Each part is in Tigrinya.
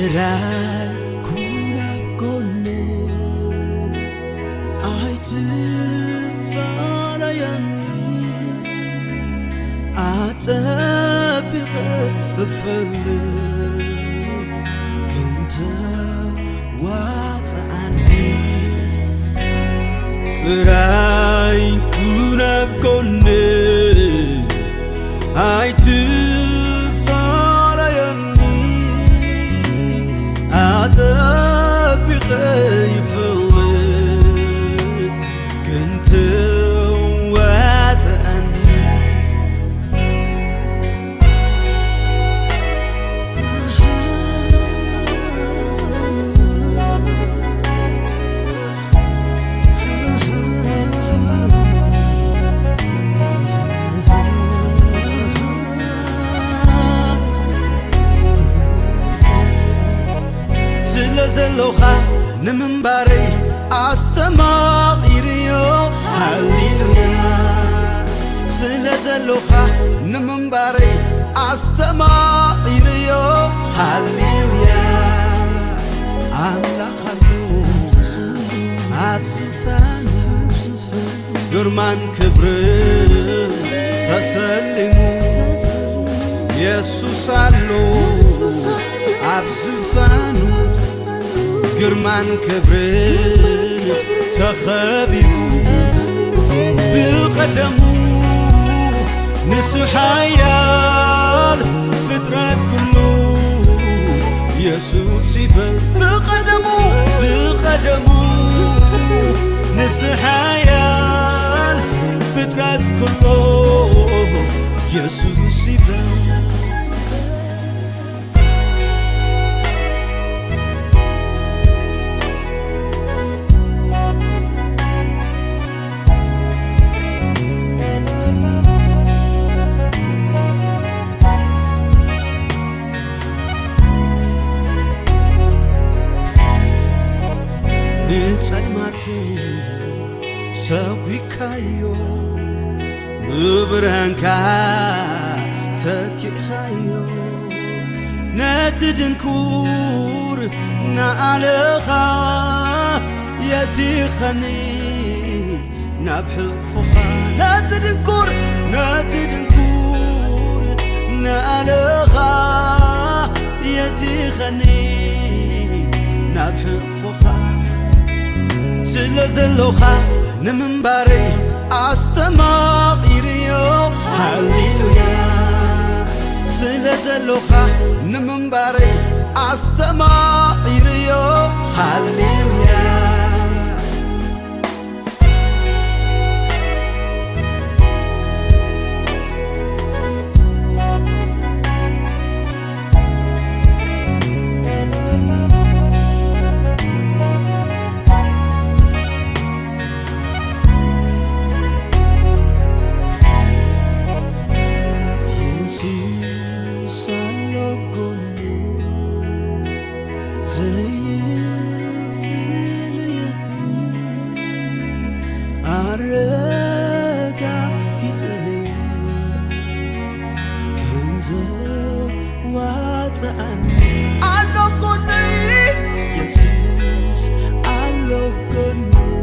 ራይ ኩን ኣብ ጎነይ ኣይትፋለየኒ፣ ኣጸቢቐ እፈልጥ ክንተ ዋጽኣኒ። ጥራይ ኩን ኣብ ጎነይ ኣይትፋለየኒ፣ ኣጸቢቐ ይፈልጥ ክንተ ዋጽኣኒ። ስለ ዘሎኻ ንምንባረይ ኣስተማቒርዮ። ሃሌሉያ። ስለ ዘሎኻ ንምንባረይ ኣስተማቒርዮ። ሃሌሉያ። ኣምላኽ ኣሎ ኣብ ዝፋን፣ ግርማን ክብርን ተሰሊሙ። የሱስ ኣሎ ኣብ ዝፋኑ፣ ግርማን ክብርን ተኸቢቡ። ብቐደሙ ንሱ ሓያል፣ ፍጥረት ኩሉ የሱስ ይበል። ብቐደሙ፣ ብቐደሙ ንሱ ሓያል፣ ፍጥረት ኩሉ የሱስ ይበል። ንጸልማት ሰጒግካዮ፣ ብብርሃንካ ተኪእኻዮ። ነቲ ድንኩር ንኣለኻ የቲኸኒ ናብ ሕቕፎኻ። ነቲ ድንኩር፣ ነቲ ድንኩር ንኣለኻ የቲኸኒ ናብ ሕቕፎኻ። ስለ ዘሎኻ ንምንባረይ ኣስተማቒርዮ። ሃሌሉያ። ስለ ዘሎኻ ንምንባረይ ኣስተማቒርዮ። ሃሌሉያ። የሱስ ኣሎ ጎነይ፣ ዘይፍለየኒ፣ ኣረጋጊጸዮ ከም ዘዋጽኣኒ። ኣሎ ጎነይ፣ የሱስ ኣሎ ጎነይ፣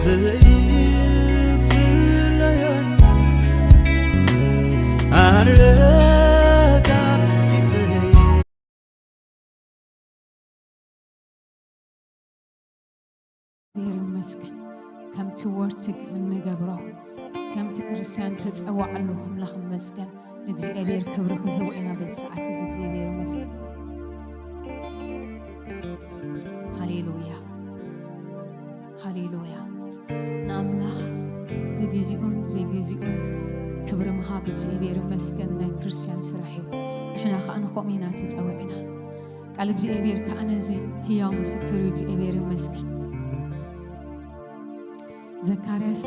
ዘይፍለየኒ፣ ኣረጋጊጸዮ። እግዚኣብሔር ይመስገን። ከምቲ ወርትግ እንገብሮ፣ ከምቲ ክርስትያን ተጸዋዕሉ ኣምላኽ ይመስገን። ንእግዚኣብሔር ክብሪ ክንህቦ ኢና በዚ ሰዓት እዚ። እግዚኣብሔር ይመስገን። ሃሌሉያ። ሃሌሉያ። ንኣምላኽ ብግዜኡን ዘይግዜኡን ክብሪ ምሃብ እግዚኣብሔር ይመስገን ናይ ክርስትያን ስራሕ እዩ። ንሕና ኸኣ ንኸምኡ ኢና ተጸዊዕና። ቃል እግዚኣብሔር ከኣ ነዚ ህያው ምስክር እዩ። እግዚኣብሔር ይመስገን። ዘካርያስ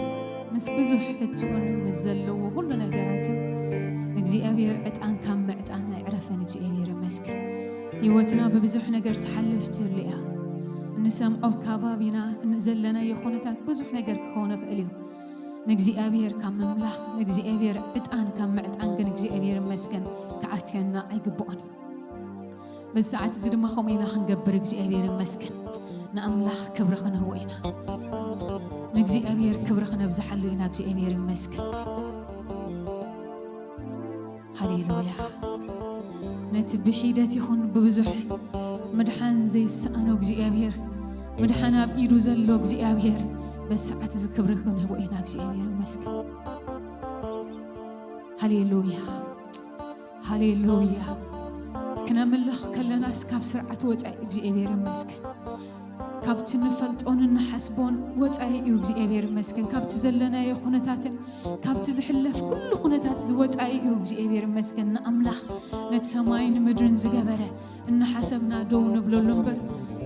ምስ ብዙሕ ሕቶኡን ምስ ዘለዎ ኩሉ ነገራትን ንእግዚኣብሔር ዕጣን ካብ ምዕጣን ኣይዕረፈን። እግዚኣብሔር ይመስገን። ህይወትና ብብዙሕ ነገር ትሓልፍ ትህሉ እያ። እንሰምዖ ኣብ ከባቢና ዘለናዮ ኩነታት ብዙሕ ነገር ክኸውን ይኽእል እዩ። ንእግዚኣብሔር ካብ ምምላኽ፣ ንእግዚኣብሔር ዕጣን ካብ ምዕጣን ግን እግዚኣብሔር ይመስገን ክዓትየና ኣይግብኦን እዩ። በዚ ሰዓት እዚ ድማ ከምኡ ኢና ክንገብር እግዚኣብሔር ይመስገን። ንኣምላኽ ክብሪ ክንህቦ ኢና። ንእግዚኣብሔር ክብሪ ክነብዝሓሉ ኢና። እግዚኣብሔር ይመስገን። ሃሌሉያ። ነቲ ብሒደት ይኹን ብብዙሕ ምድሓን ዘይሰኣኖ እግዚኣብሔር፣ ምድሓን ኣብ ኢዱ ዘሎ እግዚኣብሔር፣ በዚ ሰዓት እዚ ክብሪ ክንህቦ ኢና። እግዚኣብሔር ይመስገን። ሃሌሉያ። ሃሌሉያ። ክነምልኽ ከለናስ ካብ ስርዓት ወጻኢ እግዚኣብሔር ይመስገን። ካብቲ ንፈልጦን እንሓስቦን ወጻኢ እዩ እግዚኣብሔር ይመስገን። ካብቲ ዘለናዮ ኩነታትን ካብቲ ዝሕለፍ ኩሉ ኩነታት ዝወጻኢ እዩ እግዚኣብሔር ይመስገን። ንኣምላኽ ነቲ ሰማይን ምድርን ዝገበረ እናሓሰብና ደው ንብለሉ እምበር፣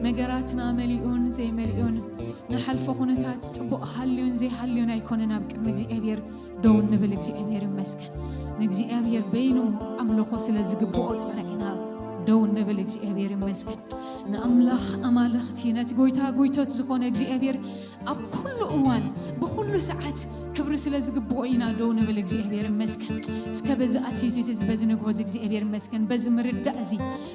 ነገራትና መሊኡን ዘይመሊኡን፣ ንሓልፎ ኩነታት ጽቡቕ ሃልዩን ዘይሃልዩን ኣይኮነን ኣብ ቅድሚ እግዚኣብሔር ደው እንብል። እግዚኣብሔር ይመስገን። ንእግዚኣብሔር በይኑ ኣምልኾ ስለ ዝግብኦ ጥራይ ኢና ደው እንብል። እግዚኣብሔር ይመስገን። ንኣምላኽ ኣማልኽቲ፣ ነቲ ጎይታ ጎይቶት ዝኾነ እግዚኣብሔር ኣብ ኩሉ እዋን ብኩሉ ሰዓት ክብሪ ስለ ዝግብኦ ኢና ደው ንብል። እግዚኣብሔር ይመስገን። እስከ በዚ ኣቲቲዩድ እዚ፣ በዚ ንግሆ እዚ እግዚኣብሔር ይመስገን። በዚ ምርዳእ እዚ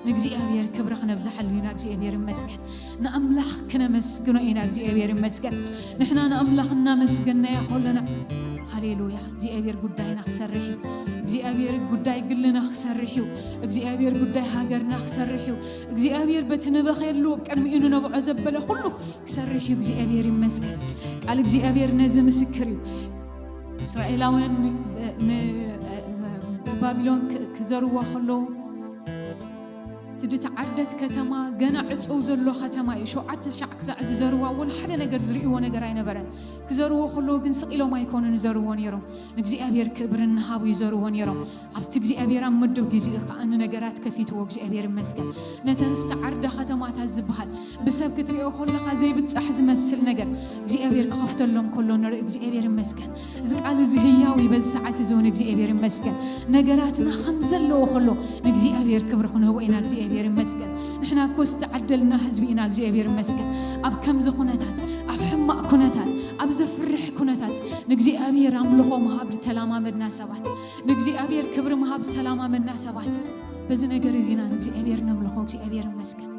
ንእግዚኣብሔር ክብሪ ክነብዝሓሉ ኢና። እግዚኣብሔር ይመስገን። ንኣምላኽ ክነመስግኖ ኢና። እግዚኣብሔር ይመስገን። ንሕና ንኣምላኽ እናመስገናዮ ከለና፣ ሃሌሉያ፣ እግዚኣብሔር ጉዳይና ክሰርሕ እዩ። እግዚኣብሔር ጉዳይ ግልና ክሰርሕ እዩ። እግዚኣብሔር ጉዳይ ሃገርና ክሰርሕ እዩ። እግዚኣብሔር በቲ ንበኸየሉ ኣብ ቅድሚኡ ንነብዖ ዘበለ ኩሉ ክሰርሕ እዩ። እግዚኣብሔር ይመስገን። ቃል እግዚኣብሔር ነዚ ምስክር እዩ። እስራኤላውያን ን-፣ ን-፣ ባቢሎን ክ-፣ ክዘርዋ ከለዉ፣ እቲ ድተዓርደት ከተማ ገና ዕጹው ዘሎ ከተማ እዩ። ሸውዓተ ሻዕ ክሳዕ ዝዘርዋ እውን ሓደ ነገር ዝርእይዎ ነገር ኣይነበረን። ክዘርዎ ከለዉ ግን ስቕ ኢሎም ኣይኮኑን ዝዘርዎ ነይሮም። ንእግዚኣብሔር ክብሪ እናሃቡ ይዘርዎ ነይሮም። ኣብቲ እግዚኣብሔር ኣብ ምዱብ ግዜኡ ከኣ ንነገራት ከፊትዎ እግዚኣብሔር ይመስገን። ነተን ዝተዓርዳ ከተማታት ዝበሃል ብሰብ ክትሪኦ ከለኻ ዘይብጻሕ ዝመስል ነገር እግዚኣብሔር ክኸፍተሎም ከሎ ንርኢ። እግዚኣብሔር ይመስገን። እዚ ቃል እዚ ህያው እዩ። በዚ ሰዓት እዚ እውን እግዚኣብሔር ይመስገን። ነገራትና ከም ዘለዎ ከሎ ንእግዚኣብሔር ክብሪ ክንህቦ ኢና። እግዚኣብሔር ይመስገን። ንሕና እኮ ዝተዓደልና ህዝቢ ኢና። እግዚኣብሔር ይመስገን። ኣብ ከምዚ ኩነታት፣ ኣብ ሕማቕ ኩነታት፣ ኣብ ዘፍርሕ ኩነታት ንእግዚኣብሔር ኣምልኾ ምሃብ ዝተላማመድና ሰባት፣ ንእግዚኣብሔር ክብሪ ምሃብ ዝተላማመድና ሰባት፣ በዚ ነገር እዚ ኢና ንእግዚኣብሔር ነምልኾ። እግዚኣብሔር ይመስገን።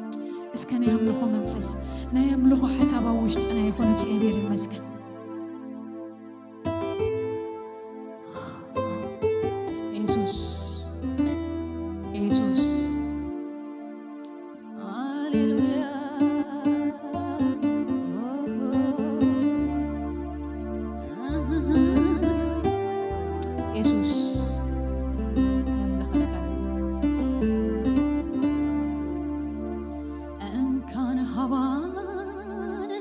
እስከ ናይ ኣምልኾ መንፈስ፣ ናይ ኣምልኾ ሓሳብ ኣብ ውሽጥና ይኹን። እግዚኣብሔር ይመስገን። የሱስ፣ የሱስ፣ ሃሌሉያ። የሱስ፣ ነምልኸካ። እንካን ሃባን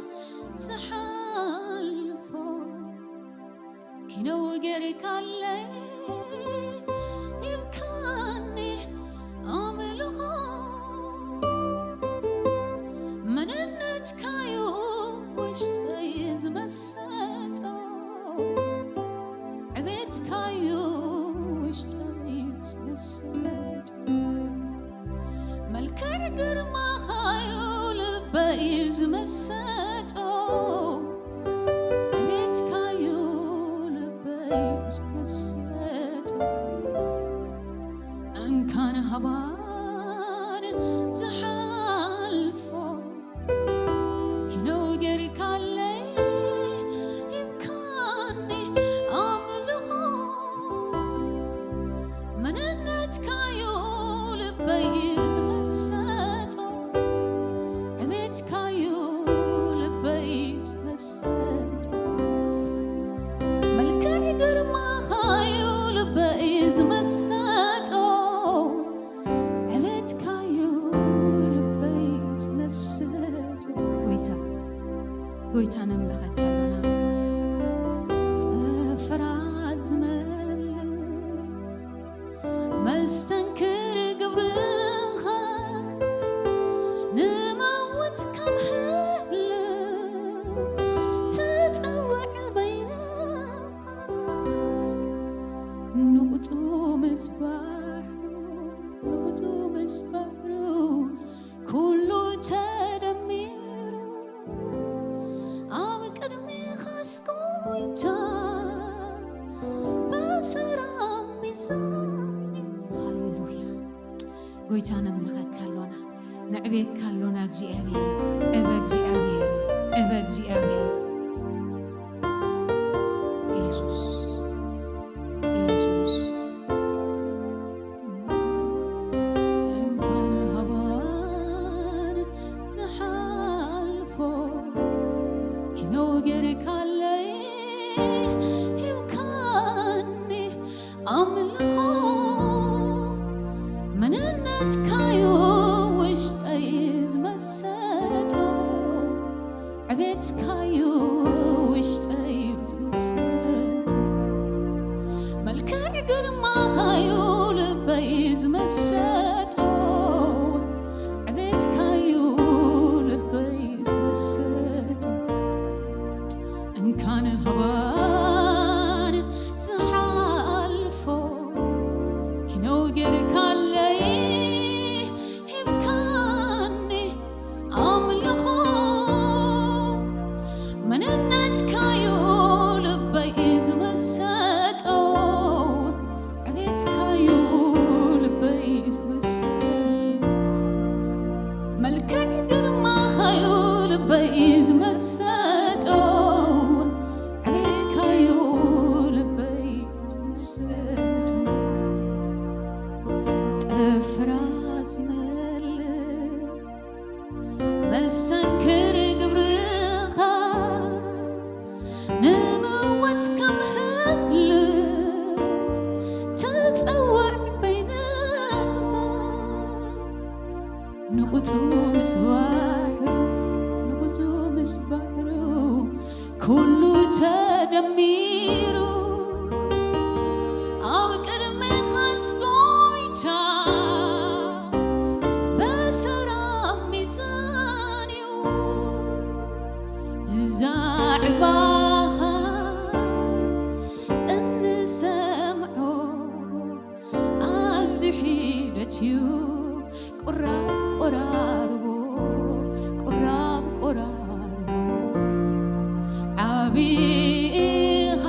ዝሓልፎ ኪነው ጌርካለይ ሂብካኒ ኣምልኾ። መንነትካዩ ውሽጠይ ዝመሰጦ፣ ዕቤትካዩ ውሽጠይ ዝመሰጦ። መልክዕ ግርማኻዩ ልበይ ዝመሰጦ፣ ዕቤትካዩ ልበይ ዝመሰጦ። እንካን ሃባን ዝሓልፎ ኪነው ጌርካለይ ሂብካኒ ኣምልኾ። መንነትካዩ ልበይ ዝመሰጦ፣ ዕቤትካዩ ልበይ ዝመሰጦ። መልክዕ ግርማኻዩ ልበይ ዝመሰጦ፣ ዕቤትካዩ ልበይ ዝመሰጦ። ጎይታ፣ ጎይታ ነምልኸካ ኣሎና። ጠፈራት ዝመልእ መስተንክር ግብርኻ፣ ንመውት ከም ህልው ትጸውዕ በይንኻ። ንቑጹ ምስ ባሕሩ፣ ንቑጹ ምስ ባሕሩ፣ ኩሉ ተደሚሩ ኣብ ቅድሚኻስ ጎይታ ብሰራም ሚዛን። ሃሌሉያ። ጎይታ ነምልኸካ ኣሎና። ነዕቤካ ኣሎና እግዚኣብሔር። ዕበ እግዚኣብሔር፣ ዕበ እግዚኣብሔር። ኢየሱስ፣ ኢየሱስ። እንኳን ሃባን ዝሓልፎ ኪነው ጌርካለይ ሂብካኒ ኣምልኾ። መንነትካዩ ውሽጠይ ዝመሰጦ፣ ዕቤትካዩ ውሽጠይ ዝመሰጦ፣ መልክዕ ግርማኻዩ ልበይ ዝመሰጦ፣ ዕቤትካዩ ልበይ ዝመሰጦ። እንካን ሃባን ዝሓልፎ ኪነው ጌርካለይ ሂብካኒ ኣምልኾ። መንነትካዩ ልበይ ዝመሰጦ፣ ዕቤትካዩ ልበይ ዝመሰጦ፣ መልክዕ ግርማኻዩ ልበይ ዝመሰጦ፣ ዕቤትካዩ ልበይ ዝመሰጦ። ጥፍራ ዝመልእ መስተንክር ግብርኻ፣ ንምወት ከም ህልው ትጸውዕ በይንኻ። ንቑጹ ምስ ባሕሩ፣ ንቑጹ ምስ ባሕሩ ኩሉ ተደሚሩ፣ ኣብ ቅድሜኻስ ጎይታ በሰራም ሚዛን እዩ። ብዛዕባኻ እንሰምዖ ኣዝዩ ሒደት እዩ። ቁራብ ቆራርቦ፣ ቁራብ ቆራርቦ፣ ዓቢ ኢኻ፣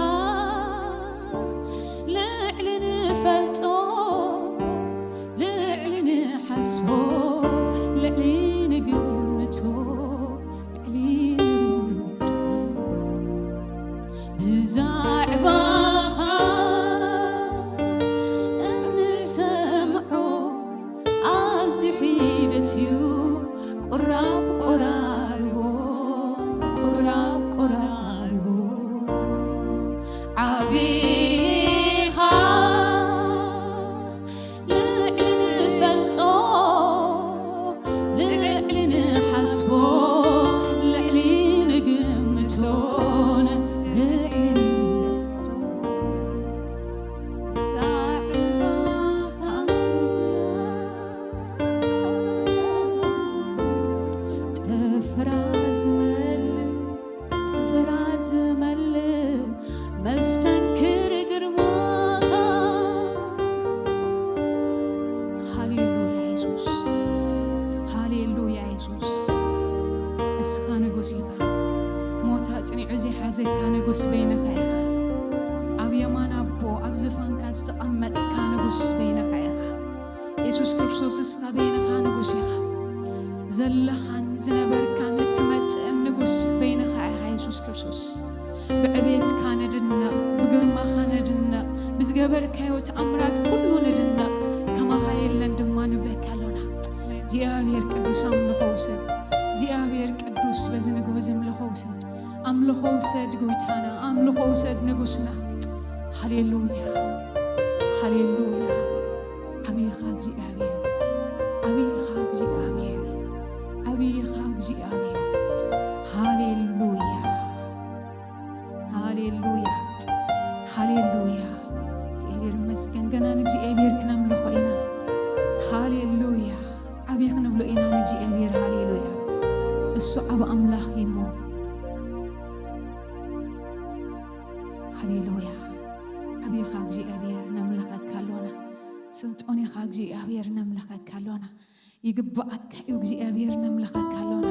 ልዕሊ ንፈልጦ፣ ልዕሊ ንሓስቦ፣ ልዕሊ ንግምቶ፣ ልዕሊ ንርድኦ። ብዛዕባኻ እንሰምዖ ኣዝዩ ሒደት እዩ። ቁራብ ቆራርቦ፣ ቁራብ ቆራርቦ፣ ዓቢ ኢኻ፣ ልዕሊ ንፈልጦ፣ ልዕሊ ንሓስቦ፣ ልዕሊ ንግምቶን ልዕሊ ንዝቶ። ጥፍራ ዝመልእ፣ ጥፍራ ዝመልእ መስተንክር ግርማኻ። ሃሌሉያ የሱስ፣ ሃሌሉያ የሱስ። እስኻ ንጉስ ኢኻ። ሞት ኣጽኒዑ ዘይሓዘካ ንጉስ በይንኻ ኢኻ። ኣብ የማን ኣቦ ኣብ ዝፋንካ ዝተቐመጥካ ንጉስ በይንኻ ኢኻ። የሱስ ክርስቶስ እስኻ በይንኻ ንጉስ ኢኻ። ዘለኻን ዝነበርካን እትመጽእን ንጉስ በይንኻ ኢኻ የሱስ ክርስቶስ። ብዕቤትካ ንድነቕ፣ ብግርማኻ ንድነቕ፣ ብዝገበርካዮ ተኣምራት ኩሉ ንድነቕ። ከማኻ የለን ድማ ንብለካ ኣሎና። እግዚኣብሔር ቅዱስ ኣምልኾ ውሰድ። እግዚኣብሔር ቅዱስ በዚ ንግሆ እዚ ኣምልኾ ውሰድ። ኣምልኾ ውሰድ ጎይታና፣ ኣምልኾ ውሰድ ንጉስና። ሃሌሉያ፣ ሃሌሉያ። ዓብይኻ እግዚኣብሔር፣ ዓብይኻ እግዚኣብሔር፣ ዓብይኻ እግዚኣብሔር። ሃሌሉያ፣ ሃሌሉያ፣ ሃሌሉያ። እግዚኣብሔር ይመስገን። ገና ንእግዚኣብሔር ክነምልኾ ኢና። ሃሌሉያ። ዓብዪ ክንብሎ ኢና ንእግዚኣብሔር። ሃሌሉያ። እሱ ዓብ ኣምላኽ እዩ እሞ። ሃሌሉያ። ዓብይኻ እግዚኣብሔር ነምልኸካ ኣሎና። ስልጡን ኢኻ እግዚኣብሔር ነምልኸካ ኣሎና። ይግብኣካ እዩ እግዚኣብሔር ነምልኸካ ኣሎና።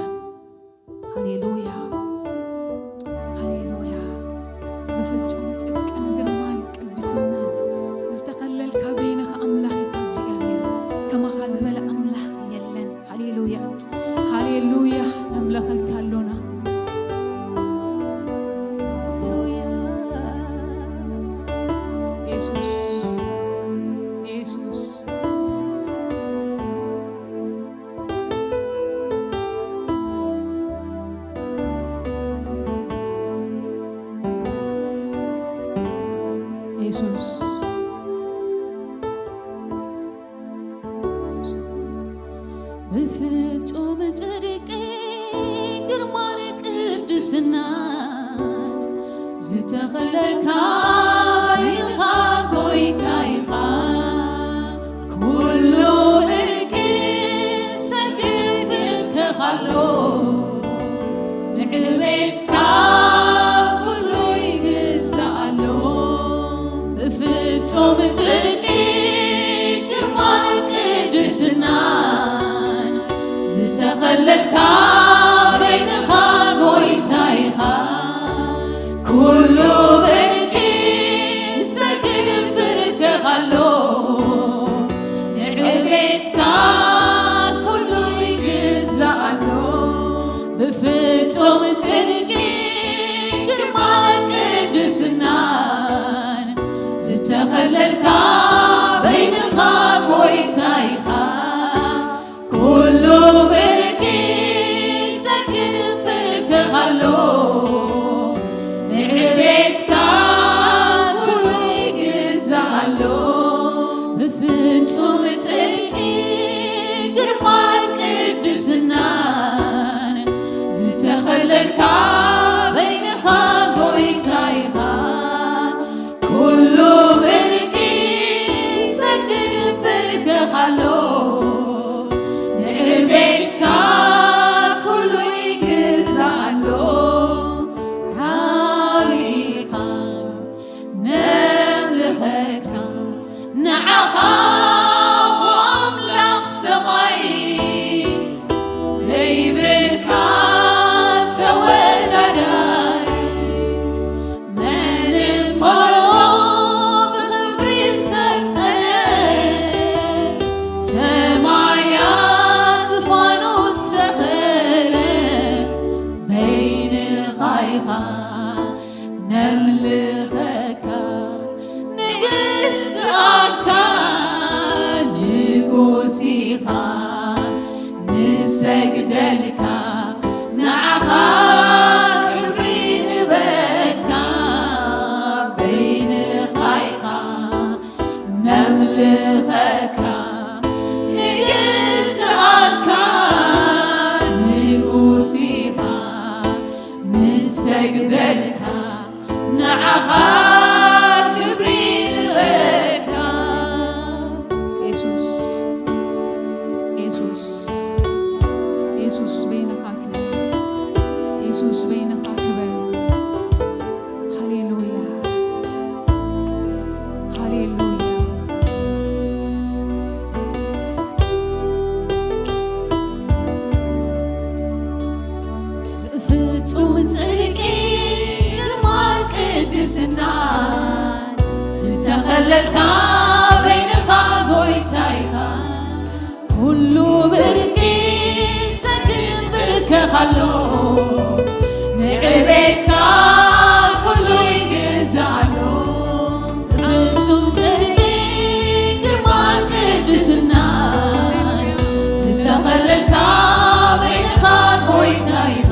ሃሌሉያ፣ ሃሌሉያ። ብፍጹም ጽድቅን ግርማን ቅድስናን ዝተኸለልካ በይንኻ ኣምላኽ ኢኻ እግዚኣብሔር። ከማኻ ዝበለ ኣምላኽ የለን። ሃሌሉያ። ብፍጹም ጽድቂ ግርማን ቅድስናን ዝተኸለልካ ኢኻ ጎይታ ኢኻ። ኩሉ ብርቂ ሰግድ ብርከኻሎ፣ ንዕቤትካ ኩሉ ይግዛኣሎ። ብፍጹም ጽድቂ ግርማን ቅድስናን ዝተኸለልካ በይንኻ ጎይታ ኢኻ። ኩሉ ብርቂ ሰግድ ብርከኻሎ፣ ንዕቤትካ ኩሉ ይግዛኣሎ። ብፍጹም ጽድቂ ግርማን ቅድስናን ዝተኸለልካ በይንኻ ጎይታ ኢኻ። ኩሉ ብርቂ ሰግድ ብርከኻሎ፣ ንዕቤትካ ኩሉ ይግዛኣሎ። ብፍጹም ጽድቂ ግርማን ቅድስናን ዝተኸለልካ በይንኻ ጎይታ ኢኻ። ኩሉ ብርቂ ሰግድ ብርከኻሎ፣ ንዕቤትካ ኩሉ ይግዛኣሎ። ዓቢ ኢኻ ነምልኸካ፣ ንዓኻ ኣምላኽ ሰማይ ዘይብልካ ተወዳዳሪ። መን እሞ ብኽብሪ ሰልጠነ፣ ሰማያት ዝፋኑ ዝተኸለ፣ በይንኻ ኢኻ ነምልኸካ። ንግዝኣካ ንጉስ ኢኻ፣ ንሰግደልካ፣ ንዓኻ ክብሪ ንበካ። በይንኻ ኢኻ ነምልኸካ፣ ንግዝኣካ ንጉስ ኢኻ፣ ንሰግደልካ፣ ንዓኻ ክብሪ ንበካ። የሱስ፣ የሱስ፣ የሱስ በይንኻ ክብር፣ የሱስ በይንኻ ክብር። ሃሌሉያ፣ ሃሌሉያ። ብፍጹም ጽድቂ ግርማ ቅድስና ዝተኸለልካ በይንኻ ጎይታ ኢኻ። ኩሉ ብርቂ ሰግድ ብርከኻሎ፣ ንዕቤትካ ኩሉ ይግዛኣሎ። ፍጹም ጽድቂ ግርማ ቅድስና ዝተኸለልካ በይንኻ ጎይታ ኢኻ።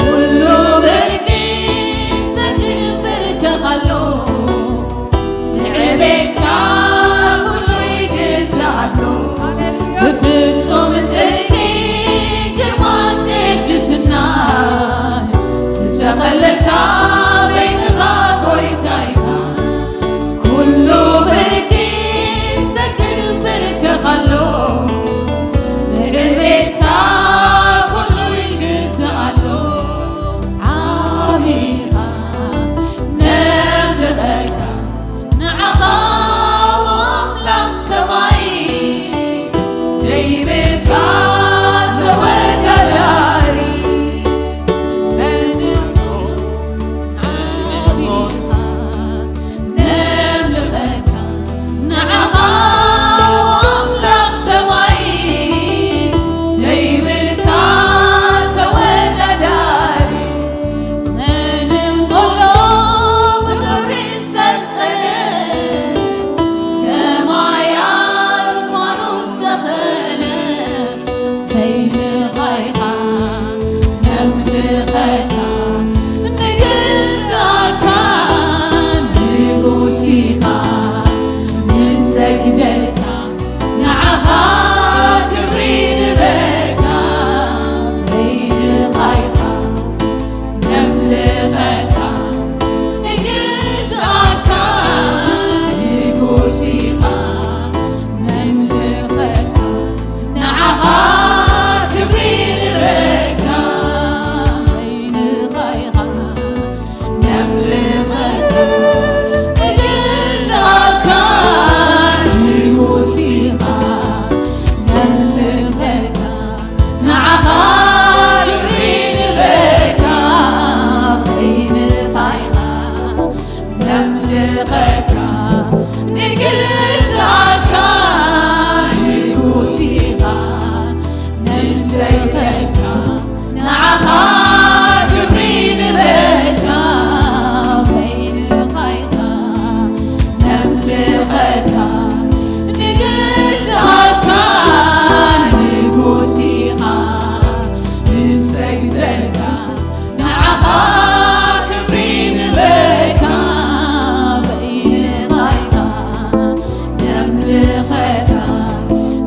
ኩሉ ብርቂ ሰግድ ብርከኻሎ፣ ንዕቤትካ ኩሉ ይግዛኣሎ። ብፍጹም ጽድቂ ግርማ ቅድስና ዝተኸለልካ በይንኻ ጎይታ ኢኻ። ኩሉ ብርቂ ሰግድ ብርከኻሎ፣ ንዕቤትካ ኩሉ ይግዛኣሎ። ዓቢ ኢኻ ነምልኸካ፣ ንዓኻ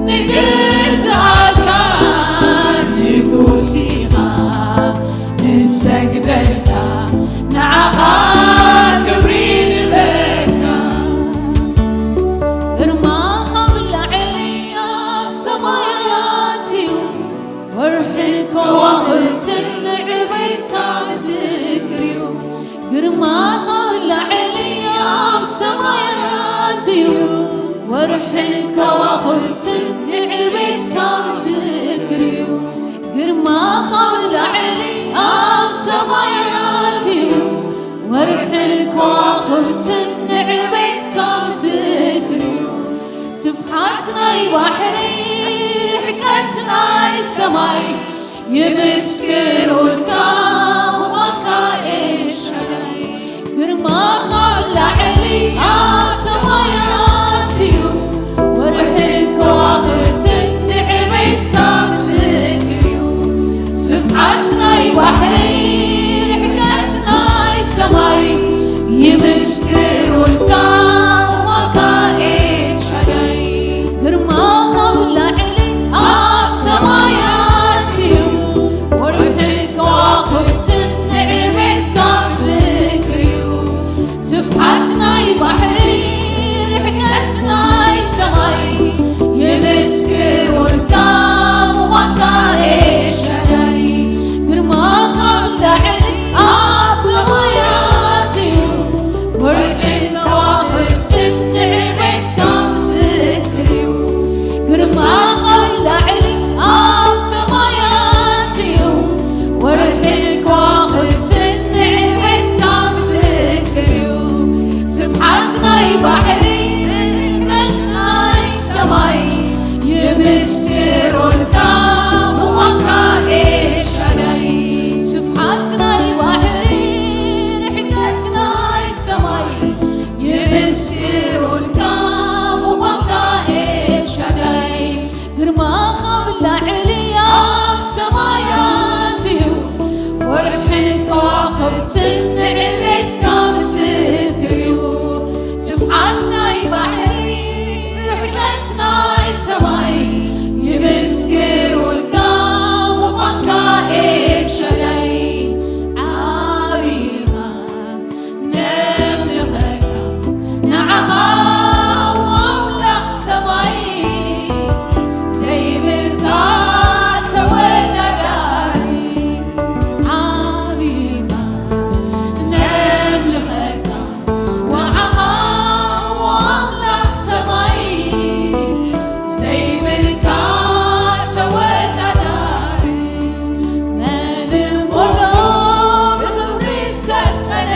ንግዛእካ ንጉስ ኢኻ፣ ንሰግደልካ፣ ንዓኻ ክብሪ ንበካ። ግርማኻ ብላዕሊ ኣብ ሰማያት እዩ፣ ወርሕን ከዋኽብትን ንዕቤትካ ምስክር እዩ። ግርማኻ ብላዕሊ ኣብ ሰማያት እዩ፣ ወርሕን ከዋኽብትን ንዕቤትካ ምስክር እዩ። ግርማኻ ብላዕሊ ኣብ ሰማያት እዩ፣ ወርሕን ከዋኽብትን ንዕቤትካ ምስክር እዩ። ስፍሓት ናይ ባሕሪ፣ ርሕቀት ናይ ሰማይ፣ ይምስክሩልካ ምዃንካ ኤልሻዳይ። ግርማኻ ላዕሊ ኣብ ሰማያት እዩ፣ ወርሕን ከዋኽብትን ንዕቤትካ ምስክር እዩ። ስፍሓት ናይ ባሕሪ፣ ርሕቀት ናይ ሰማይ፣ ይምስክሩልካ ምዃንካ ኤልሻዳይ። ግርማኻ ላዕሊ ኣብ ሰማያት እዩ፣ ወርሕን ከዋኽብትን ንዕቤትካ ምስክር እዩ። ስፍሓት ናይ ባሕሪ፣ ርሕቀት ናይ ሰማይ፣ ይምስክሩልካ ምዃንካ ኤልሻዳይ። ግርማኻ ላዕሊ ኣብ ሰማያት እዩ፣ ወርሕን ከዋኽብትን ንዕቤትካ ምስክር እዩ። ግርማኻ ላዕሊ ኣብ ሰማያት እዩ፣ ወርሕን ከዋኽብትን ንዕቤትካ ምስክር እዩ። ስፍሓት ናይ ባሕሪ፣ ርሕቀት ናይ ሰማይ፣ ይምስክሩልካ ምዃንካ ኤልሻዳይ። ስፍሓት ናይ ባሕሪ፣ ርሕቀት ናይ ሰማይ፣ ይምስክሩልካ ምዃንካ ኤልሻዳይ። ግርማኻ ብላዕሊ ኣብ ሰማያት እዩ፣ ወርሕን ከዋኽብትን ንዕቤትካ ምስክር እዩ። ስፍሓት ናይ ባሕሪ፣ ርሕቀት ናይ ሰማይ፣ ይምስክሩልካ ምዃንካ ኤልሻዳይ። ዓቢኻ ነምልኸካ ንዓኻ ኣምላኽ ሰማይ፣ ዘይብልካ ተወዳዳሪ። ዓቢኻ ነምልኸካ ንዓኻ ኣምላኽ ሰማይ፣ ዘይብልካ ተወዳዳሪ። መን እሞ ኣሎ ብኽብሪ ዝሰልጠነ፣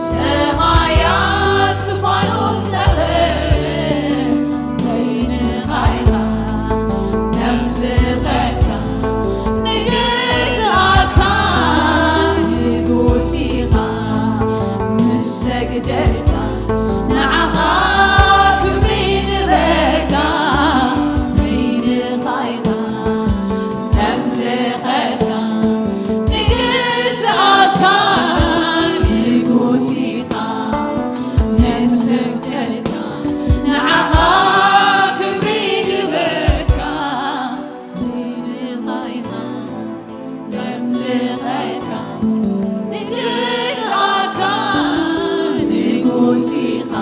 ሰማያት ዝፋኑ ዝነበረ፣ በይንኻ ኢኻ ነምልኸካ፣ ንግዝኣትካ ንጉስ ኢኻ፣ ንሰግደልካ፣ ንዓኻ ክብሪ ንበካ። በይንኻ ኢኻ ነምልኸካ፣ ንግዝኣትካ ንጉስ ኢኻ፣ ንሰግደልካ፣ ንዓኻ ክብሪ ንበካ። በይንኻ ኢኻ ነምልኸካ፣ ንግዝኣትካ ንጉስ ኢኻ፣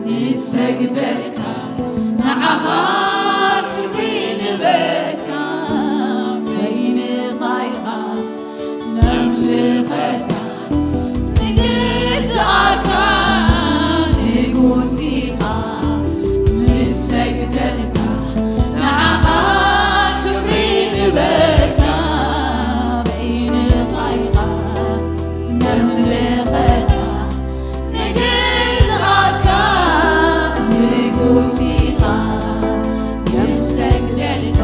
ንሰግደልካ፣ ንዓኻ ክብሪ ንበካ። በይንኻ ኢኻ ነምልኸካ፣ ንግዝኣትካ ንጉስ ኢኻ፣ ንሰግደልካ፣ ንዓኻ ክብሪ ንበካ። በይንኻ ኢኻ ነምልኸካ፣ ንግዝኣትካ ንጉስ ኢኻ፣ ንሰግደልካ፣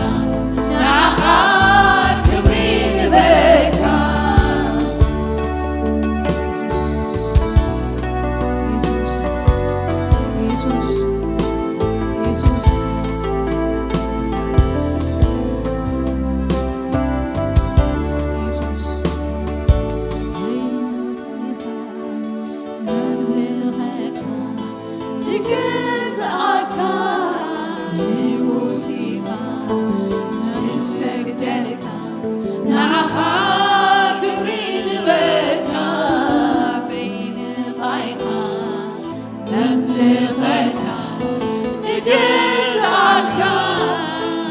ንግስኣካ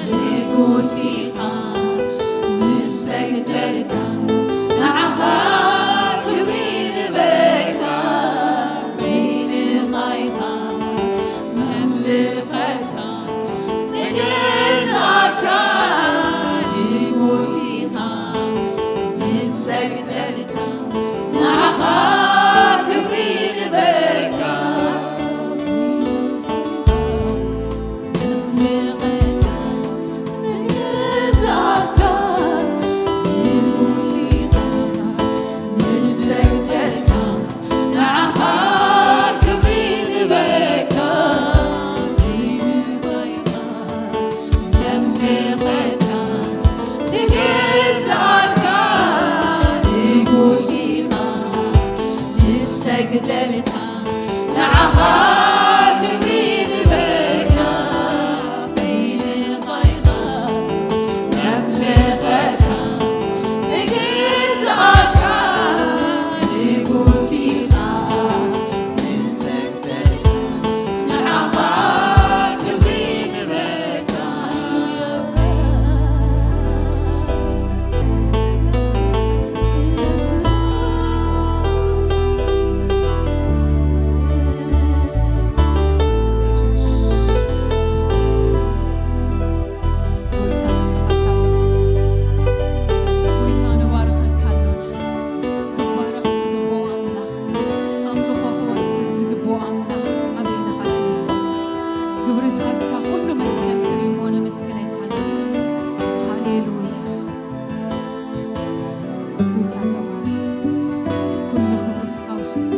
ንጉሲኻ ምስ ሰግደልካ ንዓኻ ክብሪ ንበካ ንልኻይኻ መምልኸካ ንግስኣካ ንጉሲኻ ምስ ሰግደልካ ንዓኻ ክብሪ ንበካ ንግስኣካ ንጉሲኻ ንሰግደልካ ንዓኻ ክብሪ ንበካ ንልኻይኻ ነምልኸካ ንግስኣካ ንጉሲኻ ንሰግደልካ ንዓኻ ክብሪ ንበካ ግብርታትካ ኩሉ መስገን ክሪሞ ነመስግነካ ኣለና። ሃሌሉያ። ጎይታ ተባረኽ። ኩሉ ክብሪ እስኻ ውሰድ።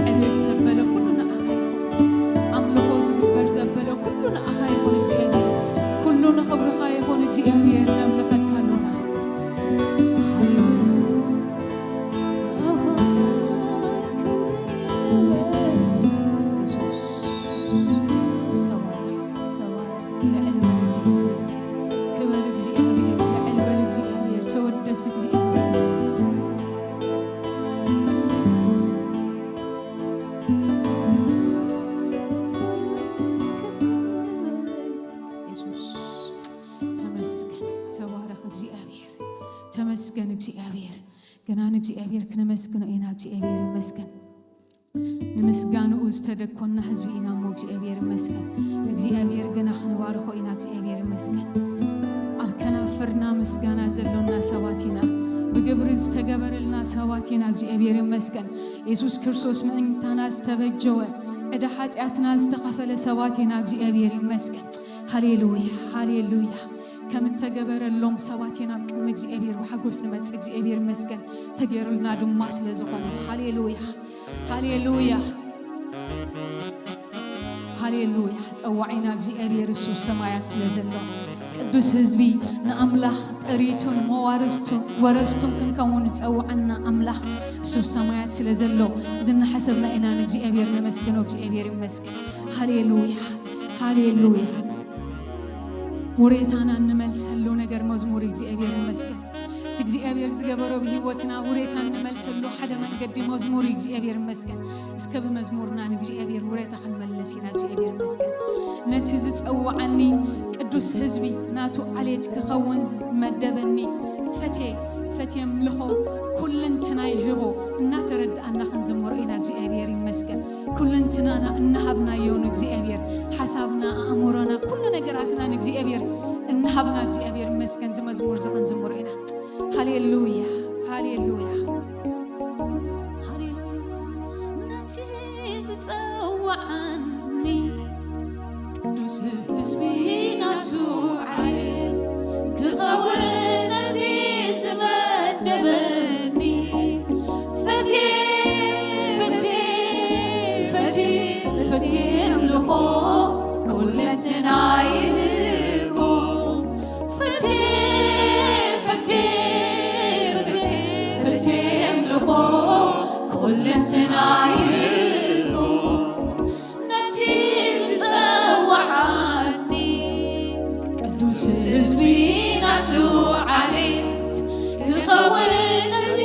ዕቤት ዘበለ ኩሉ ንዓኻ ይኹን። ኣምልኾ ዝግበር ዘበለ ኩሉ ንዓኻ ይኹን እግዚኣብሔር። ኩሉ ንኽብርኻ ይኹን እግዚኣብሔር። ነምልኸካ ኣሎና። ሃሌሉያ። የሱስ ተባረኽ፣ ተባረኽ። ልዕል በል እግዚኣብሔር። ክበር እግዚኣብሔር፣ ልዕል በል እግዚኣብሔር፣ ተወደስ እግዚኣብሔር። የሱስ ተመስገን፣ ተባረኽ እግዚኣብሔር፣ ተመስገን እግዚኣብሔር። ገና ንእግዚኣብሔር ክነመስግኖ ኢና። እግዚኣብሔር ይመስገን። ንምስጋንኡ ዝተደኮና ህዝቢ ኢና እሞ እግዚኣብሔር ይመስገን። እግዚኣብሔር ገና ክንባርኾ ኢና። እግዚኣብሔር ይመስገን። ኣብ ከናፍርና ምስጋና ዘሎና ሰባት ኢና። ብግብሪ ዝተገበረልና ሰባት ኢና። እግዚኣብሔር ይመስገን። የሱስ ክርስቶስ ምእንታና ዝተበጀወ፣ ዕዳ ሓጢኣትና ዝተኸፈለ ሰባት ኢና። እግዚኣብሔር ይመስገን። ሃሌሉያ፣ ሃሌሉያ። ከም እተገበረሎም ሰባት ኢና ኣብ ቅድሚ እግዚኣብሔር ብሓጎስ ንመጽእ። እግዚኣብሔር ይመስገን። ተገይሩልና ድማ ስለ ዝኾነ። ሃሌሉያ፣ ሃሌሉያ፣ ሃሌሉያ። ጸዋዒና እግዚኣብሔር እሱ ሰማያት ስለ ዘሎ፣ ቅዱስ ህዝቢ ንኣምላኽ ጥሪቱን መዋርስቱን ወረስቱን ክንከውን ዝጸውዓና ኣምላኽ እሱ ሰማያት ስለ ዘሎ፣ እዚ እናሓሰብና ኢና ንእግዚኣብሔር ነመስግኖ። እግዚኣብሔር ይመስገን። ሃሌሉያ፣ ሃሌሉያ። ውሬታና እንመልሰሉ ነገር መዝሙር እግዚኣብሔር ይመስገን። እቲ እግዚኣብሔር ዝገበሮ ብህይወትና ውሬታ እንመልሰሉ ሓደ መንገዲ መዝሙር እዩ። እግዚኣብሔር ይመስገን። እስከ ብመዝሙርና ንእግዚኣብሔር ውሬታ ክንመልስ ኢና። እግዚኣብሔር ይመስገን። ነቲ ዝጸውዓኒ ቅዱስ ህዝቢ ናቱ ዓሌት ክኸውን ዝመደበኒ ፈቴ፣ ፈቴ ኣምልኾ ኩልንትናይ ህቦ እናተረድኣና ክንዝምሮ ኢና። እግዚኣብሔር ይመስገን። ኩልንትናና እናሃብናዮ ንእግዚኣብሔር፣ ሓሳብና፣ ኣእምሮና፣ ኩሉ ነገራትና ንእግዚኣብሔር እናሃብና፣ እግዚኣብሔር ይመስገን፣ እዚ መዝሙር እዚ ክንዝምሮ ኢና። ሃሌሉያ፣ ሃሌሉያ፣ ሃሌሉያ። ነቲ ዝጸውዓኒ ቅዱስ ህዝቢ ናቱ ዓሌት ክኸውን ነዚ ዝመደበኒ። ፈትየ፣ ፈትየ፣ ፈትየ፣ ፈትየ ኣምልኾ ኩለንትናይ ይህቦ። ፈትየ፣ ፈትየ፣ ፈትየ፣ ፈትየ ኣምልኾ ኩለንትናይ ይህቦ። ነቲ ዝጸውዓኒ ቅዱስ ህዝቢ ናቱ ዓሌት ክኸውን ነዚ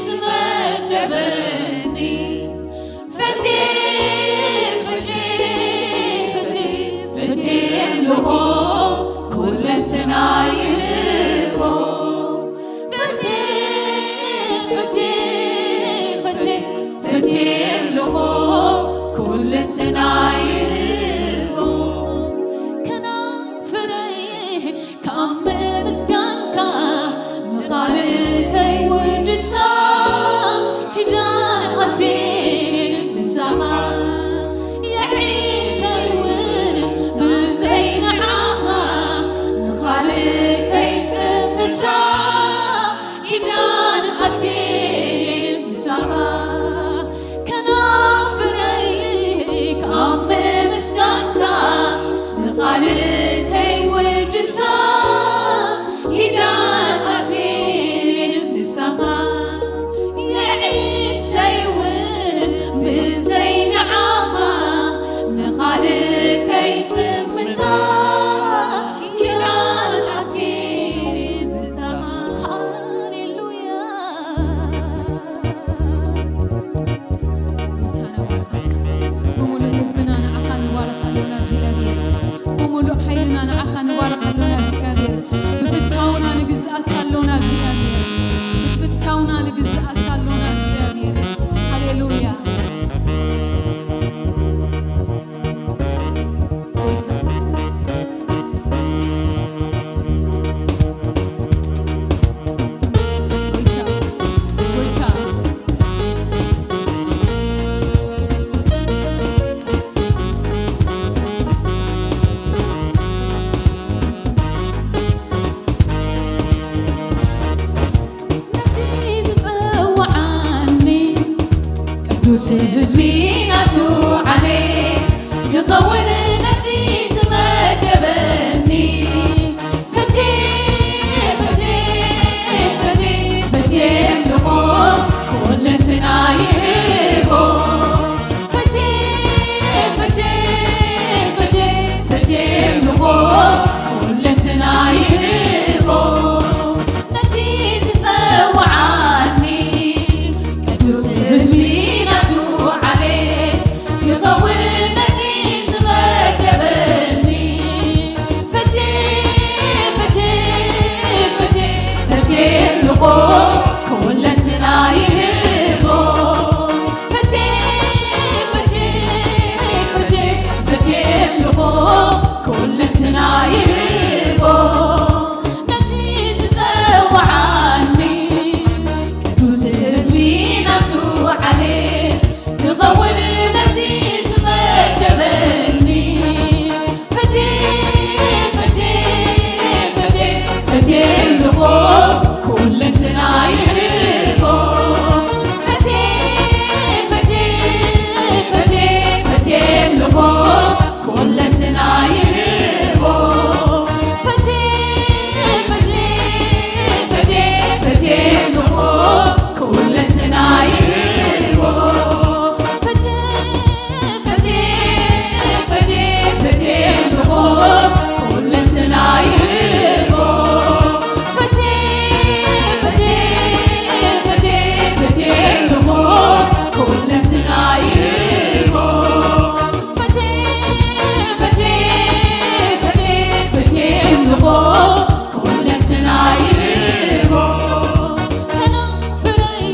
ዝመደበኒ። ፈትየ፣ ፈትየ፣ ኣይህቦ። ፈትየ፣ ፈትየ፣ ፈትየ፣ ፈትየ ኣለኹ ኩለንትናይ ይህቦ። ከናፍረይ ካብ ምምስጋንካ ንኻልእ ከይውድሳ ኪዳን ኣትየን ምሳኻ። የዒንተይ እውን ብዘይ ንዓኻ ንኻልእ ከይጥምታ ኪዳን ኣትየን ምሳኻ። ከናፍረይ ካብ ምምስጋንካ ንኻልእ ከይውድሳ ኪዳን ኣትየን ምሳኻ። የዒንተይ እውን ብዘይ ንዓኻ ንኻልእ ከይጥምታ ኪዳን ኣትየን ምሳኻ። ሃሌሉያ። ጎይታ ንባርኸካ። ብምሉእ ልብና ንዓኻ ንባርኽ ኣሎና እግዚኣብሔር። ብምሉእ ሓይልና ንዓኻ ንባርኽ ኣሎና እግዚኣብሔር። ብፍታውና ንግዝኣካ ኣሎና እግዚኣብሔር። ብፍታውና ንግዝኣካ ኣሎና እግዚኣብሔር። ሃሌሉያ። ጎይታ፣ ጎይታ፣ ጎይታ። ነቲ ዝጸውዓኒ ቅዱስ ህዝቢ ናቱ ዓሌት ክኸውን ነዚ ዝመደበኒ። ፈትየ፣ ፈትየ፣ ፈትየ፣ ፈትየ ኣምልኾ ኩለንትና ይህቦ። ፈትየ፣ ፈትየ፣ ፈትየ፣ ፈትየ ኣምልኾ ኩለንትና ይህቦ። ነቲ ዝጸውዓኒ ቅዱስ ህዝቢ ናቱ ዓሌት ክኸውን ነዚ ዝመደበኒ። ፈትየ፣ ፈትየ፣ ፈትየ፣ ፈትየ ኣምልኾ ኩለንትና ይህቦ። ፈትየ፣ ፈትየ፣ ፈትየ፣ ፈትየ ኣምልኾ ኩለንትና ይህቦ። ነቲ ዝጸውዓኒ ቅዱስ ህዝቢ ናቱ ዓሌት ክኸውን ነዚ ዝመደበኒ። ፈትየ፣ ፈትየ፣ ፈትየ፣ ፈትየ ኣምልኾ ኩለንትና ይህቦ። ፈትየ፣ ፈትየ፣ ፈትየ፣ ፈትየ ኣምልኾ ኩለንትና ይህቦ። ፈትየ፣ ፈትየ፣ ፈትየ፣ ፈትየ ኣምልኾ ኩለንትና ይህቦ። ፈትየ፣ ፈትየ፣ ፈትየ፣ ፈትየ ኣምልኾ ኩለንትና ይህቦ። ፈትየ፣ ፈትየ፣ ፈትየ፣ ፈትየ ኣምልኾ ኩለንትና ይህቦ። ፈትየ፣ ፈትየ፣ ፈትየ፣ ፈትየ ኣምልኾ ኩለንትና ይህቦ። ከናፍረይ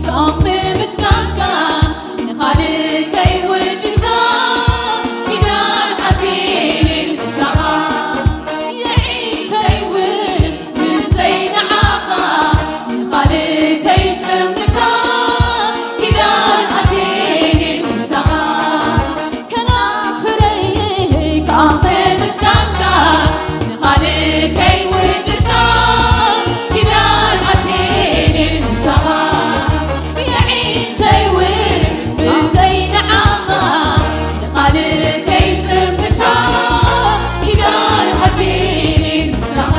ካብ ምምስጋንካ ንኻልእ ከይውድሳ ኪዳን ኣትየን ምሳኻ። የዒንተይ እውን ብዘይ ንዓኻ ንኻልእ ከይጥምታ ኪዳን ኣትየን ምሳኻ። ከናፍረይ ካብ ምስጋንካ ንኻልእ ከይውድሳ ኪዳን ኣትየን ምሳኻ። የዒንተይ እውን ብዘይ ንዓኻ ንኻልእ ከይጥምታ ኪዳን ኣትየን ምሳኻ።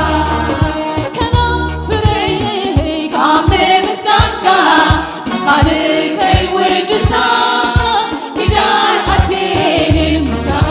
ከናፍረይ ካብ ምስጋንካ ንኻልእ ከይውድሳ ኪዳን ኣትየን ምሳኻ።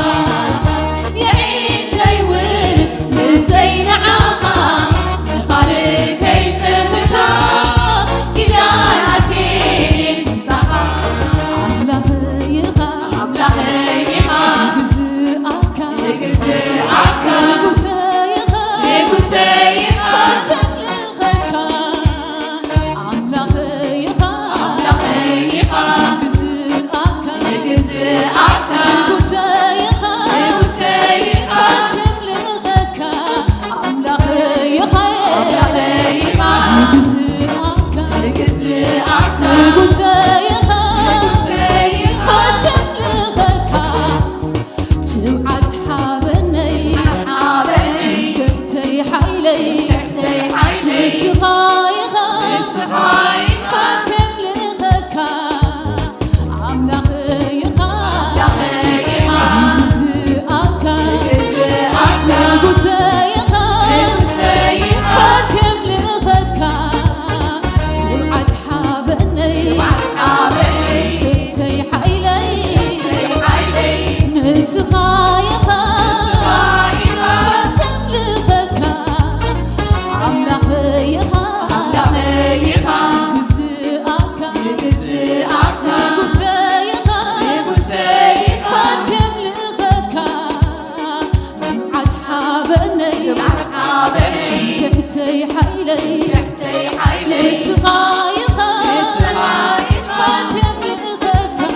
ትብዓት ሓበነይ ትምክሕተይ ሓይለይ ንስኻ ኢኻ። ፈትየ ምልእኸካ ኣምላኸይ ኢኻ። ንግዝኣካ ንጉሰይ ኢኻ። ፈትየ ምልእኸካ ትብዓት ሓበነይ ትምክሕተይ ሓይለይ ንስኻ ኢኻ። ፈትየ ምልእኸካ ኣምላኸይ ኢኻ። ንግዝኣካ ንጉሰይ ኢኻ። ፈትየ ምልእኸካ ትብዓት ሓበነይ ትምክሕተይ ሓይለይ ንስኻ ኢኻ። ፈትየ ምልእኸካ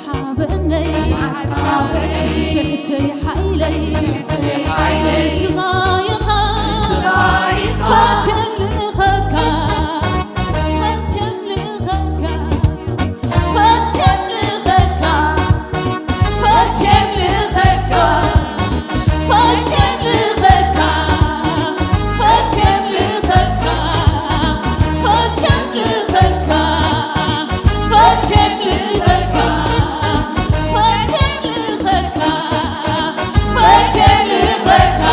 ሓበነይ ትምክሕተይ ሓይለይ ንስኻ ኢኻ። ፈትየ ምልእኸካ ፈትየ ምልእኸካ ፈትየ ምልእኸካ ፈትየ ምልእኸካ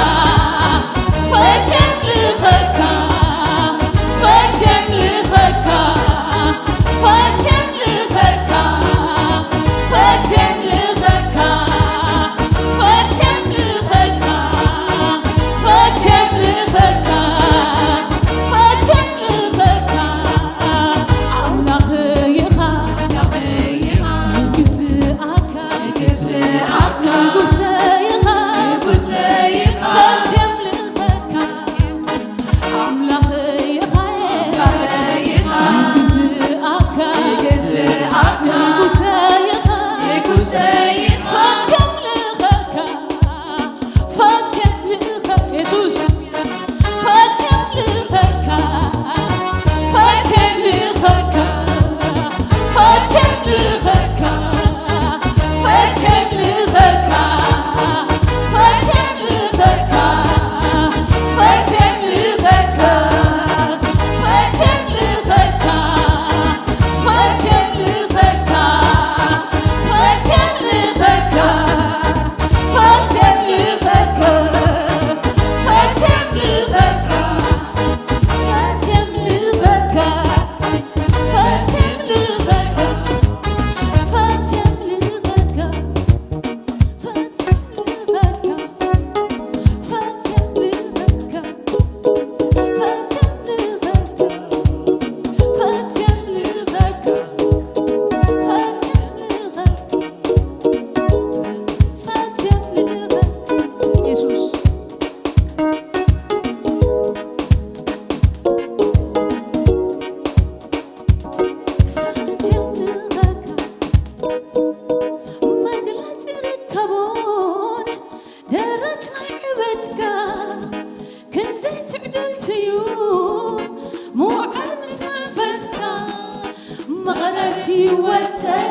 ህይወተይ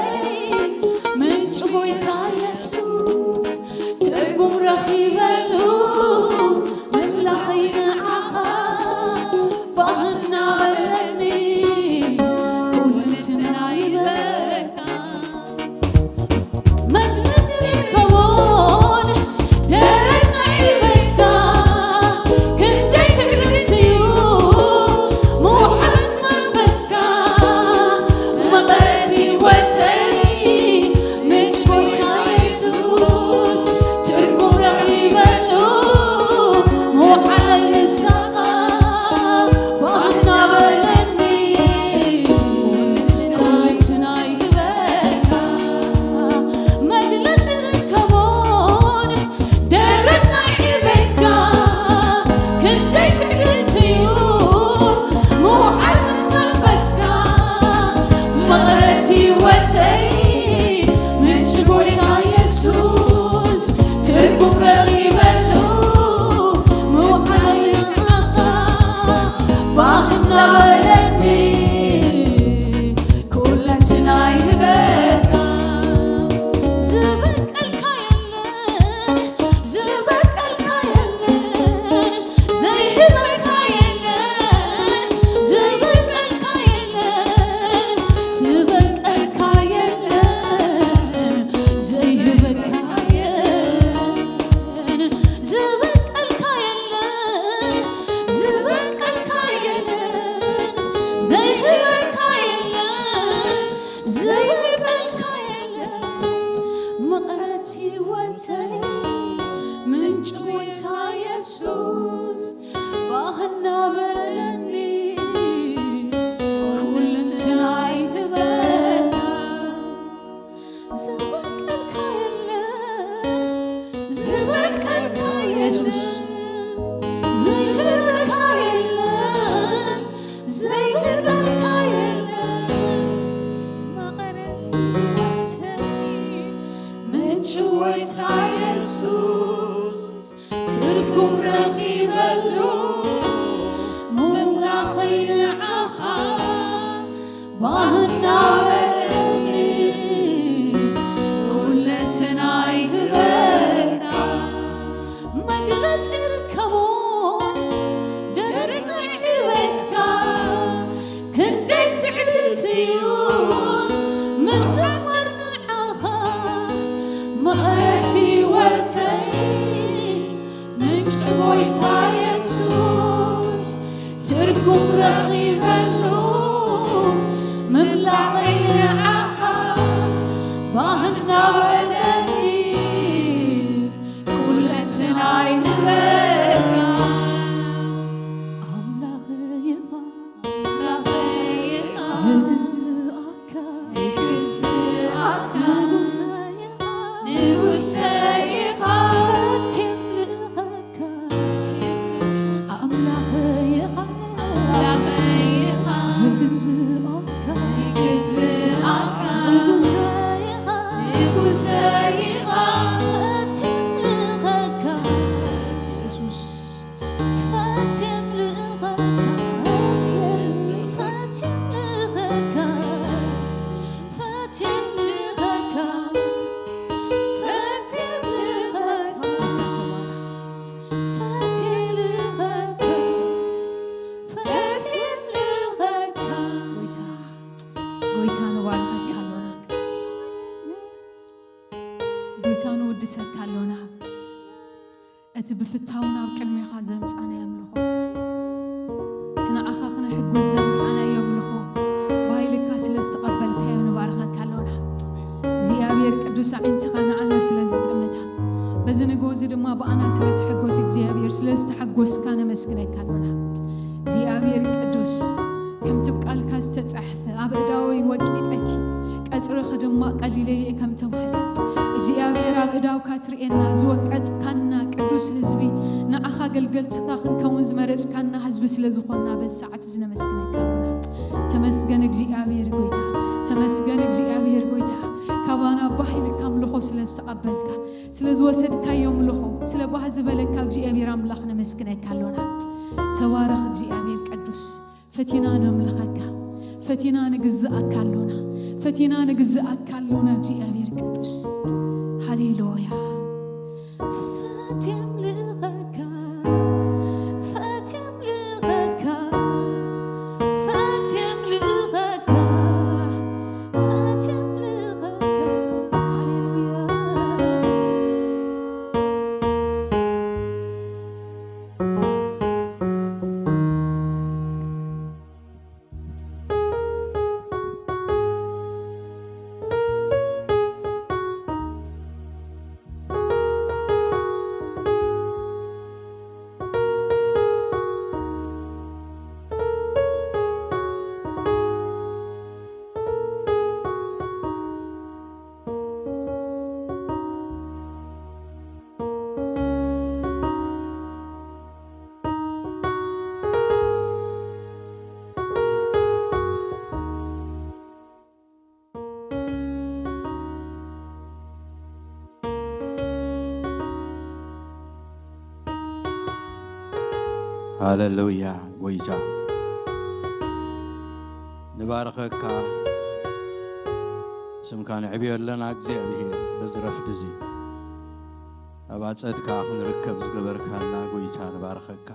ምንጭ ጎይታ የሱስ ትርጉም ረኺበሉ ምላኸይ ንዓኻ ባህና በለኒ ኩልንትና ይበቃ መግለጺ ርከቦን ደረት ናይ ቤትካ ክንደይ ትዕድልቲ እዩ ምውዓል ምስ መንፈስካ መቐረት ህይወተይ ምንጭ ጎይታ የሱስ ትርጉም ረኺበሉ ምውዓለይ ንሳኻ ባህና በለኒ ኩልንትና ይበካ መግለጺ ርከቦን ደረት ናይ ዕቤትካ ክንደይ ትዕድልቲ እዩ ምውዓል ምስ መንፈስካ መቐረት ህይወተይ ምንጭ ጎይታ የሱስ ትርጉም ረኺበሉ ምውዓለይ ንዓኻ ባህና በለኒ ኩለንትናይ ህበካ ዝበቀልካ የለን ዝበቀልካ የለን ዘይህበካ የለን ዝበቀልካ የለን ዝበቀልካ የለን ዘይህበካ የለን ዝበቀልካ የለን ዝበቀልካ የለን ዘይህበካ የለን ዝበቀልካ የለን መቐረት ህይወተይ ምንጭ ጎይታ የሱስ ባህና በለኒ ኩልንትናይ ህበካ ዝበቀልካ የለን ዝበቀልካ የሱስ ዘይህበካ የለን ዘይህበካ የለን መቐረት ህይወተይ ምንጭ ጎይታ የሱስ ትርጉም ረኺበሉ ሙላኸይ ንዓኻ ባህና በለኒ ኩለንትናይ ህበካ መግለጺ ርከቦን ደረት ናይ ዕቤትካ ክንደይ ትዕድልቲ እዩ ምዝማር ንዓኻ መቐረት ህይወተይ ምንጭ ጎይታ የሱስ ትርጉም ረኺበሉ ምላኸይ ንዓኻ ባህና በለኒ ኩለንትናይ ንበካ ኣምላኸይ ኢኻ ኣምላኸይ ኢኻ እግዝኣካ እግዝኣካ ንጉሰይ ኢኻ ንጉሰይ ኢኻ ፈትየ ምልእኸካ ኣምላኸይ ኢኻ ኣምላኸይ ኢኻ እግዝኣካ እግዝኣካ ንጉሰይ ኢኻ ንጉሰይ ኢኻ ፈትየ ምልእኸካ የሱስ ፈትየ ምልእኸካ ፈትየ ምልእኸካ ፈትየ ምልእኸካ ፈትየ ምልእኸካ ፈትየ ምልእኸካ ፈትየ ምልእኸካ ጎይታ ጎይታ ንባርኸካ ኣሎና ጎይታ ንውድሰካ ኣሎና እቲ ብፍታው ናብ ቅድሜኻ ዘምጻናይ ኣምልኾ እቲ ንዓኻ ክነሕጉስ ዘምጻናዮ ኣምልኾ ባይልካ ስለ ዝተቐበልካዮ ንባርኸካ ኣሎና እግዚኣብሔር ቅዱስ ኣዒንትኻ ንዓና ስለ ዝጥምታ በዚ ንጎ እዚ ድማ ብኣና ስለ ትሕጎስ እግዚኣብሔር ስለ ዝተሓጎስካ ነመስግነካ ኣሎና እግዚኣብሔር ቅዱስ ከምቲ ብቃልካ ዝተጻሕፈ ኣብ እዳወይ ወቂጠኪ ቀጽርኺ ድማ ቀሊለየ ከም ተባህለ እግዚኣብሔር ኣብ እዳውካ ትርእየና ዝወቀጥካና ቅዱስ ህዝቢ ንዓኻ ኣገልገልትካ ክንከውን ዝመረጽካና ህዝቢ ስለ ዝኾንና በዚ ሰዓት እዚ ነመስግነካ ኣለና። ተመስገን እግዚኣብሔር ጎይታ፣ ተመስገን እግዚኣብሔር ጎይታ፣ ካባና ባህ ኢልካ ኣምልኾ ስለ ዝተቐበልካ፣ ስለ ዝወሰድካዮ ኣምልኾ፣ ስለ ባህ ዝበለካ እግዚኣብሔር ኣምላኽ ነመስግነካ ኣሎና። ተባረኽ እግዚኣብሔር ቅዱስ። ፈቲና ነምልኸካ፣ ፈቲና ንግዝኣካ ኣሎና፣ ፈቲና ንግዝኣካ ኣሎና እግዚኣብሔር ቅዱስ። ሃሌሉያ። ፈትየ ኣምልኸካ፣ ፈትየ ኣምልኸካ፣ ፈትየ ኣምልኸካ፣ ፈትየ ኣምልኸካ። ሃሌሉያ። ሃሌሉያ። ጎይታ፣ ንባርኸካ፣ ስምካ ንዕብዮ ኣለና እግዚኣብሔር። በዚ ረፍዲ እዚ ኣብ ኣጸድካ ክንርከብ ዝገበርካና ጎይታ ንባርኸካ።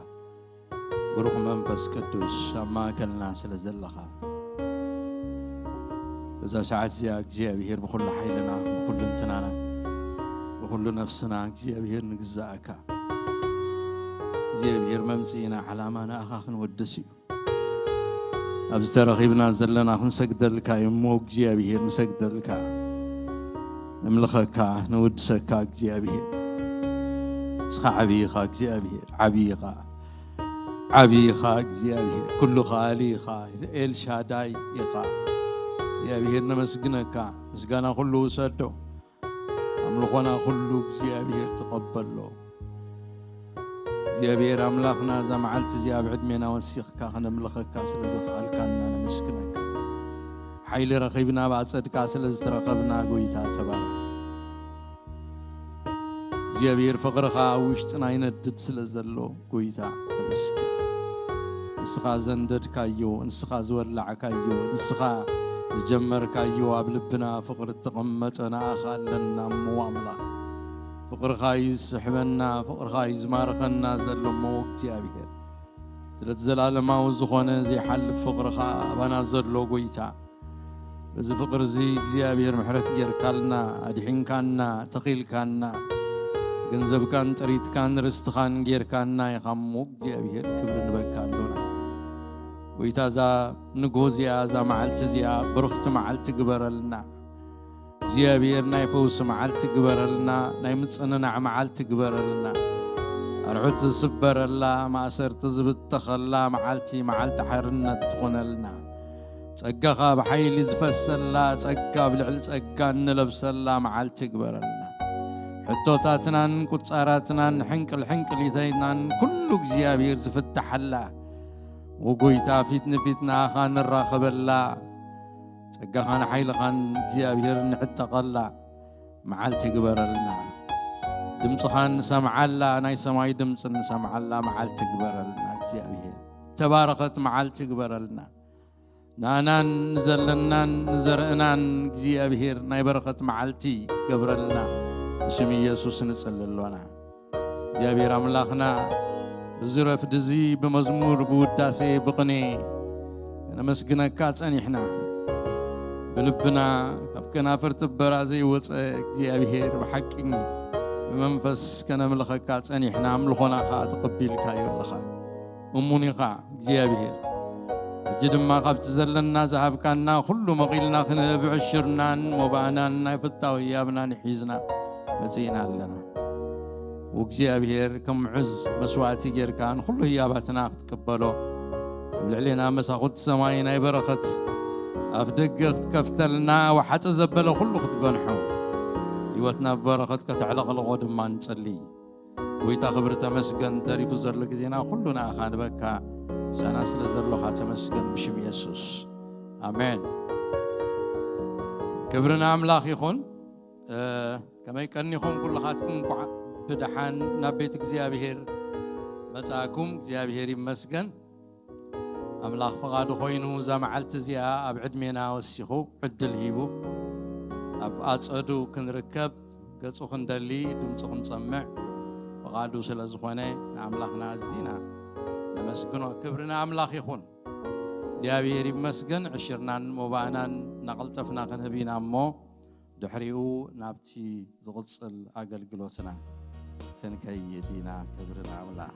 ብሩኽ መንፈስ ቅዱስ ኣብ ማእከልና ስለ ዘለኻ፣ በዛ ሰዓት እዚኣ እግዚኣብሔር ብኹሉ ሓይልና፣ ብኹሉ እንትናና፣ ብኹሉ ነፍስና እግዚኣብሔር ንግዛእካ። እግዚኣብሔር መምጽኢና ዓላማ ንኣኻ ክንወድስ እዩ። ኣብዚ ተረኺብና ዘለና ክንሰግደልካ እዩ እሞ እግዚኣብሔር ንሰግደልካ፣ ንምልኸካ፣ ንውድሰካ እግዚኣብሔር። ንስኻ ዓብዪ ኢኻ እግዚኣብሔር፣ ዓብዪ ኢኻ፣ ዓብዪ ኢኻ እግዚኣብሔር፣ ኩሉ ከኣሊ ኢኻ፣ ኤልሻዳይ ኢኻ እግዚኣብሔር። ነመስግነካ፣ ምስጋና ኩሉ ውሰዶ፣ ኣምልኾና ኩሉ እግዚኣብሔር ተቐበሎ። እግዚኣብሔር ኣምላኽና፣ እዛ መዓልቲ እዚኣ ኣብ ዕድሜና ወሲኽካ ከነምልኸካ ስለ ዘኽኣልካና ነመስግነካ። ሓይሊ ረኺብና ኣብ ኣጸድካ ስለ ዝተረኸብና ጎይታ ተባረኽ። እግዚኣብሔር ፍቕርኻ ኣብ ውሽጥና ይነድድ ስለ ዘሎ ጎይታ ተመስገን። ንስኻ ዘንደድካዮ፣ ንስኻ ዝወላዕካዮ፣ ንስኻ ዝጀመርካዮ ኣብ ልብና ፍቕሪ እተቐመጠ ንኣኻ ኣለና እሞ ኣምላኽ። ፍቕርኻ እዩ ዝስሕበና፣ ፍቕርኻ እዩ ዝማርኸና ዘሎ እሞ እግዚኣብሔር። ስለቲ ዘላለማዊ ዝኾነ ዘይሓልፍ ፍቕርኻ ኣባና ዘሎ ጎይታ፣ በዚ ፍቕሪ እዚ እግዚኣብሔር ምሕረት ጌርካልና፣ ኣድሒንካና፣ ተኺልካና፣ ገንዘብካን ጥሪትካን ርስትኻን ጌርካና ኢኻ እሞ እግዚኣብሔር ክብሪ ንበካ ኣሎና። ጎይታ እዛ ንግሆ እዚኣ፣ እዛ መዓልቲ እዚኣ ብርኽቲ መዓልቲ ግበረልና። እግዚኣብሔር ናይ ፈውሲ መዓልቲ ግበረልና፣ ናይ ምጽንናዕ መዓልቲ ግበረልና። ኣርዑት ዝስበረላ፣ ማእሰርቲ ዝብተኸላ መዓልቲ፣ መዓልቲ ሓርነት ትኹነልና። ጸጋኻ ብሓይሊ ዝፈሰላ፣ ጸጋ ኣብ ልዕሊ ጸጋ እንለብሰላ መዓልቲ ግበረልና። ሕቶታትናን ቁጻራትናን ሕንቅል ሕንቅሊተይናን ኩሉ እግዚኣብሔር ዝፍታሓላ፣ ወጎይታ ፊት ንፊት ንኣኻ ንራኸበላ፣ ጸጋኻን ሓይልኻን እግዚኣብሔር ንዕጠቐላ መዓልቲ ግበረልና። ድምፅኻን ንሰምዓላ፣ ናይ ሰማይ ድምፂ ንሰምዓላ መዓልቲ ግበረልና እግዚኣብሔር። ተባረኸት መዓልቲ ግበረልና። ንኣናን ንዘለናን ንዘርእናን እግዚኣብሔር ናይ በረኸት መዓልቲ ክትገብረልና ብስም ኢየሱስ ንጽሊ ኣሎና። እግዚኣብሔር ኣምላኽና፣ እዚ ረፍዲ እዚ ብመዝሙር፣ ብውዳሴ፣ ብቕኔ ከነመስግነካ ጸኒሕና፣ ብልብና ካብ ከናፍር ትበራ ዘይወጸ እግዚኣብሔር ብሓቂ ብመንፈስ ከነምልኸካ ጸኒሕና፣ ኣምልኾና ከኣ ተቐቢልካዮ ኣለኻ። እሙን ኢኻ እግዚኣብሔር። ሕጂ ድማ ካብቲ ዘለና ዝሃብካና ኩሉ መቒልና ክንህብ ዕሽርናን ሞባእናን ናይ ፍታው ህያብናን ሒዝና መጺእና ኣለና። ወእግዚኣብሔር ከም ምዑዝ መስዋእቲ ጌርካ ንኹሉ ህያባትና ክትቅበሎ፣ ኣብ ልዕሌና መሳኹቲ ሰማይ ናይ በረኸት ኣፍ ደገ ክትከፍተልና፣ ወሓጢ ዘበለ ኩሉ ክትገንሖ፣ ህይወትና ብበረኸት ከተዕለቕልቖ ድማ ንጸሊ። ጎይታ ክብሪ ተመስገን፣ ተሪፉ ዘሎ ግዜና ኩሉ ንኣኻ ንበካ። ምሳና ስለ ዘሎኻ ተመስገን ብሽም የሱስ። ኣሜን። ክብሪ ንኣምላኽ ይኹን። እ፣ ከመይ ቀኒኹም ኩልኻትኩም? እንኳዕ ብደሓን ናብ ቤት እግዚኣብሔር መጻእኩም። እግዚኣብሔር ይመስገን። ኣምላኽ ፍቓዱ ኮይኑ እዛ መዓልቲ እዚኣ ኣብ ዕድሜና ወሲኹ ዕድል ሂቡ ኣብ ኣጸዱ ክንርከብ፣ ገጹ ክንደሊ፣ ድምፁ ክንጸምዕ ፍቓዱ ስለ ዝኾነ ንኣምላኽና ኣዚና ነመስግኖ። ክብሪ ንኣምላኽ ይኹን። እግዚኣብሔር ይመስገን። ዕሽርናን ሞባእናን እናቐልጠፍና ክንህብ ኢና እሞ ድሕሪኡ ናብቲ ዝቕጽል ኣገልግሎትና ክንከይድ ኢና። ክብሪ ንኣምላኽ።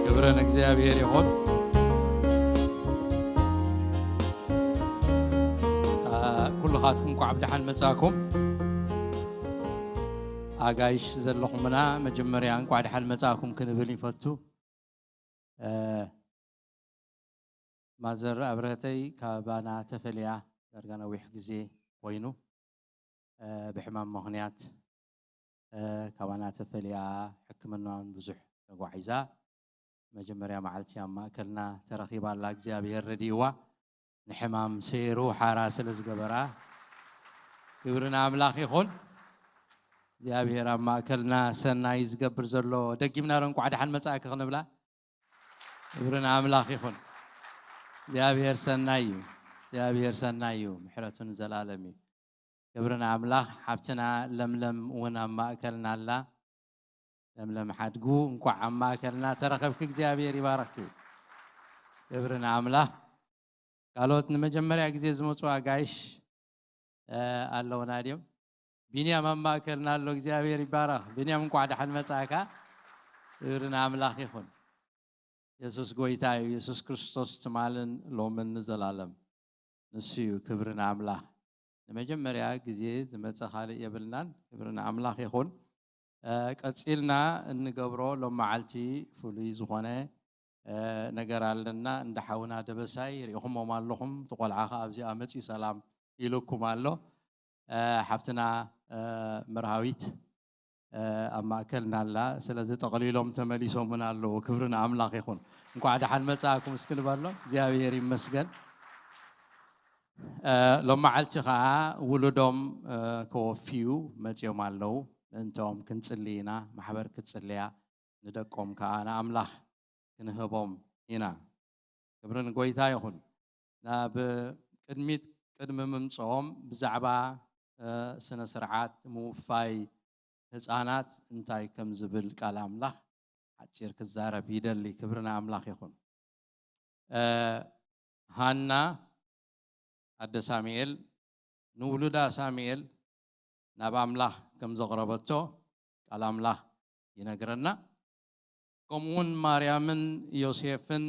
ክብሪ ንእግዚኣብሔር ይኹን። አ፣ ኩልኻትኩም እንኳዕ ብደሓን መጻእኩም። ኣጋይሽ ዘለኹምና መጀመርያ እንኳዕ ደሓን መጻእኩም ክንብል ይፈቱ። እ፣ ማዘር ኣብረተይ ካባና ተፈልያ ዳርጋ ነዊሕ ግዜ ኮይኑ፣ እ፣ ብሕማም ምኽንያት፣ እ፣ ካባና ተፈልያ ሕክምናውን ብዙሕ ተጓዒዛ መጀመርያ መዓልቲ ኣብ ማእከልና ተረኺባ ኣላ። እግዚኣብሔር ረዲእዋ ንሕማም ሰይሩ ሓራ ስለ ዝገበራ ክብሪ ንኣምላኽ ይኹን። እግዚኣብሔር ኣብ ማእከልና ሰናይ ዝገብር ዘሎ ደጊምና ዶ እንኳዕ ደሓን መጻእኪ ክንብላ? ክብሪ ንኣምላኽ ይኹን። እግዚኣብሔር ሰናይ እዩ። እግዚኣብሔር ሰናይ እዩ። ምሕረቱ ንዘላለም እዩ። ክብሪ ንኣምላኽ። ሓብትና ለምለም እውን ኣብ ማእከልና ኣላ። ለምለም ሓድጉ እንኳዕ ኣብ ማእከልና ተረኸብኪ። እግዚኣብሔር ይባረኽኪ። ክብሪ ንኣምላኽ። ካልኦት ንመጀመርያ ግዜ ዝመጹ ኣጋይሽ፣ እ፣ ኣለውና ድዮም? ቢንያም ኣብ ማእከልና ኣሎ። እግዚኣብሔር ይባረኽ። ቢንያም እንኳዕ ደሓን መጻእካ። ክብሪ ንኣምላኽ ይኹን። የሱስ ጎይታ እዩ። የሱስ ክርስቶስ ትማልን ሎምን ንዘላለም ንሱ እዩ። ክብሪ ንኣምላኽ። ንመጀመርያ ግዜ ዝመጸ ካልእ የብልናን። ክብሪ ንኣምላኽ ይኹን። እ፣ ቀጺልና እንገብሮ ሎም መዓልቲ ፍሉይ ዝኾነ፣ እ፣ ነገር ኣለና። እንዳ ሓውና ደበሳይ ርኢኹሞም ኣለኹም። እቲ ቆልዓ ኸኣ ኣብዚኣ መጺኡ ሰላም ኢሉኩም ኣሎ። እ፣ ሓብትና፣ እ፣ መርሃዊት፣ እ፣ ኣብ ማእከልና ኣላ። ስለዚ ጠቕሊሎም ተመሊሶም እውን ኣለዉ። ክብሪ ንኣምላኽ ይኹን። እንኳዕ ደሓን መጻእኩም እስኪ ንበሎም። እግዚኣብሔር ይመስገን። እ፣ ሎም መዓልቲ ኸኣ ውሉዶም፣ እ፣ ከወፍዩ መጺኦም ኣለዉ። ምእንትኦም ክንጽሊ ኢና። ማሕበር ክትጽልያ፣ ንደቆም ከኣ ንኣምላኽ ክንህቦም ኢና። ክብሪ ንጎይታ ይኹን። ናብ ቅድሚት ቅድሚ ምምጽኦም ብዛዕባ፣ እ፣ ስነ ስርዓት ምውፋይ ህጻናት እንታይ ከም ዝብል ቃል ኣምላኽ ሓጺር ክዛረብ ይደሊ። ክብሪ ንኣምላኽ ይኹን። እ፣ ሃና ኣደ ሳሙኤል ንውሉዳ ሳሙኤል ናብ ኣምላኽ ከም ዘቕረበቶ ቃል ኣምላኽ ይነግረና። ከምኡውን ማርያምን ዮሴፍን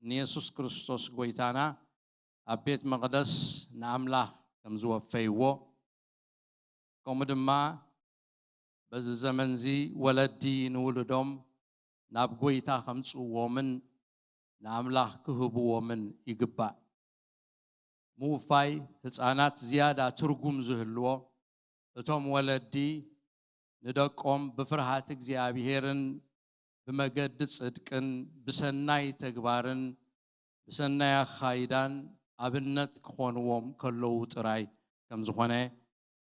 ንየሱስ ክርስቶስ ጎይታና ኣብ ቤት መቕደስ ንኣምላኽ ከም ዝወፈይዎ፣ ከምኡ ድማ በዚ ዘመንዚ ወለዲ ንውሉዶም ናብ ጎይታ ከምጽእዎምን ንኣምላኽ ክህብዎምን ይግባእ። ምውፋይ ህጻናት ዝያዳ ትርጉም ዝህልዎ፣ እቶም ወለዲ ንደቆም ብፍርሃት እግዚኣብሄርን ብመገዲ ጽድቅን ብሰናይ ተግባርን ብሰናይ ኣኻይዳን ኣብነት ክኾንዎም ከለዉ ጥራይ ከም ዝኾነ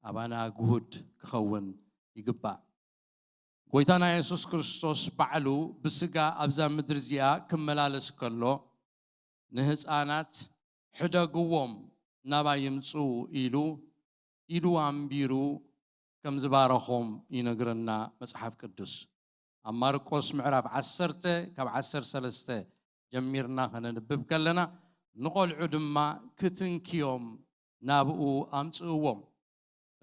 ኣባና ግሁድ ክኸውን ይግባእ። ጎይታና የሱስ ክርስቶስ ባዕሉ ብስጋ ኣብዛ ምድሪ እዚኣ ክመላለስ ከሎ፣ ንህፃናት ሕደግዎም ናባይ ይምፅኡ ኢሉ ኢዱ ኣንቢሩ ከም ዝባረኾም ይነግረና መጽሓፍ ቅዱስ። ኣብ ማርቆስ ምዕራፍ ዓሰርተ ካብ ዓሰርተ ሰለስተ ጀሚርና ከነንብብ ከለና፣ ንቖልዑ ድማ ክትንክዮም ናብኡ ኣምጽእዎም።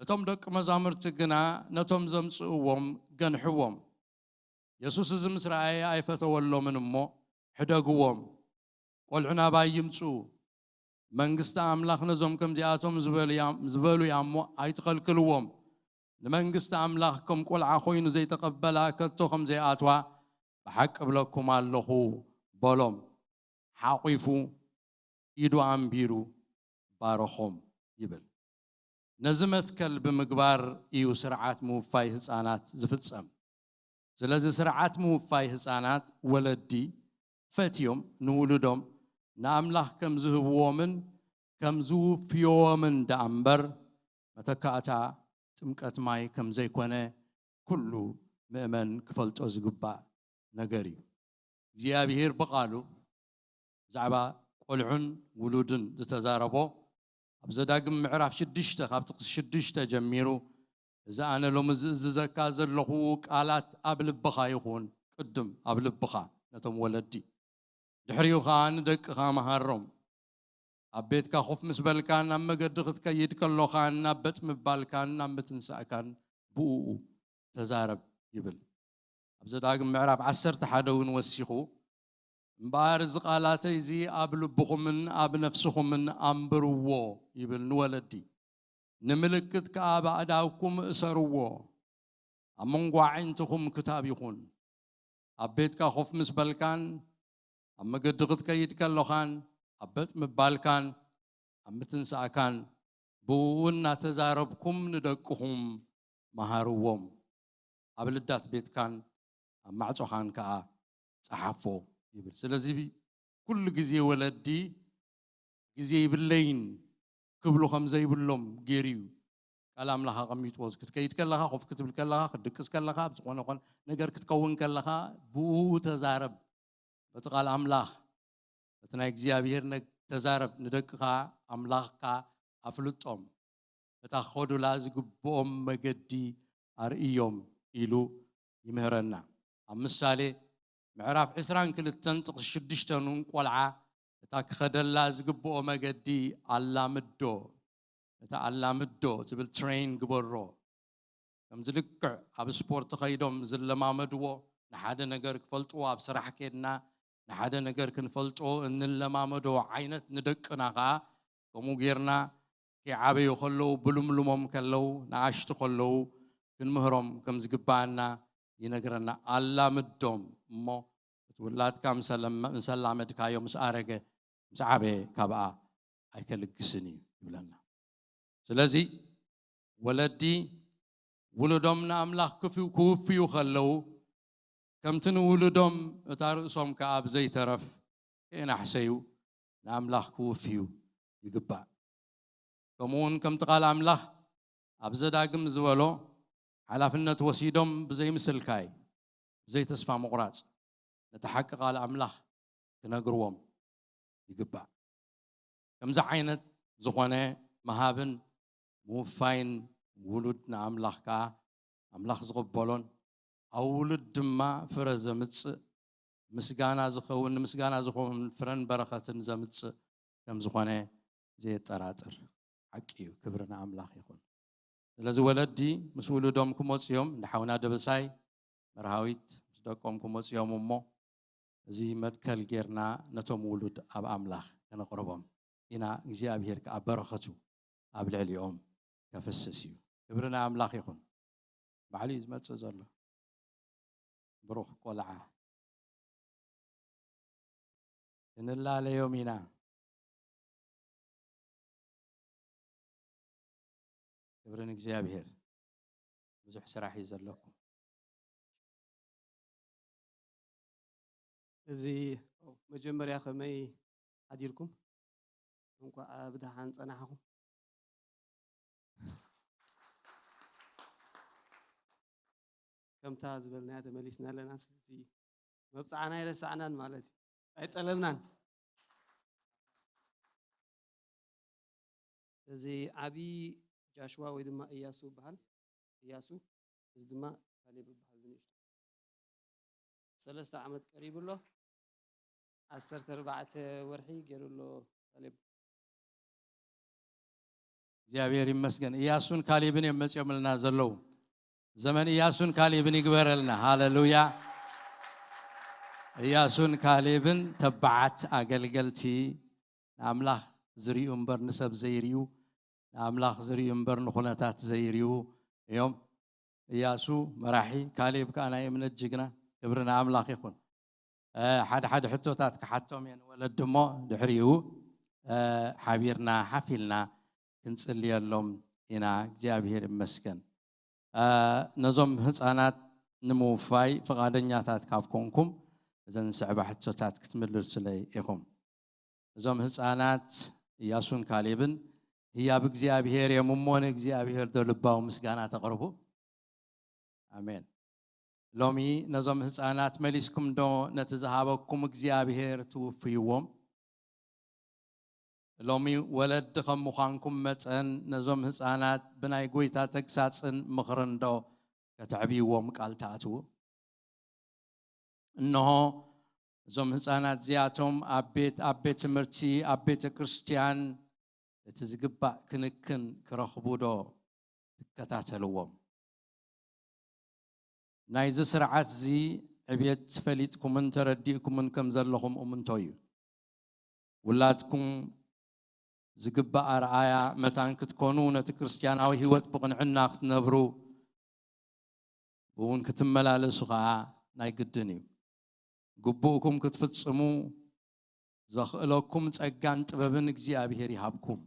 እቶም ደቂ መዛሙርቲ ግና ነቶም ዘምጽእዎም ገንሕዎም። የሱስ እዚ ምስ ረኣየ ኣይፈተወሎምን እሞ፣ ሕደግዎም፣ ቆልዑ ናባይ ይምጽኡ፣ መንግስቲ ኣምላኽ ነዞም ከምዚኣቶም ዝበሉ እያ እሞ ኣይትኸልክልዎም። ንመንግስቲ ኣምላኽ ከም ቆልዓ ኮይኑ ዘይተቐበላ ከቶ ከም ዘይኣትዋ ብሓቂ እብለኩም ኣለኹ በሎም። ሓቒፉ ኢዱ ኣንቢሩ ባረኾም ይብል። ነዚ መትከል ብምግባር እዩ ስርዓት ምውፋይ ህፃናት ዝፍፀም። ስለዚ ስርዓት ምውፋይ ህፃናት ወለዲ ፈትዮም ንውሉዶም ንኣምላኽ ከም ዝህብዎምን ከም ዝውፍዮዎምን ደኣ እምበር መተካእታ ጥምቀት ማይ ከም ዘይኮነ ኩሉ ምእመን ክፈልጦ ዝግባእ ነገር እዩ። እግዚኣብሔር ብቓሉ ብዛዕባ ቆልዑን ውሉድን ዝተዛረቦ ኣብ ዘዳግም ምዕራፍ ሽዱሽተ ካብ ጥቕሲ ሽዱሽተ ጀሚሩ፣ እዚ ኣነ ሎሚ ዝእዝዘካ ዘለኹ ቃላት ኣብ ልብኻ ይኹን፣ ቅድም ኣብ ልብኻ ነቶም ወለዲ፣ ድሕሪኡ ኸኣ ንደቅኻ መሃሮም። ኣብ ቤትካ ኮፍ ምስ በልካን ኣብ መገዲ ክትከይድ ከሎኻን ናብ በጥ ምባልካን ናብ ምትንሳእካን ብእኡ ተዛረብ ይብል። ኣብ ዘዳግም ምዕራፍ ዓሰርተ ሓደ እውን ወሲኹ፣ እምበኣር እዚ ቃላተይ እዚ ኣብ ልብኹምን ኣብ ነፍስኹምን ኣንብርዎ ይብል ንወለዲ። ንምልክት ከኣ ብኣእዳውኩም እሰርዎ፣ ኣብ መንጎ ኣዒንትኹም ክታብ ይኹን። ኣብ ቤትካ ኮፍ ምስ በልካን ኣብ መገዲ ክትከይድ ከሎኻን ኣብ በጥ ምባልካን ኣብ ምትንሳእካን ብእኡ እናተዛረብኩም ንደቅኹም መሃርዎም። ኣብ ልዳት ቤትካን ኣብ ማዕጾኻን ከኣ ጸሓፎ ይብል። ስለዚ ኩሉ ግዜ ወለዲ ግዜ ይብለይን ክብሉ ከም ዘይብሎም ገይሩ እዩ ቃል ኣምላኽ ኣቐሚጥዎ። ክትከይድ ከለኻ፣ ኮፍ ክትብል ከለኻ፣ ክትድቅስ ከለኻ፣ ኣብ ዝኾነ ኮን ነገር ክትከውን ከለኻ ብኡ ተዛረብ። በቲ ቃል ኣምላኽ፣ በቲ ናይ እግዚኣብሔር ነግ-፣ ተዛረብ። ንደቅኻ ኣምላኽካ ኣፍልጦም። እታ ክኸዱላ ዝግብኦም መገዲ ኣርእዮም ኢሉ ይምህረና። ኣብ ምሳሌ ምዕራፍ ዕስራን ክልተን ጥቕሲ ሽዱሽተ እውን ቆልዓ እታ ክኸደላ ዝግብኦ መገዲ ኣላምዶ፣ እታ ኣላምዶ ትብል ትሬን ግበሮ። ከምዚ ልክዕ ኣብ ስፖርት ከይዶም ዝለማመድዎ፣ ንሓደ ነገር ክፈልጥዎ ኣብ ስራሕ ከድና ንሓደ ነገር ክንፈልጦ እንለማመዶ ዓይነት ንደቅና ኸዓ ከምኡ ጌርና ከይዓበዩ ከለዉ፣ ብልምልሞም ከለዉ፣ ንኣሽቱ ከለዉ ክንምህሮም ከም ዝግብኣና ይነግረና። ኣላምዶም እሞ እቲ ውላድካ ምስ ኣላመ-፣ ምስ ኣላመድካዮ፣ ምስ ኣረገ፣ ምስ ዓበየ ካብኣ ኣይከልግስን እዩ ይብለና። ስለዚ ወለዲ ውሉዶም ንኣምላኽ ክፍ-፣ ክውፍዩ ከለዉ፣ ከምቲ ንውሉዶም እታ ርእሶም ከኣ ብዘይተረፍ ከየናሕሰዩ ንኣምላኽ ክውፍዩ ይግባእ። ከምኡውን ከምቲ ቃል ኣምላኽ ኣብ ዘዳግም ዝበሎ፣ ሓላፍነት ወሲዶም ብዘይምስልካይ፣ ብዘይተስፋ ምቑራጽ፣ ነቲ ሓቂ ቃል ኣምላኽ ክነግርዎም ይግባእ። ከምዚ ዓይነት ዝኾነ ምሃብን ምውፋይን ውሉድ ንኣምላኽ ከኣ ኣምላኽ ዝቕበሎን ኣብ ውሉድ ድማ ፍረ ዘምጽእ ምስጋና ዝኸውን፣ ንምስጋና ዝኸውን ፍረን በረኸትን ዘምጽእ ከም ዝኾነ ዘየጠራጥር ሓቂ እዩ። ክብሪ ንኣምላኽ ይኹን። ስለዚ ወለዲ ምስ ውሉዶም ክመጹ እዮም። እንዳ ሓውና ደበሳይ መርሃዊት ምስ ደቆም ክመጹ እዮም እሞ፣ እዚ መትከል ጌርና ነቶም ውሉድ ኣብ ኣምላኽ ከነቕርቦም ኢና። እግዚኣብሄር ከኣ በረኸቱ ኣብ ልዕሊኦም ከፍስስ እዩ። ክብሪ ንኣምላኽ ይኹን። ባዕሉ እዩ ዝመጽእ ዘሎ። ብሩኽ ቆልዓ። ክንላለዮም ኢና። ክብሪ ንእግዚኣብሔር። ብዙሕ ስራሕ እዩ ዘለኩም። እዚ መጀመርያ ከመይ ሓዲርኩም? እንኳዕ ብደሓን ጸናሕኹም። ከምታ ዝበልናያ ተመሊስና ኣለና። ስለዚ መብጽዓና ኣይረሳዕናን ማለት እዩ። ኣይጠለብናን። እዚ ዓቢ ጃሽዋ ወይ ድማ እያሱ ይበሃል። እያሱ፣ እዚ ድማ ካሌብ ይበሃል። ዝንእሽቶ ሰለስተ ዓመት ቀሪቡ ኣሎ። ዓሰርተ ኣርባዕተ ወርሒ ገይሩ ኣሎ ካሌብ። እግዚኣብሔር ይመስገን። እያሱን ካሌብን እዮም መጺኦምልና ዘለዉ። ዘመን እያሱን ካሌብን ይግበረልና። ሃሌሉያ። እያሱን ካሌብን ተባዓት ኣገልገልቲ፣ ንኣምላኽ ዝርእዩ እምበር ንሰብ ዘይርእዩ፣ ንኣምላኽ ዝርእዩ እምበር ንኹነታት ዘይርእዩ እዮም። እያሱ መራሒ፣ ካሌብ ከኣ ናይ እምነት ጅግና። ክብሪ ንኣምላኽ ይኹን። እ፣ ሓደ ሓደ ሕቶታት ክሓቶም እየ ንወለዲ እሞ ድሕሪኡ፣ እ፣ ሓቢርና ሓፍ ኢልና ክንጽልየሎም ኢና። እግዚኣብሔር ይመስገን። እ፣ ነዞም ህጻናት ንምውፋይ ፍቓደኛታት ካብ ኮንኩም እዘን ዝስዕባ ሕቶታት ክትምልሱለይ ኢኹም። እዞም ህጻናት እያሱን ካሌብን ህያብ እግዚኣብሔር እዮም እሞ ንእግዚኣብሔር ዶ ልባዊ ምስጋና ተቕርቡ? ኣሜን። ሎሚ ነዞም ህጻናት መሊስኩም ዶ ነቲ ዝሃበኩም እግዚኣብሔር ትውፍይዎም? ሎሚ ወለዲ ከም ምዃንኩም መጠን ነዞም ህጻናት ብናይ ጎይታ ተግሳጽን ምኽርን ዶ ከተዕብይዎም ቃል ትኣትዉ? እንሆ እዞም ህጻናት እዚኣቶም ኣብ ቤት፣ ኣብ ቤት ትምህርቲ፣ ኣብ ቤተ ክርስቲያን እቲ ዝግባእ ክንክን ክረኽቡ ዶ ትከታተልዎም? ናይዚ ስርዓት እዚ ዕብየት ፈሊጥኩምን ተረዲእኩምን ከም ዘለኹም እምንቶ እዩ። ውላድኩም ዝግባእ ኣርኣያ መታን ክትኮኑ፣ ነቲ ክርስትያናዊ ህይወት ብቕንዕና ክትነብሩ፣ ብእውን ክትመላለሱ ኸኣ ናይ ግድን እዩ። ግቡእኩም ክትፍጽሙ ዘኽእለኩም ጸጋን ጥበብን እግዚኣብሔር ይሃብኩም።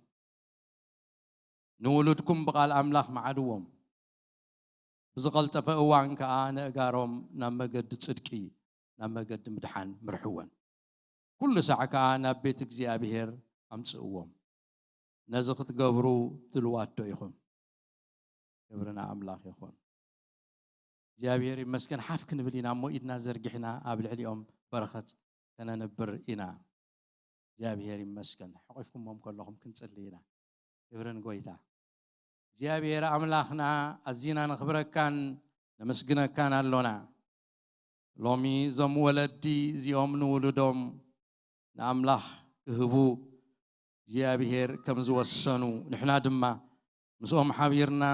ንውሉድኩም ብቓል ኣምላኽ መዓድዎም። ብዝቐልጠፈ እዋን ከኣ ነእጋሮም ናብ መገዲ ጽድቂ፣ ናብ መገዲ ምድሓን ምርሕወን። ኩሉ ሳዕ ከኣ ናብ ቤት እግዚኣብሔር ኣምጽእዎም። ነዚ ክትገብሩ ድልዋት ዶ ኢኹም? ክብሪ ንኣምላኽ ይኹን። እግዚኣብሔር ይመስገን። ሓፍ ክንብል ኢና እሞ ኢድና ዘርጊሕና ኣብ ልዕሊኦም በረኸት ከነንብር ኢና። እግዚኣብሔር ይመስገን። ሓቂፍኩሞም ከለኹም ክንጽሊ ኢና። ክብሪ ንጎይታ። እግዚኣብሔር ኣምላኽና ኣዚና ነኽብረካን ነመስግነካን ኣሎና። ሎሚ እዞም ወለዲ እዚኦም ንውሉዶም ንኣምላኽ ክህቡ እግዚኣብሔር ከም ዝወሰኑ ንሕና ድማ ምስኦም ሓቢርና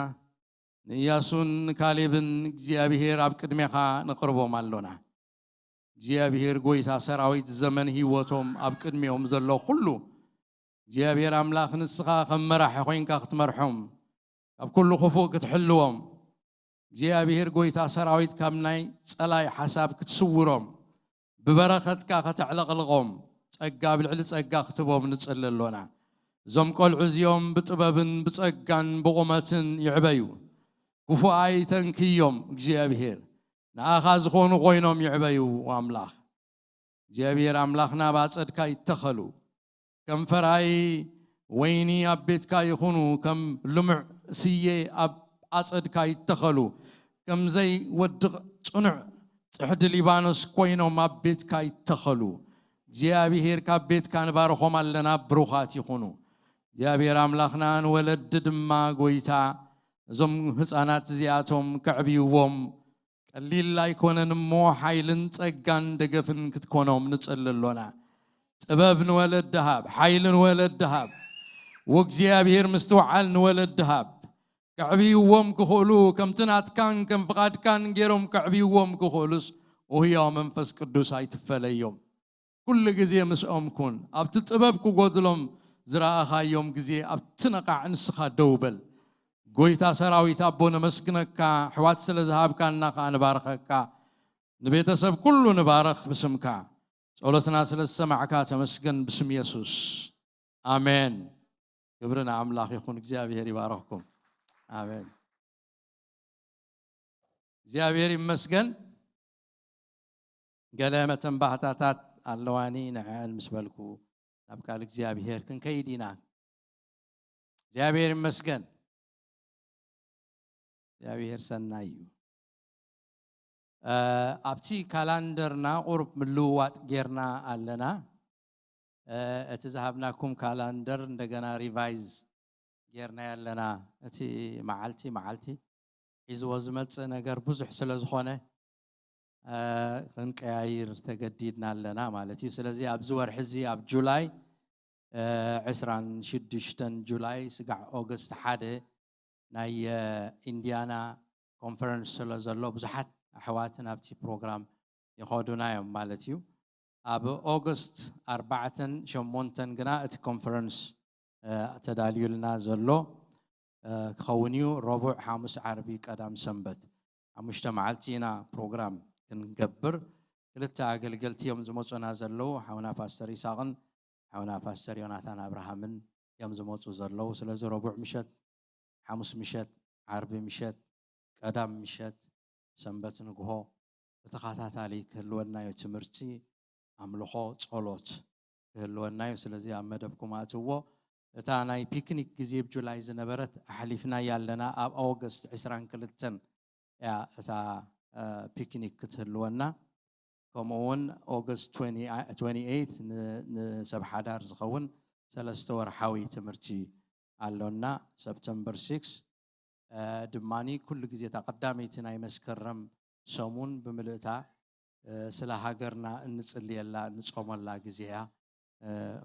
ንእያሱን ንካሌብን እግዚኣብሔር ኣብ ቅድሜኻ ነቕርቦም ኣሎና። እግዚኣብሔር ጎይታ ሰራዊት ዘመን ህይወቶም ኣብ ቅድሚኦም ዘሎ ኩሉ እግዚኣብሔር ኣምላኽ ንስኻ ከም መራሒ ኮይንካ ክትመርሖም ካብ ኩሉ ክፉእ ክትሕልዎም እግዚኣብሔር ጎይታ ሰራዊት ካብ ናይ ጸላይ ሓሳብ ክትስውሮም ብበረኸትካ ከተዕለቕልቖም ጸጋ ኣብ ልዕሊ ጸጋ ክትቦም ንጽሊ ኣሎና። እዞም ቆልዑ እዚኦም ብጥበብን ብጸጋን ብቑመትን ይዕበዩ። ክፉእ ኣይተንክዮም እግዚኣብሔር። ንኣኻ ዝኾኑ ኮይኖም ይዕበዩ ኣምላኽ። እግዚኣብሔር ኣምላኽና ኣብ ኣጸድካ ይተኸሉ። ከም ፈራይ ወይኒ ኣብ ቤትካ ይኹኑ፣ ከም ልሙዕ ስየ ኣብ ኣጸድካ ይተኸሉ። ከም ዘይወድቕ ጽኑዕ ጽሕዲ ሊባኖስ ኮይኖም ኣብ ቤትካ ይተኸሉ። እግዚኣብሔር ካብ ቤትካ ንባርኾም ኣለና፣ ብሩኻት ይኹኑ። እግዚኣብሔር ኣምላኽና ንወለዲ ድማ ጎይታ እዞም ህፃናት እዚኣቶም ከዕብይዎም ቀሊል ኣይኮነን እሞ ሓይልን ጸጋን ደገፍን ክትኮኖም ንጽሊ ኣሎና። ጥበብ ንወለዲ ሃብ፣ ሓይሊ ንወለዲ ሃብ፣ ወእግዚኣብሔር ምስትውዓል ንወለዲ ሃብ። ከዕብይዎም ክኽእሉ ከምቲ ናትካን ከም ፍቓድካን ገይሮም ከዕብይዎም ክኽእሉስ ውህያው መንፈስ ቅዱስ ኣይትፈለዮም። ኩሉ ግዜ ምስኦም ኩን። ኣብቲ ጥበብ ክጎድሎም ዝረኣኻዮም ግዜ ኣብቲ ነቓዕ ንስኻ ደው በል። ጎይታ ሰራዊት ኣቦ ነመስግነካ፣ ኣሕዋት ስለ ዝሃብካና ከኣ ንባርኸካ። ንቤተሰብ ኩሉ ንባርኽ ብስምካ። ጸሎትና ስለ ዝሰማዕካ ተመስገን ብስም የሱስ። ኣሜን። ክብሪ ንኣምላኽ ይኹን። እግዚኣብሔር ይባርኽኩም። ኣሜን። እግዚኣብሔር ይመስገን። ገለ መተንባህታታት ኣለዋኒ ንዐን ምስ በልኩ ናብ ቃል እግዚኣብሔር ክንከይድ ኢና። እግዚኣብሔር ይመስገን። እግዚኣብሔር ሰናይ እዩ። ኣብቲ ካላንደርና ቁሩብ ምልውዋጥ ጌርና ኣለና። እቲ ዝሃብናኩም ካላንደር እንደገና ሪቫይዝ ጌርና ኣለና። እቲ መዓልቲ መዓልቲ ሒዝዎ ዝመጽእ ነገር ብዙሕ ስለ ዝኾነ ክንቀያይር ተገዲድና ኣለና ማለት እዩ። ስለዚ ኣብዚ ወርሒ እዚ ኣብ ጁላይ ዕስራን ሽዱሽተን ጁላይ ስጋዕ ኦገስት ሓደ ናይ ኢንዲያና ኮንፈረንስ ስለ ዘሎ ብዙሓት ኣሕዋት ናብቲ ፕሮግራም ይኸዱና እዮም ማለት እዩ። ኣብ ኦገስት ኣርባዕተን ሸሞንተን ግና እቲ ኮንፈረንስ ተዳልዩልና ዘሎ ክኸውን እዩ። ረቡዕ፣ ሓሙስ፣ ዓርቢ፣ ቀዳም፣ ሰንበት ሓሙሽተ መዓልቲ ኢና ፕሮግራም ክንገብር። ክልተ ኣገልገልቲ እዮም ዝመፁና ዘለዉ፣ ሓውና ፓስተር ይስሐቅን ሓውና ፓስተር ዮናታን ኣብርሃምን እዮም ዝመፁ ዘለዉ። ስለዚ ረቡዕ ምሸት፣ ሓሙስ ምሸት፣ ዓርቢ ምሸት፣ ቀዳም ምሸት፣ ሰንበት ንግሆ ብተኸታታሊ ክህልወና እዩ። ትምህርቲ፣ ኣምልኾ፣ ጸሎት ክህልወና እዩ። ስለዚ ኣብ መደብኩም ኣእትዎ። እታ ናይ ፒክኒክ ግዜ ኣብ ጁላይ ዝነበረት ኣሕሊፍናያ ኣለና። ኣብ ኦገስት ዕስራን ክልተን እያ እታ ፒክኒክ ክትህልወና። ከምኡ እውን ኦገስት ትወንቲ ኤይት ንሰብ ሓዳር ዝኸውን ሰለስተ ወርሓዊ ትምህርቲ ኣሎና። ሰፕተምበር ሲክስ ድማ ኩሉ ግዜ እታ ቀዳመይቲ ናይ መስከረም ሰሙን ብምልእታ ስለ ሃገርና እንጽልየላ እንጾመላ ግዜ እያ።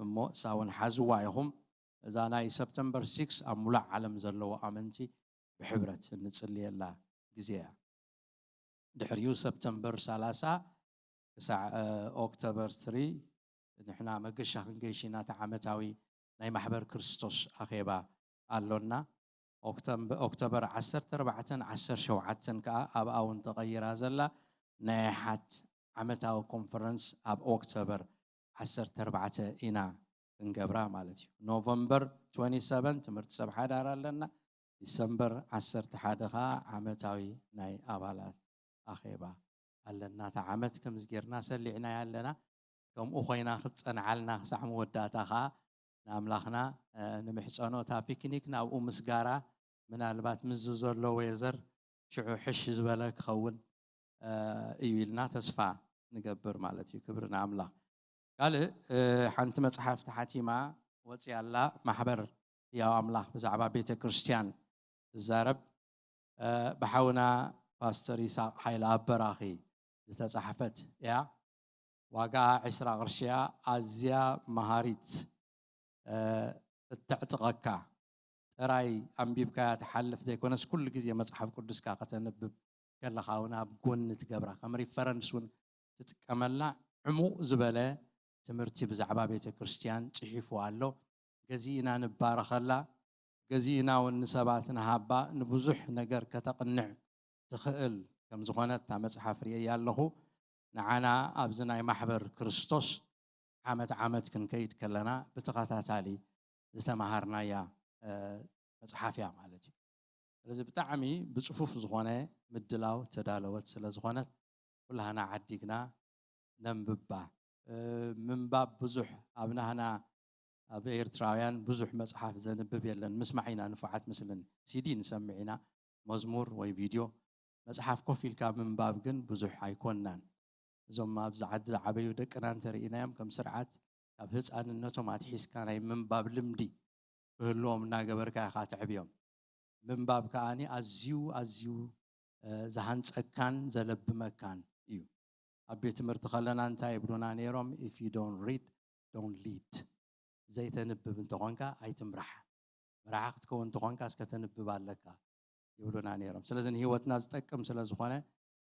እሞ እሳ እውን ሓዝዋ ኢኹም። እዛ ናይ ሰፕተምበር ሲክስ ኣብ ሙሉእ ዓለም ዘለዉ ኣመንቲ ብሕብረት እንጽልየላ ግዜ እያ። ድሕሪኡ ሰፕተምበር ሰላሳ ክሳዕ ኦክቶበር ትሪ ንሕና መገሻ ክንገይሽ ኢና። እቲ ዓመታዊ ናይ ማሕበር ክርስቶስ ኣኼባ ኣሎና። ኦክቶምበ-፣ ኦክቶበር ዓሰርተ ኣርባዕተን ዓሰርተ ሸውዓተን ከኣ ኣብኣ እውን ተቐይራ ዘላ ናይ ኣሓት ዓመታዊ ኮንፈረንስ ኣብ ኦክቶበር ዓሰርተ ኣርባዕተ ኢና ክንገብራ ማለት እዩ። ኖቨምበር ትወንቲ ሰቨን ትምህርቲ ሰብ ሓዳር ኣለና። ዲሰምበር ዓሰርተ ሓደ ከኣ ዓመታዊ ናይ ኣባላት ኣኼባ ኣለና። እታ ዓመት ከምዚ ጌርና ሰሊዕናያ ኣለና። ከምኡ ኮይና ክትጸንዓልና ክሳዕ መወዳእታ ከኣ ንኣምላኽና ንምሕጸኖ። እታ ፒክኒክ ናብኡ ምስጋራ ምናልባት ምስዚ ዘሎ ዌዘር ሽዑ ሕሽ ዝበለ ክኸውን እዩ ኢልና ተስፋ ንገብር ማለት እዩ። ክብሪ ንኣምላኽ። ካልእ ሓንቲ መጽሓፍ ተሓቲማ ወጽያ ኣላ፣ ማሕበር ህያው ኣምላኽ ብዛዕባ ቤተ ክርስቲያን ትዛረብ። ብሓውና ፓስተር ይስሐቅ ሃይለ ኣበራኺ ዝተጻሕፈት እያ። ዋጋኣ ዕስራ ቅርሺ እያ። ኣዝያ መሃሪት፣ እተዕጥቐካ፣ ጥራይ ኣንቢብካያ ትሓልፍ ዘይኮነስ ኩሉ ግዜ መጽሓፍ ቅዱስካ ከተንብብ ከለኻ እውን ኣብ ጎኒ ትገብራ፣ ከም ሪፈረንስ እውን ትጥቀመላ። ዕሙቕ ዝበለ ትምህርቲ ብዛዕባ ቤተ ክርስቲያን ጽሒፉ ኣሎ። ገዚእና ንባረኸላ፣ ገዚእና እውን ንሰባት ንሃባ፣ ንብዙሕ ነገር ከተቕንዕ ትኽእል ከም ዝኾነት እታ መጽሓፍ ርእየያ ኣለኹ። ንዓና ኣብዚ ናይ ማሕበር ክርስቶስ ዓመት ዓመት ክንከይድ ከለና ብተኸታታሊ ዝተመሃርናያ መጽሓፍ እያ ማለት እዩ። ስለዚ ብጣዕሚ ብጽፉፍ ዝኾነ ምድላው ተዳለወት ስለ ዝኾነት ኩላህና ዓዲግና ነንብባ። ምንባብ ብዙሕ ኣብ ናህና ኣብ ኤርትራውያን ብዙሕ መጽሓፍ ዘንብብ የለን። ምስማዕ ኢና ንፉዓት ምስልን ሲዲ ንሰምዕ ኢና፣ መዝሙር ወይ ቪድዮ። መጽሓፍ ኮፍ ኢልካ ምንባብ ግን ብዙሕ ኣይኮንናን። እዞም ኣብዚ ዓዲ ዝዓበዩ ደቅና እንተርኢናዮም ከም ስርዓት ካብ ህፃንነቶም ኣትሒዝካ ናይ ምንባብ ልምዲ ክህልዎም እናገበርካ ኢኻ ተዕብዮም። ምንባብ ከኣኒ ኣዝዩ ኣዝዩ ዝሃንጸካን ዘለብመካን እዩ። ኣብ ቤት ትምህርቲ ከለና እንታይ ይብሉና ነይሮም? If you don't read, don't lead። ዘይተንብብ እንተኾንካ ኣይትምራሕ። መራሒ ክትከውን እንተኾንካ እስከ ተንብብ ኣለካ ይብሉና ነይሮም። ስለዚ ንህይወትና ዝጠቅም ስለ ዝኾነ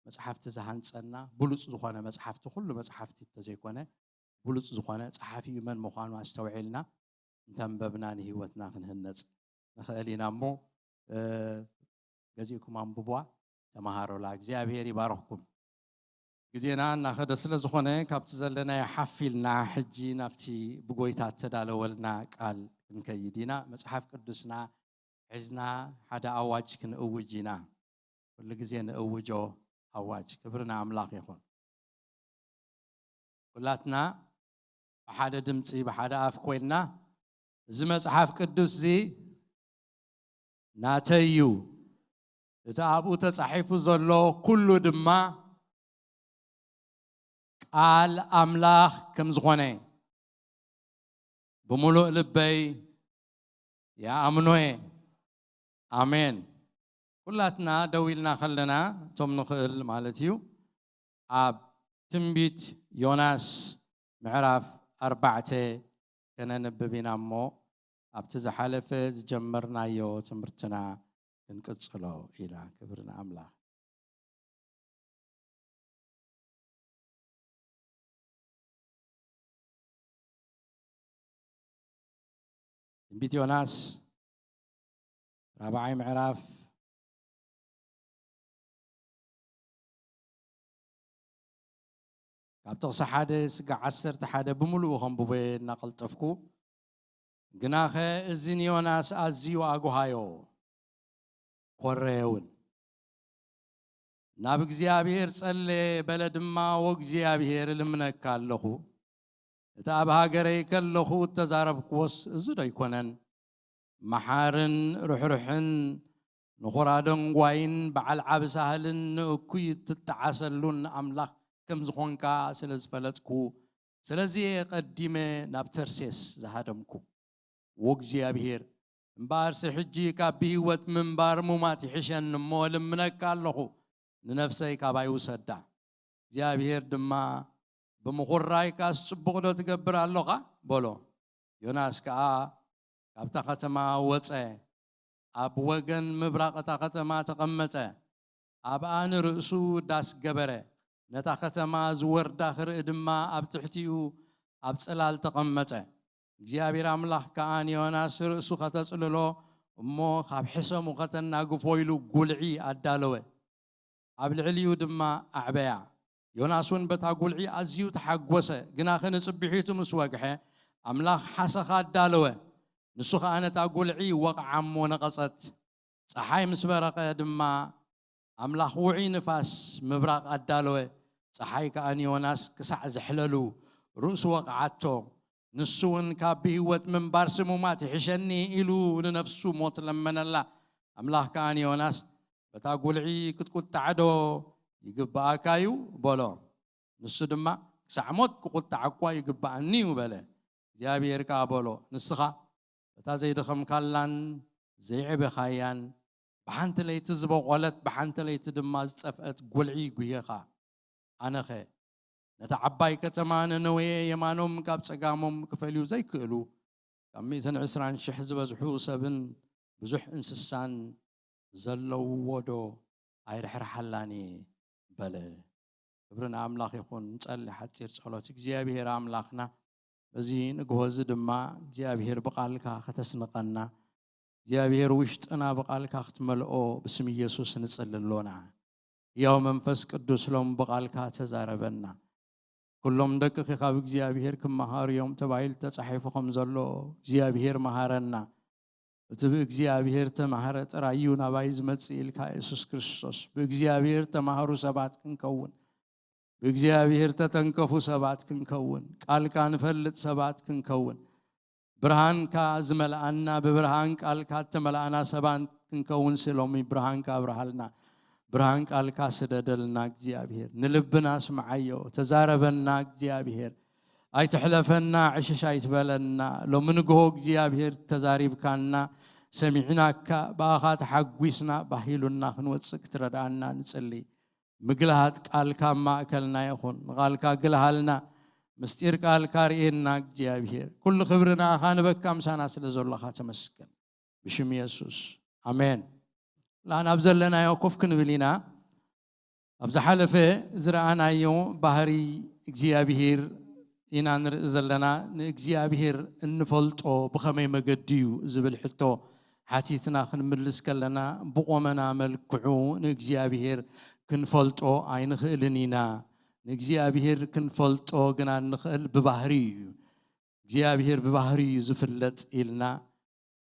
መጽሓፍቲ ዝሃንጸና ብሉጽ ዝኾነ መጽሓፍቲ፣ ኩሉ መጽሓፍቲ እንተዘይኮነ ብሉጽ ዝኾነ ጸሓፊኡ መን ምዃኑ ኣስተውዒልና እንተንበብና ንህይወትና ክንህነጽ ንኽእል ኢና። እሞ ገዚእኩም ኣንብቧ፣ ተመሃሮላ። እግዚኣብሔር ይባርኽኩም። ግዜና እናኸደ ስለ ዝኾነ ካብቲ ዘለናዮ ሓፍ ኢልና ሕጂ ናብቲ ብጎይታ እተዳለወልና ቃል ክንከይድ ኢና። መጽሓፍ ቅዱስና ሒዝና ሓደ ኣዋጅ ክንእውጅ ኢና። ኩሉ ግዜ ንእውጆ ኣዋጅ። ክብሪ ንኣምላኽ ይኹን። ኩላትና ብሓደ ድምፂ ብሓደ ኣፍ ኮይንና፣ እዚ መጽሓፍ ቅዱስ እዚ ናተይ እዩ፣ እቲ ኣብኡ ተጻሒፉ ዘሎ ኩሉ ድማ ቃል ኣምላኽ ከም ዝኾነ ብምሉእ ልበይ ይኣምኖ እየ። ኣሜን። ኩላትና ደው ኢልና ከለና፣ እቶም ንኽእል ማለት እዩ፣ ኣብ ትንቢት ዮናስ ምዕራፍ ኣርባዕተ ከነንብብ ኢና እሞ፣ ኣብቲ ዝሓለፈ ዝጀመርናዮ ትምህርትና ክንቅጽሎ ኢና። ክብሪ ንኣምላኽ። ትንቢት ዮናስ ራብዓይ ምዕራፍ፣ ካብ ጥቕሲ ሓደ ስጋዕ ዓሰርተ ሓደ ብምሉኡ ከንብቦ እናቐልጠፍኩ፣ ግናኸ እዚ ንዮናስ ኣዝዩ ኣጉሃዮ፣ ኮረየ እውን። ናብ እግዚኣብሔር ጸለየ፣ በለ ድማ፣ "ወእግዚኣብሔር እልምነካ ኣለኹ፣ እቲ ኣብ ሃገረይ ከለኹ እተዛረብክዎስ እዚ ዶ ኣይኮነን? መሓርን ርሕሩሕን፣ ንኹራ ደንጓይን በዓል ዓቢ ሳህልን ንእኩይ እትጠዓሰሉን ኣምላኽ ከም ዝኾንካ ስለ ዝፈለጥኩ፣ ስለዚ እየ ቀዲመ ናብ ተርሴስ ዝሃደምኩ። ወእግዚኣብሔር፣ እምበኣርሲ ሕጂ ካብ ብህይወት ምንባር ሙማት ይሕሸኒ እሞ እልምነካ ኣለኹ፣ ንነፍሰይ ካባይ ውሰዳ።" እግዚኣብሔር ድማ፣ "ብምኹራይካስ ጽቡቕ ዶ ትገብር ኣሎኻ?" በሎ። ዮናስ ከኣ ካብታ ኸተማ ወጸ፣ ኣብ ወገን ምብራቕ እታ ኸተማ ተቐመጠ። ኣብኣ ንርእሱ ዳስ ገበረ። ነታ ኸተማ ዝወርዳ ኽርኢ ድማ ኣብ ትሕቲኡ ኣብ ጽላል ተቐመጠ። እግዚኣብሔር ኣምላኽ ከኣ ንዮናስ ርእሱ ኸተጽልሎ እሞ ኻብ ሕሰሙ ኸተናግፎ ኢሉ ጒልዒ ኣዳለወ። ኣብ ልዕሊኡ ድማ ኣዕበያ። ዮናስ እውን በታ ጒልዒ ኣዝዩ ተሓጐሰ። ግናኸ ንጽብሒቱ ምስ ወግሐ፣ ኣምላኽ ሓሰኻ ኣዳለወ። ንሱ ኸኣ ነታ ጒልዒ ወቕዓ እሞ ነቐጸት። ጸሓይ ምስ በረቐ ድማ ኣምላኽ ውዑይ ንፋስ ምብራቕ ኣዳለወ። ጸሓይ ከኣ ንዮናስ ክሳዕ ዘሕለሉ ርእሱ ወቕዓቶ። ንሱ እውን ካብ ብህይወት ምንባር ስሙማት ይሕሸኒ ኢሉ ንነፍሱ ሞት ለመነላ። ኣምላኽ ከኣ ንዮናስ፣ "በታ ጒልዒ ክትቁጣዕ ዶ ይግብኣካ እዩ?" በሎ። ንሱ ድማ፣ "ክሳዕ ሞት ክቁጣዕ እኳ ይግብኣኒ እዩ" በለ። እግዚኣብሔር ከኣ በሎ፣ "ንስኻ በታ ዘይደኸምካላን ዘይዕበኻያን፣ ብሓንቲ ለይቲ ዝበቖለት፣ ብሓንቲ ለይቲ ድማ ዝጠፍአት ጒልዒ ጒሂኻ። ኣነኸ ነታ ዓባይ ከተማ ነነዌ የማኖም ካብ ጸጋሞም ክፈልዩ ዘይክእሉ፣ ካብ ሚእትን ዕስራን ሽሕ ዝበዝሑ ሰብን ብዙሕ እንስሳን ዘለውዎ ዶ ኣይርሕርሓላን እየ?" በለ። ክብሪ ንኣምላኽ ይኹን። ንጸሊ ሓጺር ጸሎት። እግዚኣብሔር ኣምላኽና፣ በዚ ንግሆ እዚ ድማ እግዚኣብሔር ብቓልካ ከተስንቐና፣ እግዚኣብሔር ውሽጥና ብቓልካ ክትመልኦ ብስም ኢየሱስ ንጽሊ ኣሎና። ሕያው መንፈስ ቅዱስ ሎም ብቓልካ ተዛረበና። ኩሎም ደቅኺ ካብ እግዚኣብሔር ክመሃሩ እዮም ተባሂሉ ተጻሒፉ ከም ዘሎ፣ እግዚኣብሔር መሃረና። እቲ ብእግዚኣብሔር ተማህረ ጥራይ እዩ ናባይ ዝመጽእ ኢልካ የሱስ ክርስቶስ። ብእግዚኣብሔር ተማህሩ ሰባት ክንከውን፣ ብእግዚኣብሔር ተተንከፉ ሰባት ክንከውን፣ ቃልካ ንፈልጥ ሰባት ክንከውን፣ ብርሃንካ ዝመልኣና፣ ብብርሃን ቃልካ እተመልኣና ሰባት ክንከውን ስሎሚ ብርሃንካ ኣብርሃልና። ብርሃን ቃልካ ስደደልና እግዚኣብሔር። ንልብና ስምዓዮ፣ ተዛረበና እግዚኣብሔር። ኣይትሕለፈና፣ ዕሽሽ ኣይትበለና። ሎሚ ንግሆ እግዚኣብሔር ተዛሪብካና፣ ሰሚዕናካ፣ ብኣኻ ተሓጒስና፣ ባሂሉና ክንወጽእ ክትረድኣና ንጽሊ። ምግልሃጥ ቃልካ ኣብ ማእከልና ይኹን። ንቓልካ ግልሃልና፣ ምስጢር ቃልካ ርእየና እግዚኣብሔር። ኩሉ ክብሪ ንኣኻ ንበካ፣ ምሳና ስለ ዘሎኻ ተመስገን። ብሽም የሱስ፣ ኣሜን። ላን ኣብ ዘለናዮ ኮፍ ክንብል ኢና። ኣብ ዝሓለፈ ዝረኣናዮ ባህሪ እግዚኣብሔር ኢና ንርኢ ዘለና። ንእግዚኣብሔር እንፈልጦ ብኸመይ መገዲ እዩ ዝብል ሕቶ ሓቲትና ክንምልስ ከለና፣ ብቆመና መልክዑ ንእግዚኣብሔር ክንፈልጦ ኣይንኽእልን ኢና። ንእግዚኣብሔር ክንፈልጦ ግና እንኽእል ብባህሪ እዩ። እግዚኣብሔር ብባህሪ እዩ ዝፍለጥ ኢልና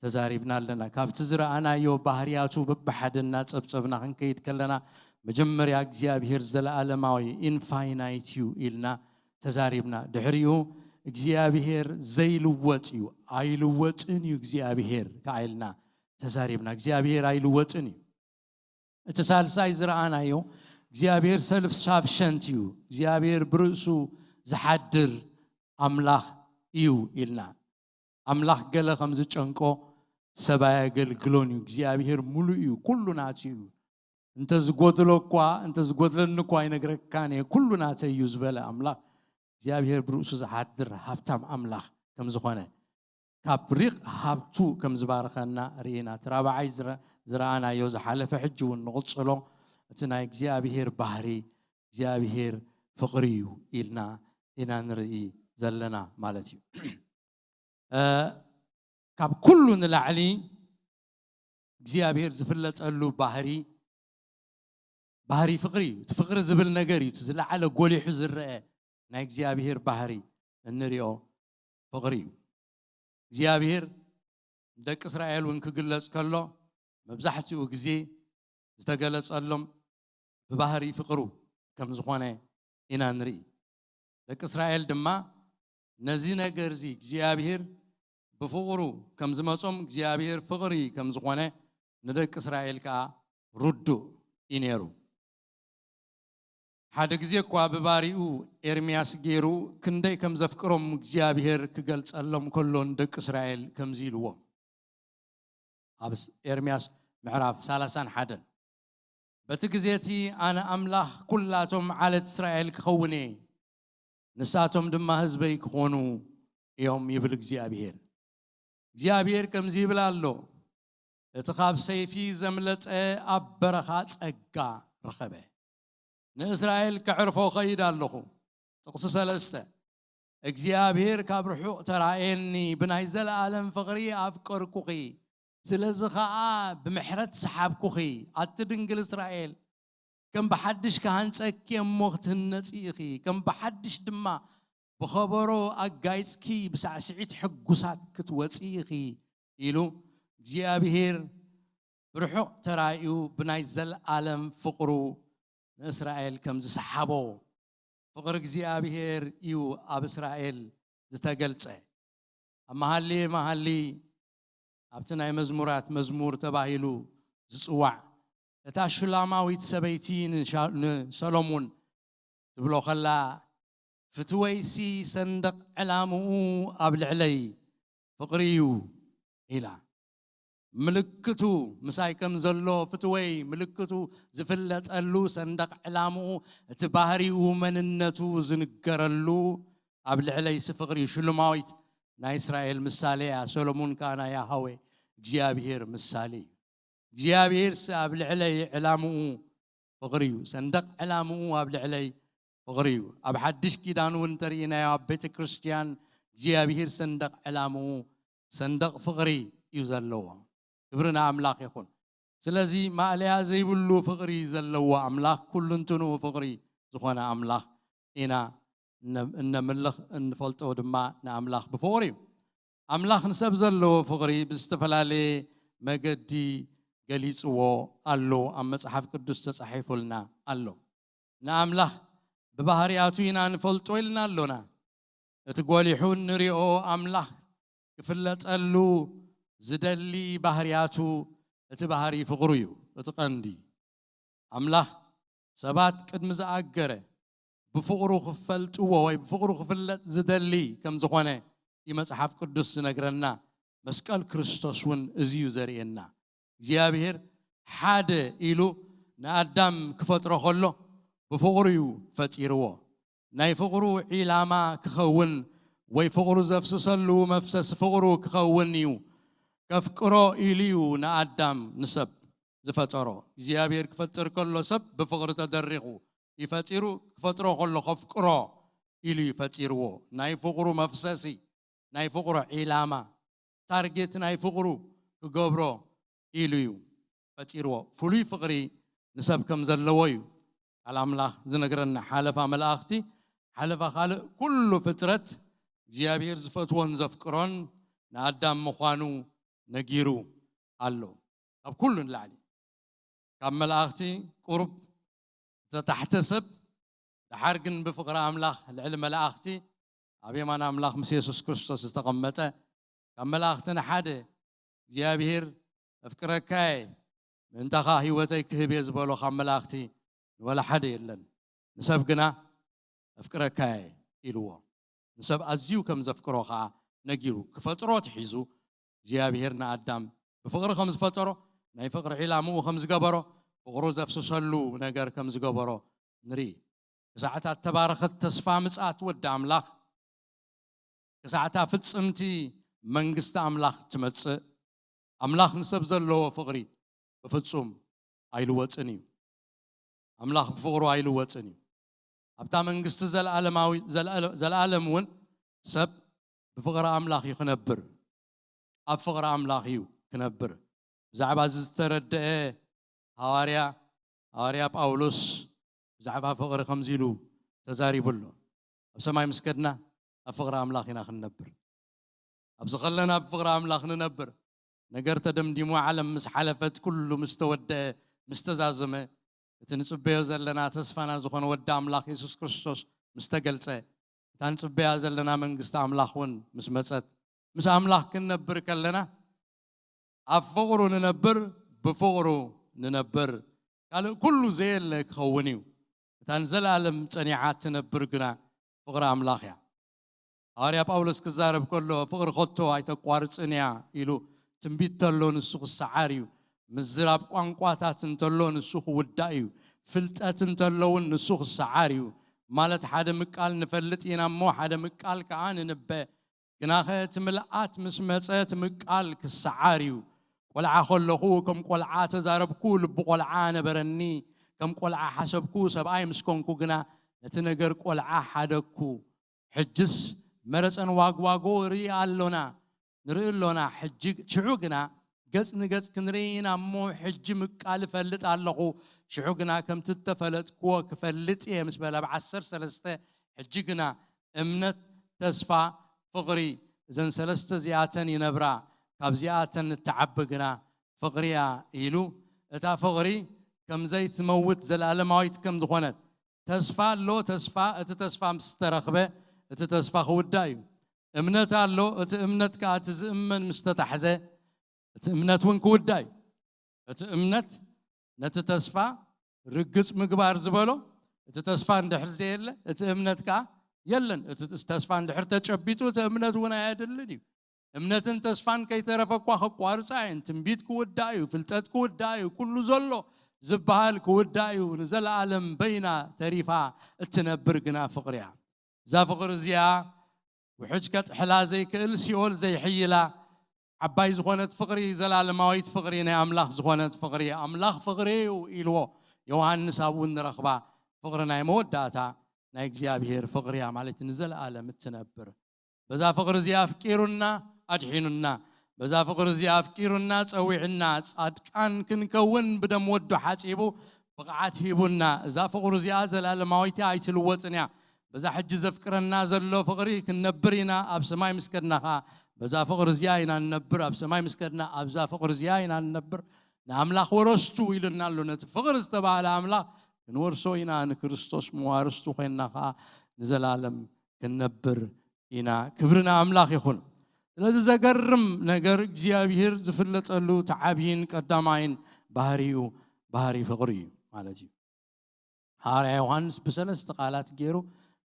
ተዛሪብና ኣለና። ካብቲ ዝረኣናዮ ባህርያቱ በብሓደ እናጸብጸብና ክንከይድ ከለና፣ መጀመርያ እግዚኣብሔር ዘለኣለማዊ፣ ኢንፋይናይት እዩ ኢልና ተዛሪብና። ድሕሪኡ እግዚኣብሔር ዘይልወጥ እዩ፣ ኣይልወጥን እዩ እግዚኣብሔር ከኣ ኢልና ተዛሪብና። እግዚኣብሔር ኣይልወጥን እዩ። እቲ ሳልሳይ ዝረኣናዮ እግዚኣብሔር ሰልፍ ሳፍሸንት እዩ። እግዚኣብሔር ብርእሱ ዝሓድር ኣምላኽ እዩ ኢልና። ኣምላኽ ገለ ከም ዝጨንቆ ሰብ ኣየገልግሎን እዩ። እግዚኣብሔር ሙሉእ እዩ፣ ኩሉ ናቱ እዩ። እንተ ዝጎድሎ እኳ፣ እንተ ዝጎድለኒ እኳ ኣይነግረካን እየ፣ ኩሉ ናተይ እዩ ዝበለ ኣምላኽ እግዚኣብሔር ብርእሱ ዝሓድር ሃብታም ኣምላኽ ከም ዝኾነ ካብ ሪቕ ሃብቱ ከም ዝባርኸና ርኢና። እቲ ራብዓይ ዝረ-፣ ዝረኣናዮ ዝሓለፈ ሕጂ እውን ንቕጽሎ፣ እቲ ናይ እግዚኣብሔር ባህሪ እግዚኣብሔር ፍቕሪ እዩ ኢልና ኢና ንርኢ ዘለና ማለት እዩ። እ፣ ካብ ኩሉ ንላዕሊ እግዚኣብሔር ዝፍለጠሉ ባህሪ፣ ባህሪ ፍቕሪ እዩ። እቲ ፍቕሪ ዝብል ነገር እዩ እቲ ዝለዓለ ጎሊሑ ዝረአ ናይ እግዚኣብሔር ባህሪ እንሪኦ ፍቕሪ እዩ። እግዚኣብሔር ንደቂ እስራኤል እውን ክግለጽ ከሎ መብዛሕትኡ ግዜ ዝተገለጸሎም ብባህሪ ፍቕሩ ከም ዝኾነ ኢና ንርኢ። ደቂ እስራኤል ድማ ነዚ ነገር እዚ እግዚኣብሔር ብፍቕሩ ከም ዝመጾም እግዚኣብሔር ፍቕሪ ከም ዝኾነ ንደቂ እስራኤል ከኣ ርዱእ እዩ ነይሩ። ሓደ ግዜ እኳ ብባሪኡ ኤርምያስ ገይሩ ክንደይ ከም ዘፍቅሮም እግዚኣብሔር ክገልጸሎም ከሎ ንደቂ እስራኤል ከምዚ ኢልዎም። ኣብ ስ-፣ ኤርምያስ ምዕራፍ ሰላሳን ሓደን፣ "በቲ ግዜ እቲ ኣነ ኣምላኽ ኩላቶም ዓለት እስራኤል ክኸውን እየ፣ ንሳቶም ድማ ህዝበይ ክኾኑ እዮም" ይብል እግዚኣብሔር። እግዚኣብሔር ከምዚ ይብል ኣሎ፣ "እቲ ካብ ሰይፊ ዘምለጠ ኣብ በረኻ ጸጋ ረኸበ። ንእስራኤል ከዕርፎ ኸይድ ኣለኹ።" ጥቕሲ ሰለስተ፣ "እግዚኣብሔር ካብ ርሑቕ ተራእየኒ፣ ብናይ ዘለኣለም ፍቕሪ ኣፍቀርኩኺ፣ ስለዚ ኸኣ ብምሕረት ሰሓብኩኺ። ኣቲ ድንግል እስራኤል፣ ከም ብሓድሽ ክሃንጸኪ እሞ ክትህነጺ ኢኺ፣ ከም ብሓድሽ ድማ ብኸበሮ ኣጋይጽኪ ብሳዕስዒት ሕጉሳት ክትወጺ ኢኺ" ኢሉ እግዚኣብሔር ብርሑቕ ተራእዩ ብናይ ዘለኣለም ፍቕሩ ንእስራኤል ከም ዝሰሓቦ፣ ፍቕሪ እግዚኣብሔር እዩ ኣብ እስራኤል ዝተገልጸ። ኣብ መሃልየ መሃሊ፣ ኣብቲ ናይ መዝሙራት መዝሙር ተባሂሉ ዝጽዋዕ፣ እታ ሹላማዊት ሰበይቲ ንሻ-፣ ንሰሎሙን ትብሎ ከላ፣ "ፍትወይሲ ሰንደቕ ዕላምኡ ኣብ ልዕለይ ፍቕሪ እዩ" ኢላ። ምልክቱ ምሳይ ከም ዘሎ ፍትወይ፣ ምልክቱ ዝፍለጠሉ፣ ሰንደቕ ዕላምኡ፣ እቲ ባህሪኡ፣ መንነቱ ዝንገረሉ፣ ኣብ ልዕለይሲ ፍቕሪ እዩ። ሽሉማዊት ናይ እስራኤል ምሳሌ እያ። ሰሎሙን ከኣ ናይ ያሃዌ እግዚኣብሔር ምሳሌ እዩ። እግዚኣብሔርሲ ኣብ ልዕለይ ዕላምኡ ፍቕሪ እዩ። ሰንደቕ ዕላምኡ ኣብ ልዕለይ ፍቕሪ እዩ። ኣብ ሓድሽ ኪዳን እውን እንተርኢናዮ፣ ኣብ ቤተ ክርስቲያን እግዚኣብሔር ሰንደቕ ዕላምኡ ሰንደቕ ፍቕሪ እዩ ዘለዎ። ክብሪ ንኣምላኽ ይኹን። ስለዚ ማእለያ ዘይብሉ ፍቕሪ ዘለዎ ኣምላኽ፣ ኩሉ እንትንኡ ፍቕሪ ዝኾነ ኣምላኽ ኢና እነ-፣ እነምልኽ፣ እንፈልጦ ድማ ንኣምላኽ ብፍቕሪ እዩ። ኣምላኽ ንሰብ ዘለዎ ፍቕሪ ብዝተፈላለየ መገዲ ገሊጽዎ ኣሎ፣ ኣብ መጽሓፍ ቅዱስ ተጻሒፉልና ኣሎ። ንኣምላኽ ብባህርያቱ ኢና ንፈልጦ ኢልና ኣሎና። እቲ ጎሊሑ እንሪኦ ኣምላኽ ክፍለጠሉ ዝደሊ ባህርያቱ፣ እቲ ባህሪ ፍቕሩ እዩ፣ እቲ ቀንዲ። ኣምላኽ ሰባት ቅድሚ ዝኣገረ ብፍቕሩ ክፈልጥዎ ወይ ብፍቕሩ ክፍለጥ ዝደሊ ከም ዝኾነ እዩ መጽሓፍ ቅዱስ ዝነግረና። መስቀል ክርስቶስ እውን እዚ እዩ ዘርእየና። እግዚኣብሔር ሓደ ኢሉ ንኣዳም ክፈጥሮ ከሎ ብፍቕሩ እዩ ፈጢርዎ። ናይ ፍቕሩ ዒላማ ክኸውን ወይ ፍቕሩ ዘፍስሰሉ መፍሰስ ፍቕሩ ክኸውን እዩ። ከፍቅሮ ኢሉ እዩ ንኣዳም ንሰብ ዝፈጠሮ። እግዚኣብሔር ክፈጥር ከሎ ሰብ ብፍቕሪ ተደሪኹ እዩ ፈጢሩ። ክፈጥሮ ከሎ ከፍቅሮ ኢሉ እዩ ፈጢርዎ። ናይ ፍቕሩ መፍሰሲ፣ ናይ ፍቕሩ ዒላማ፣ ታርጌት ናይ ፍቕሩ ክገብሮ ኢሉ እዩ ፈጢርዎ። ፍሉይ ፍቕሪ ንሰብ ከም ዘለዎ እዩ ቃል ኣምላኽ ዝነግረና። ሓለፋ መላእኽቲ፣ ሓለፋ ካልእ ኩሉ ፍጥረት እግዚኣብሔር ዝፈትዎን ዘፍቅሮን ንኣዳም ምዃኑ ነጊሩ ኣሎ። ካብ ኩሉ ንላዕሊ ካብ መላእኽቲ ቁሩብ ዝተታሕተ ሰብ፣ ደሓር ግን ብፍቕሪ ኣምላኽ ልዕሊ መላእኽቲ ኣብ የማን ኣምላኽ ምስ የሱስ ክርስቶስ ዝተቐመጠ፣ ካብ መላእኽቲ ንሓደ እግዚኣብሔር "ኣፍቅረካ እየ፣ ምእንታኻ ህይወተይ ክህብ እየ" ዝበሎ ካብ መላእኽቲ ንወላ ሓደ የለን። ንሰብ ግና "ኣፍቅረካ እየ፣ ኢልዎ። ንሰብ ኣዝዩ ከም ዘፍቅሮ ኸኣ ነጊሩ። ክፈጥሮ ትሒዙ እግዚኣብሔር ንኣዳም ብፍቕሪ ከም ዝፈጠሮ፣ ናይ ፍቕሪ ዒላምኡ ከም ዝገበሮ፣ ፍቕሩ ዘፍስሰሉ ነገር ከም ዝገበሮ ንርኢ። ክሳዕታ እተባረኸት ተስፋ ምጽኣት ወዲ ኣምላኽ፣ ክሳዕታ ፍጽምቲ መንግስቲ ኣምላኽ ትመጽእ፣ ኣምላኽ ንሰብ ዘለዎ ፍቕሪ ብፍጹም ኣይልወጽን እዩ። ኣምላኽ ብፍቕሩ ኣይልወጽን እዩ። ኣብታ መንግስቲ ዘለኣለማዊ-፣ ዘለኣለ-፣ ዘለኣለም እውን ሰብ ብፍቕሪ ኣምላኽ እዩ ክነብር። ኣብ ፍቕሪ ኣምላኽ እዩ ክነብር። ብዛዕባ እዚ ዝተረድአ ሃዋርያ፣ ሃዋርያ ጳውሎስ ብዛዕባ ፍቕሪ ከምዚ ኢሉ ተዛሪቡ ኣሎ። ኣብ ሰማይ ምስ ከድና ኣብ ፍቕሪ ኣምላኽ ኢና ክንነብር። ኣብዚ ከለና ኣብ ፍቕሪ ኣምላኽ ንነብር። ነገር ተደምዲሙ፣ ዓለም ምስ ሓለፈት፣ ኩሉ ምስ ተወደአ፣ ምስ ተዛዘመ፣ እቲ ንጽበዮ ዘለና ተስፋና ዝኾነ ወዲ ኣምላኽ የሱስ ክርስቶስ ምስ ተገልጸ፣ እታ ንጽበያ ዘለና መንግስቲ ኣምላኽ እውን ምስ መጸት፣ ምስ ኣምላኽ ክንነብር ከለና፣ ኣብ ፍቕሩ ንነብር፣ ብፍቕሩ ንነብር። ካልእ ኩሉ ዘየለ ክኸውን እዩ። እታ ንዘለኣለም ጸኒዓ እትነብር ግና ፍቕሪ ኣምላኽ እያ። ሃዋርያ ጳውሎስ ክዛረብ ከሎ፣ "ፍቕሪ ከቶ ኣይተቋርጽን እያ" ኢሉ ትንቢት ተሎ ንሱ ክሰዓር እዩ። ምዝራብ ቋንቋታት እንተሎ ንሱ ክውዳእ እዩ። ፍልጠት እንተሎ እውን ንሱ ክሰዓር እዩ። ማለት ሓደ ምቃል ንፈልጥ ኢና እሞ ሓደ ምቃል ከኣ ንንበ። ግናኸ እቲ ምልኣት ምስ መጸ እቲ ምቃል ክሰዓር እዩ። ቆልዓ ከለኹ ከም ቆልዓ ተዛረብኩ፣ ልቢ ቆልዓ ነበረኒ። ከም ቆልዓ ሓሰብኩ፣ ሰብኣይ ምስ ኮንኩ ግና ነቲ ነገር ቆልዓ ሓደግኩ። ሕጅስ መረጸን ዋግዋጎ ርኢ ኣሎና፣ ንርኢ ኣሎና። ሕጂ፣ ሽዑ ግና ገጽ ንገጽ ክንርኢ ኢና እሞ፣ ሕጂ ምቃል እፈልጥ ኣለኹ፣ ሽዑ ግና ከምቲ እተፈለጥክዎ ክፈልጥ እየ ምስ በለ ኣብ ዓሰርተ ሰለስተ፣ ሕጂ ግና እምነት፣ ተስፋ፣ ፍቕሪ፣ እዘን ሰለስተ እዚኣተን ይነብራ፣ ካብዚኣተን እትዓቢ ግና ፍቕሪ እያ ኢሉ፣ እታ ፍቕሪ ከም ዘይትመውት ዘለኣለማዊት ከም ዝኾነት፣ ተስፋ ኣሎ፣ ተስፋ፣ እቲ ተስፋ ምስ ተረኽበ፣ እቲ ተስፋ ክውዳእ እዩ። እምነት ኣሎ፣ እቲ እምነት ከኣ እቲ ዝእመን ምስ ተታሕዘ፣ እቲ እምነት እውን ክውዳእ እዩ። እቲ እምነት ነቲ ተስፋ ርግጽ ምግባር ዝበሎ፣ እቲ ተስፋ እንድሕር ዘየለ፣ እቲ እምነት ከኣ የለን። እቲ ተስፋ እንድሕር ተጨቢጡ፣ እቲ እምነት እውን ኣየድልን እዩ። እምነትን ተስፋን ከይተረፈ እኳ ከቋርጻ እየን። ትንቢት ክውዳእ እዩ፣ ፍልጠት ክውዳእ እዩ፣ ኩሉ ዘሎ ዝበሃል ክውዳእ እዩ። ንዘለኣለም በይና ተሪፋ እትነብር ግና ፍቕሪ እያ። እዛ ፍቕሪ እዚኣ ውሕጅ ከጥሕላ ዘይክእል፣ ሲኦል ዘይሕይላ፣ ዓባይ ዝኾነት ፍቕሪ፣ ዘላለማዊት ፍቕሪ፣ ናይ ኣምላኽ ዝኾነት ፍቕሪ፣ ኣምላኽ ፍቕሪ እዩ ኢልዎ ዮሃንስ ኣብኡ ንረኽባ። ፍቕሪ ናይ መወዳእታ ናይ እግዚኣብሔር ፍቕሪ እያ፣ ማለት ንዘለኣለም እትነብር። በዛ ፍቕሪ እዚኣ ኣፍቂሩና፣ ኣድሒኑና። በዛ ፍቕሪ እዚኣ ኣፍቂሩና፣ ጸዊዕና፣ ጻድቃን ክንከውን ብደም ወዱ ሓጺቡ ብቕዓት ሂቡና። እዛ ፍቕሪ እዚኣ ዘላለማዊት እያ፣ ኣይትልወጥን እያ። በዛ ሕጂ ዘፍቅረና ዘሎ ፍቕሪ ክንነብር ኢና፣ ኣብ ሰማይ ምስ ከድና ኸኣ በዛ ፍቕሪ እዚኣ ኢና ንነብር፣ ኣብ ሰማይ ምስ ከድና ኣብዛ ፍቕሪ እዚኣ ኢና ንነብር። ንኣምላኽ ወረስቱ ኢሉና ኣሎ። ነቲ ፍቕሪ ዝተባህለ ኣምላኽ ክንወርሶ ኢና፣ ንክርስቶስ መዋርስቱ ኮይንና ኸኣ ንዘላለም ክንነብር ኢና። ክብሪ ንኣምላኽ ይኹን። ስለዚ ዘገርም ነገር እግዚኣብሔር ዝፍለጠሉ እቲ ዓብይን ቀዳማይን ባህሪኡ ባህሪ ፍቕሪ እዩ ማለት እዩ። ሃዋርያ ዮሃንስ ብሰለስተ ቃላት ገይሩ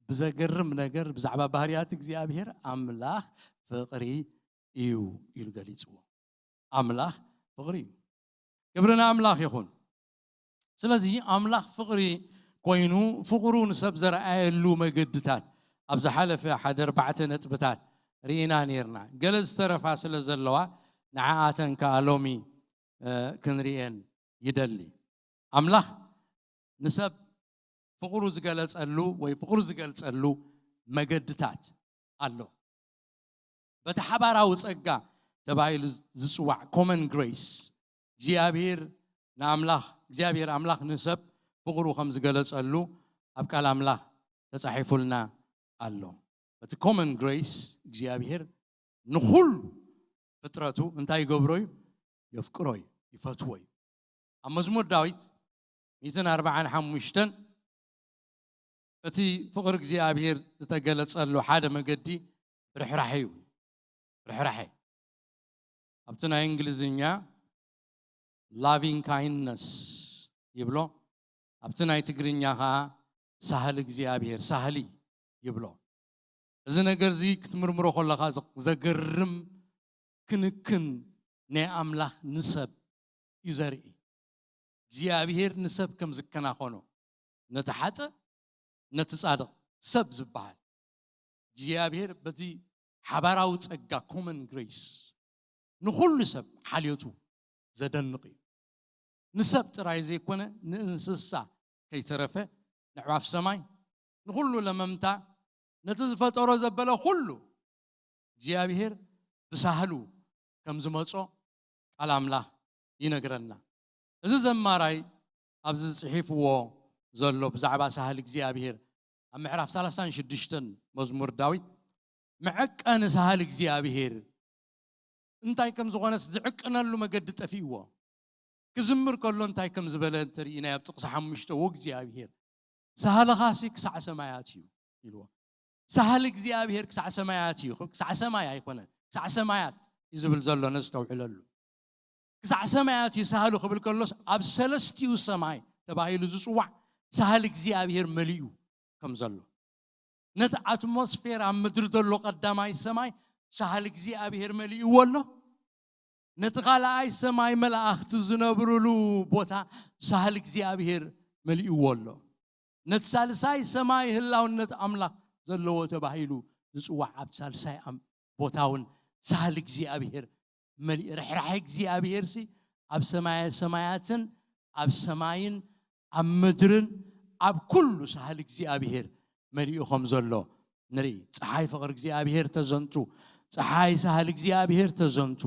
ብዘገርም ነገር ብዛዕባ ባህርያት እግዚኣብሔር ኣምላኽ ፍቕሪ እዩ ኢሉ ገሊጽዎ። ኣምላኽ ፍቕሪ እዩ። ክብሪ ንኣምላኽ ይኹን። ስለዚ ኣምላኽ ፍቕሪ ኮይኑ ፍቕሩ ንሰብ ዘርኣየሉ መገድታት ኣብ ዝሓለፈ ሓደ ኣርባዕተ ነጥብታት ርኢና ነይርና። ገለ ዝተረፋ ስለ ዘለዋ ንዓኣተን ከኣ ሎሚ፣ እ፣ ክንርእየን ይደሊ። ኣምላኽ ንሰብ ፍቕሩ ዝገለጸሉ ወይ ፍቕሩ ዝገልጸሉ መገድታት ኣሎ። በቲ ሓባራዊ ጸጋ ተባሂሉ ዝጽዋዕ ኮመን ግሬስ እግዚኣብሔር ንኣምላኽ፣ እግዚኣብሔር ኣምላኽ ንሰብ ፍቕሩ ከም ዝገለጸሉ ኣብ ቃል ኣምላኽ ተጻሒፉልና ኣሎ። በቲ ኮመን ግሬስ እግዚኣብሔር ንኹሉ ፍጥረቱ እንታይ ይገብሮ እዩ? የፍቅሮ እዩ፣ ይፈትዎ እዩ። ኣብ መዝሙር ዳዊት ሚእትን ኣርባዓን ሓሙሽተን እቲ ፍቕሪ እግዚኣብሔር ዝተገለጸሉ ሓደ መገዲ ርሕራሐ እዩ። ርሕራሐ ኣብቲ ናይ እንግሊዝኛ ላቪንግ ካይንድነስ ይብሎ፣ ኣብቲ ናይ ትግርኛ ኸዓ ሳህል እግዚኣብሔር፣ ሳህሊ ይብሎ። እዚ ነገር እዚ ክትምርምሮ ከለኻ ዘ- ዘገርም ክንክን ናይ ኣምላኽ ንሰብ እዩ ዘርኢ። እግዚኣብሔር ንሰብ ከም ዝከናኸኖ፣ ነቲ ሓጥእ፣ ነቲ ጻድቕ፣ ሰብ ዝበሃል እግዚኣብሔር በዚ ሓባራዊ ጸጋ፣ ኮመን ግሬስ፣ ንኹሉ ሰብ ሓልዮቱ ዘደንቕ እዩ። ንሰብ ጥራይ ዘይኮነ፣ ንእንስሳ ከይተረፈ፣ ንዕዋፍ ሰማይ፣ ንኹሉ ለመምታ፣ ነቲ ዝፈጠሮ ዘበለ ኩሉ እግዚኣብሔር ብሳህሉ ከም ዝመጾ ቃል ኣምላኽ ይነግረና። እዚ ዘማራይ ኣብዚ ጽሒፍዎ ዘሎ ብዛዕባ ሳህል እግዚኣብሔር ኣብ ምዕራፍ ሰላሳን ሽዱሽተን መዝሙር ዳዊት፣ መዐቀኒ ሳህል እግዚኣብሔር እንታይ ከም ዝኾነስ ዝዕቅነሉ መገዲ ጠፊእዎ። ክዝምር ከሎ እንታይ ከም ዝበለ እንተርኢናዮ ኣብ ጥቕሲ ሓሙሽተ፣ "ወእግዚኣብሔር ሳህልኻሲ ክሳዕ ሰማያት እዩ" ኢልዎ። ሳህል እግዚኣብሔር ክሳዕ ሰማያት እዩ፣ ክሳዕ ሰማይ ኣይኮነን፣ ክሳዕ ሰማያት እዩ ዝብል ዘሎ፣ ነስተውዕለሉ። ክሳዕ ሰማያት እዩ ሳህሉ ክብል ከሎስ ኣብ ሰለስቲኡ ሰማይ ተባሂሉ ዝጽዋዕ ሳህል እግዚኣብሔር መሊኡ ከም ዘሎ፣ ነቲ ኣትሞስፌር ኣብ ምድሪ ዘሎ ቀዳማይ ሰማይ ሳህል እግዚኣብሔር መሊእዎ ኣሎ። ነቲ ካልኣይ ሰማይ መላእኽቲ ዝነብሩሉ ቦታ ሳህል እግዚኣብሔር መሊእዎ ኣሎ። ነቲ ሳልሳይ ሰማይ ህላውነት ኣምላኽ ዘለዎ ተባሂሉ ዝጽዋዕ ኣብ ሳልሳይ ኣም- ቦታ እውን ሳህል እግዚኣብሔር መሊእ። ርሕራሐ እግዚኣብሔር ሲ ኣብ ሰማየ ሰማያትን ኣብ ሰማይን ኣብ ምድርን ኣብ ኩሉ ሳህል እግዚኣብሔር መሊኡ ከም ዘሎ ንርኢ። ፀሓይ ፍቕሪ እግዚኣብሔር ተዘንቱ፣ ፀሓይ ሳህል እግዚኣብሔር ተዘንቱ፣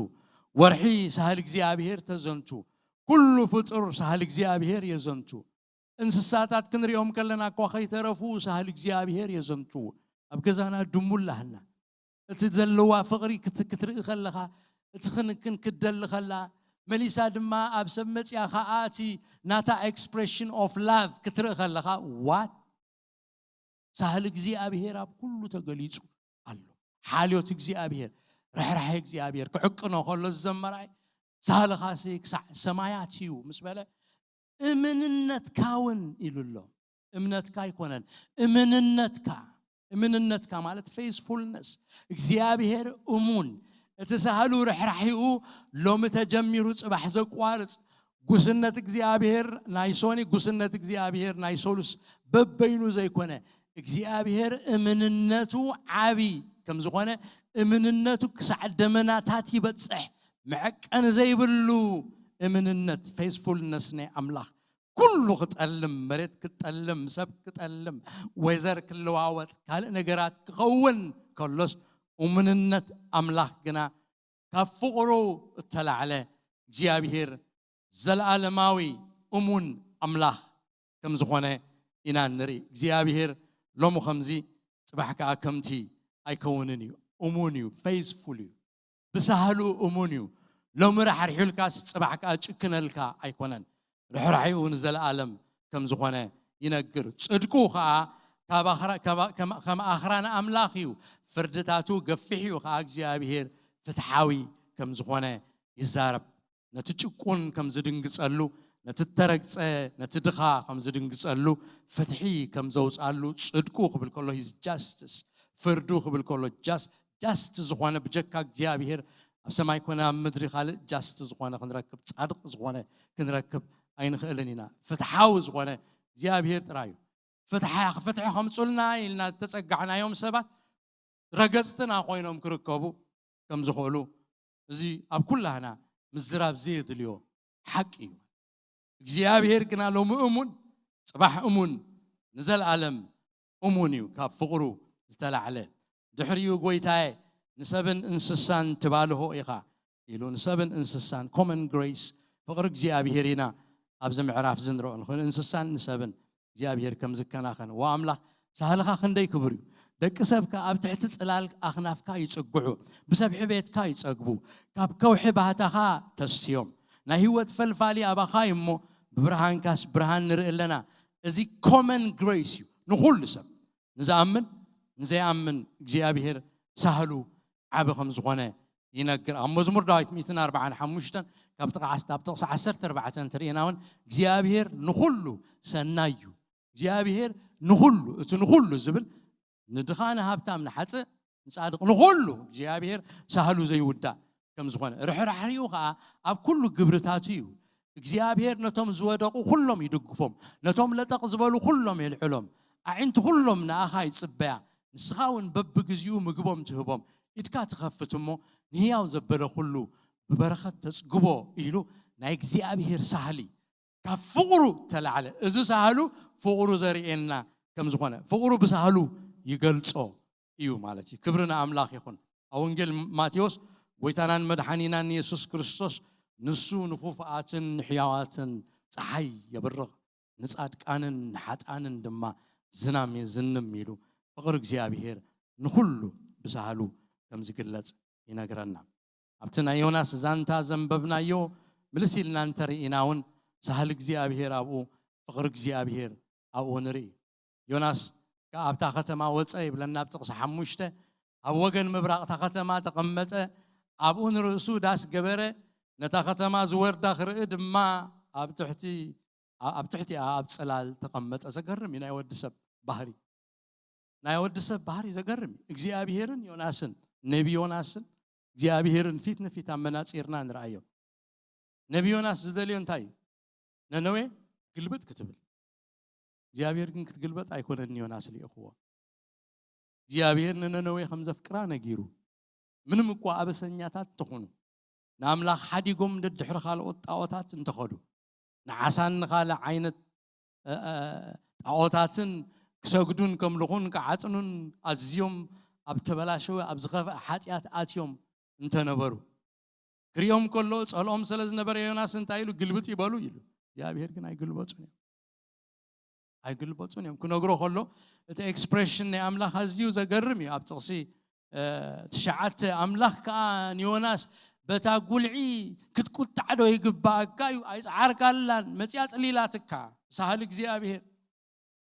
ወርሒ ሳህል እግዚኣብሔር ተዘንቱ፣ ኩሉ ፍጡር ሳህል እግዚኣብሔር የዘንቱ። እንስሳታት ክንሪኦም ከለና እኳ ከይተረፉ ሳህል እግዚኣብሔር የዘንቱ። ኣብ ገዛና ድሙ ኣላህና። እቲ ዘለዋ ፍቕሪ ክት- ክትርኢ ከለኻ፣ እቲ ክንክን ክትደሊ ከላ፣ መሊሳ ድማ ኣብ ሰብ መፅያ ከዓ እቲ ናታ ኤክስፕሬሽን ኦፍ ላቭ ክትርኢ ከለኻ፣ ዋት ሳህል እግዚኣብሔር ኣብ ኩሉ ተገሊጹ ኣሎ። ሓልዮት እግዚኣብሔር፣ ርሕራሐ እግዚኣብሔር ክዕቅኖ ከሎ ዝዘመራይ፣ ሳህልኻሲ ክሳዕ ሰማያት እዩ ምስ በለ፣ እምንነትካ እውን ኢሉ ኣሎ። እምነትካ ኣይኮነን፣ እምንነትካ። እምንነትካ ማለት ፌስፉልነስ፣ እግዚኣብሔር እሙን፣ እቲ ሳህሉ ርሕራሒኡ ሎሚ ተጀሚሩ ጽባሕ ዘቋርጽ፣ ጉስነት እግዚኣብሔር ናይ ሶኒ፣ ጉስነት እግዚኣብሔር ናይ ሶሉስ በበይኑ ዘይኮነ፣ እግዚኣብሔር እምንነቱ ዓቢ ከም ዝኾነ፣ እምንነቱ ክሳዕ ደመናታት ይበጽሕ፣ መዐቀኒ ዘይብሉ እምንነት፣ ፌስፉልነስ ናይ ኣምላኽ። ኩሉ ክጠልም፣ መሬት ክጠልም፣ ሰብ ክጠልም፣ ወይዘር ክለዋወጥ፣ ካልእ ነገራት ክኸውን ከሎስ፣ እሙንነት ኣምላኽ ግና ካብ ፍቕሩ እተላዕለ እግዚኣብሔር ዘለኣለማዊ እሙን ኣምላኽ ከም ዝኾነ ኢና ንርኢ። እግዚኣብሔር ሎሚ ከምዚ፣ ጽባሕ ከኣ ከምቲ ኣይከውንን እዩ። እሙን እዩ፣ ፌይዝፉል እዩ። ብሳህሉ እሙን እዩ። ሎሚ ራሕሪሑልካስ ጽባሕ ከኣ ጭክነልካ ኣይኮነን። ርሕራሒኡ ንዘለኣለም ከም ዝኾነ ይነግር። ጽድቁ ከኣ ካብ ኣኽራ- ካብ- ከም- ከም ኣኽራን ኣምላኽ እዩ። ፍርድታቱ ገፊሕ እዩ ከኣ እግዚኣብሔር ፍትሓዊ ከም ዝኾነ ይዛረብ። ነቲ ጭቁን ከም ዝድንግጸሉ፣ ነቲ እተረግጸ፣ ነቲ ድኻ ከም ዝድንግጸሉ፣ ፍትሒ ከም ዘውጻሉ፣ ጽድቁ ክብል ከሎ ሂዝ ጃስትስ፣ ፍርዱ ክብል ከሎ ጃስ- ጃስት ዝኾነ ብጀካ እግዚኣብሔር ኣብ ሰማይ ኮነ ኣብ ምድሪ ካልእ ጃስት ዝኾነ ክንረክብ፣ ጻድቕ ዝኾነ ክንረክብ ኣይንኽእልን ኢና። ፍትሓዊ ዝኾነ እግዚኣብሔር ጥራይ እዩ። ፍትሓ- ፍትሒ ከምጹልና ኢልና ዝተጸጋዕናዮም ሰባት ረገጽትና ኮይኖም ክርከቡ ከም ዝኽእሉ፣ እዚ ኣብ ኩላህና ምዝራብ ዘየድልዮ ሓቂ እዩ። እግዚኣብሔር ግና ሎሚ እሙን፣ ጽባሕ እሙን፣ ንዘለኣለም እሙን እዩ። ካብ ፍቕሩ ዝተላዕለ፣ ድሕሪኡ፣ "ጎይታዬ፣ ንሰብን እንስሳን ትባልሆ ኢኻ" ኢሉ፣ ንሰብን እንስሳን፣ ኮመን ግሬስ፣ ፍቕሪ እግዚኣብሔር ኢና ኣብዚ ምዕራፍ እዚ ንርኦ። ንእንስሳን ንሰብን እግዚኣብሔር ከም ዝከናኸን። ዋ ኣምላኽ፣ ሳህልኻ ክንደይ ክቡር እዩ። ደቂ ሰብ ከኣ ኣብ ትሕቲ ጽላል ኣኽናፍካ ይጽግዑ፣ ብሰብሒ ቤትካ ይጸግቡ፣ ካብ ከውሒ ባህታኻ ተስትዮም። ናይ ህይወት ፈልፋሊ ኣባኻ እዩ እሞ፣ ብብርሃንካስ ብርሃን ንርኢ ኣለና። እዚ ኮመን ግሬስ እዩ ንኹሉ ሰብ፣ ንዝኣምን ንዘይኣምን እግዚኣብሔር ሳህሉ ዓቢ ከም ዝኾነ ይነግር። ኣብ መዝሙር ዳዊት ሚእትን ኣርባዓን ሓሙሽተን ካብ ጥቕዓስ- ካብ ጥቕሲ ዓሰርተ ኣርባዕተ እንተርኢና እውን እግዚኣብሔር ንኹሉ ሰናይ እዩ። እግዚኣብሔር ንኹሉ፣ እቲ ንኹሉ ዝብል ንድኻ ንሃብታም ንሓጥእ ንጻድቕ ንኹሉ እግዚኣብሔር ሳህሉ ዘይውዳእ ከም ዝኾነ ርሕራሕሪኡ ኸዓ ኣብ ኩሉ ግብርታቱ እዩ። እግዚኣብሔር ነቶም ዝወደቑ ኩሎም ይድግፎም፣ ነቶም ለጠቕ ዝበሉ ኩሎም የልዕሎም። ኣዒንቲ ኩሎም ንኣኻ ይጽበያ፣ ንስኻ እውን በብግዚኡ ምግቦም ትህቦም። ኢድካ ትኸፍት እሞ ንህያው ዘበለ ኩሉ ብበረኸት ተጽግቦ ኢሉ ናይ እግዚኣብሔር ሳህሊ ካብ ፍቕሩ ተላዕለ። እዚ ሳህሉ ፍቕሩ ዘርእየና ከም ዝኾነ ፍቕሩ ብሳህሉ ይገልጾ እዩ ማለት እዩ። ክብሪ ንኣምላኽ ይኹን። ኣብ ወንጌል ማቴዎስ ጎይታናን መድሓኒናን የሱስ ክርስቶስ ንሱ ንኹፍኣትን ንሕያዋትን ጸሓይ የብርቕ፣ ንጻድቃንን ንሓጣንን ድማ ዝናም የዝንም ኢሉ ፍቕሪ እግዚኣብሔር ንኹሉ ብሳህሉ ከም ዝግለጽ ይነግረና። ኣብቲ ናይ ዮናስ ዛንታ ዘንበብናዮ ምልስ ኢልና እንተርኢና እውን ሳህል እግዚኣብሔር ኣብኡ ፍቕሪ እግዚኣብሔር ኣብኡ ንርኢ። ዮናስ ከኣ ኣብታ ከተማ ወፀ ይብለና ኣብ ጥቕሲ ሓሙሽተ። ኣብ ወገን ምብራቕ እታ ከተማ ተቐመጠ፣ ኣብኡ ንርእሱ ዳስ ገበረ፣ ነታ ከተማ ዝወርዳ ክርኢ ድማ ኣብ ትሕቲ ኣብ ትሕቲኣ ኣብ ጽላል ተቐመጠ። ዘገርም እዩ ናይ ወዲ ሰብ ባህሪ። ናይ ወዲ ሰብ ባህሪ ዘገርም እዩ። እግዚኣብሔርን ዮናስን፣ ነቢ ዮናስን እግዚኣብሔርን ፊት ንፊት ኣመናጺርና ንርኣዮም። ነቢ ዮናስ ዝደልዮ እንታይ እዩ? ነነዌ ግልብጥ ክትብል። እግዚኣብሔር ግን ክትግልበጥ ኣይኮነን ንዮናስ ልኢኽዎ። እግዚኣብሔር ንነነዌ ከም ዘፍቅራ ነጊሩ። ምንም እኳ ኣበሰኛታት ተኾኑ፣ ንኣምላኽ ሓዲጎም ደድሕሪ ካልኦት ጣዖታት እንተኸዱ፣ ንዓሳን ንኻልእ ዓይነት እ፣ እ፣ ጣዖታትን ክሰግዱን ከምልኹን ክዓጽኑን ኣዝዮም ኣብ ተበላሸወ ኣብ ዝኸፍአ ሓጢኣት ኣትዮም እንተነበሩ፣ ክሪኦም ከሎ ጸልኦም ስለ ዝነበረ ዮናስ እንታይ ኢሉ? ግልብጥ ይበሉ ኢሉ። እግዚኣብሔር ግን ኣይግልበጹን እዮም። ኣይግልበጹን እዮም። ክነግሮ ከሎ እቲ ኤክስፕሬሽን ናይ ኣምላኽ ኣዝዩ ዘገርም እዩ። ኣብ ጥቕሲ እ፣ ትሽዓተ ኣምላኽ ከኣ ንዮናስ በታ ጉልዒ ክትቁጣዕ ዶ ይግባኣካ እዩ? ኣይጸዓርካላን፣ መጺኣ ጽሊላትካ። ሳህል እግዚኣብሔር።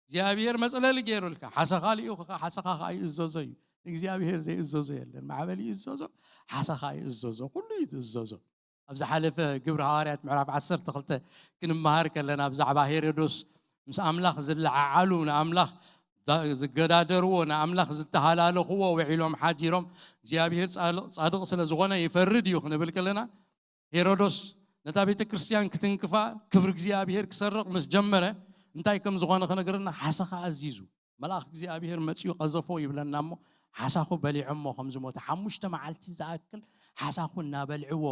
እግዚኣብሔር መጽለሊ ገይሩልካ። ሓሰኻ ልኢኹ ከኣ ሓሰኻ ከኣ ይእዘዞ እዩ። ንእግዚኣብሔር ዘይእዘዞ የለን። ማዕበል ይእዘዞ፣ ሓሰኻ ይእዘዞ፣ ኩሉ እዩ ዝእዘዞ። ኣብ ዝሓለፈ ግብሪ ሃዋርያት ምዕራፍ ዓሰርተ ክልተ ክንመሃር ከለና ብዛዕባ ሄሮዶስ ምስ ኣምላኽ ዝለዓዓሉ ንኣምላኽ ዛ- ዝገዳደርዎ ንኣምላኽ ዝተሃላለኽዎ ውዒሎም ሓዲሮም እግዚኣብሔር ጻድቕ ጻድቕ ስለ ዝኾነ ይፈርድ እዩ ክንብል ከለና ሄሮዶስ ነታ ቤተ ክርስቲያን ክትንክፋ ክብሪ እግዚኣብሔር ክሰርቕ ምስ ጀመረ እንታይ ከም ዝኾነ ክነግረና ሓሰኻ ኣዚዙ መልኣኽ እግዚኣብሔር መጺኡ ቀዘፎ ይብለና እሞ ሓሳኹ በሊዖሞ ከም ዝሞተ ሓሙሽተ መዓልቲ ዝኣክል ሓሳኹ እናበልዕዎ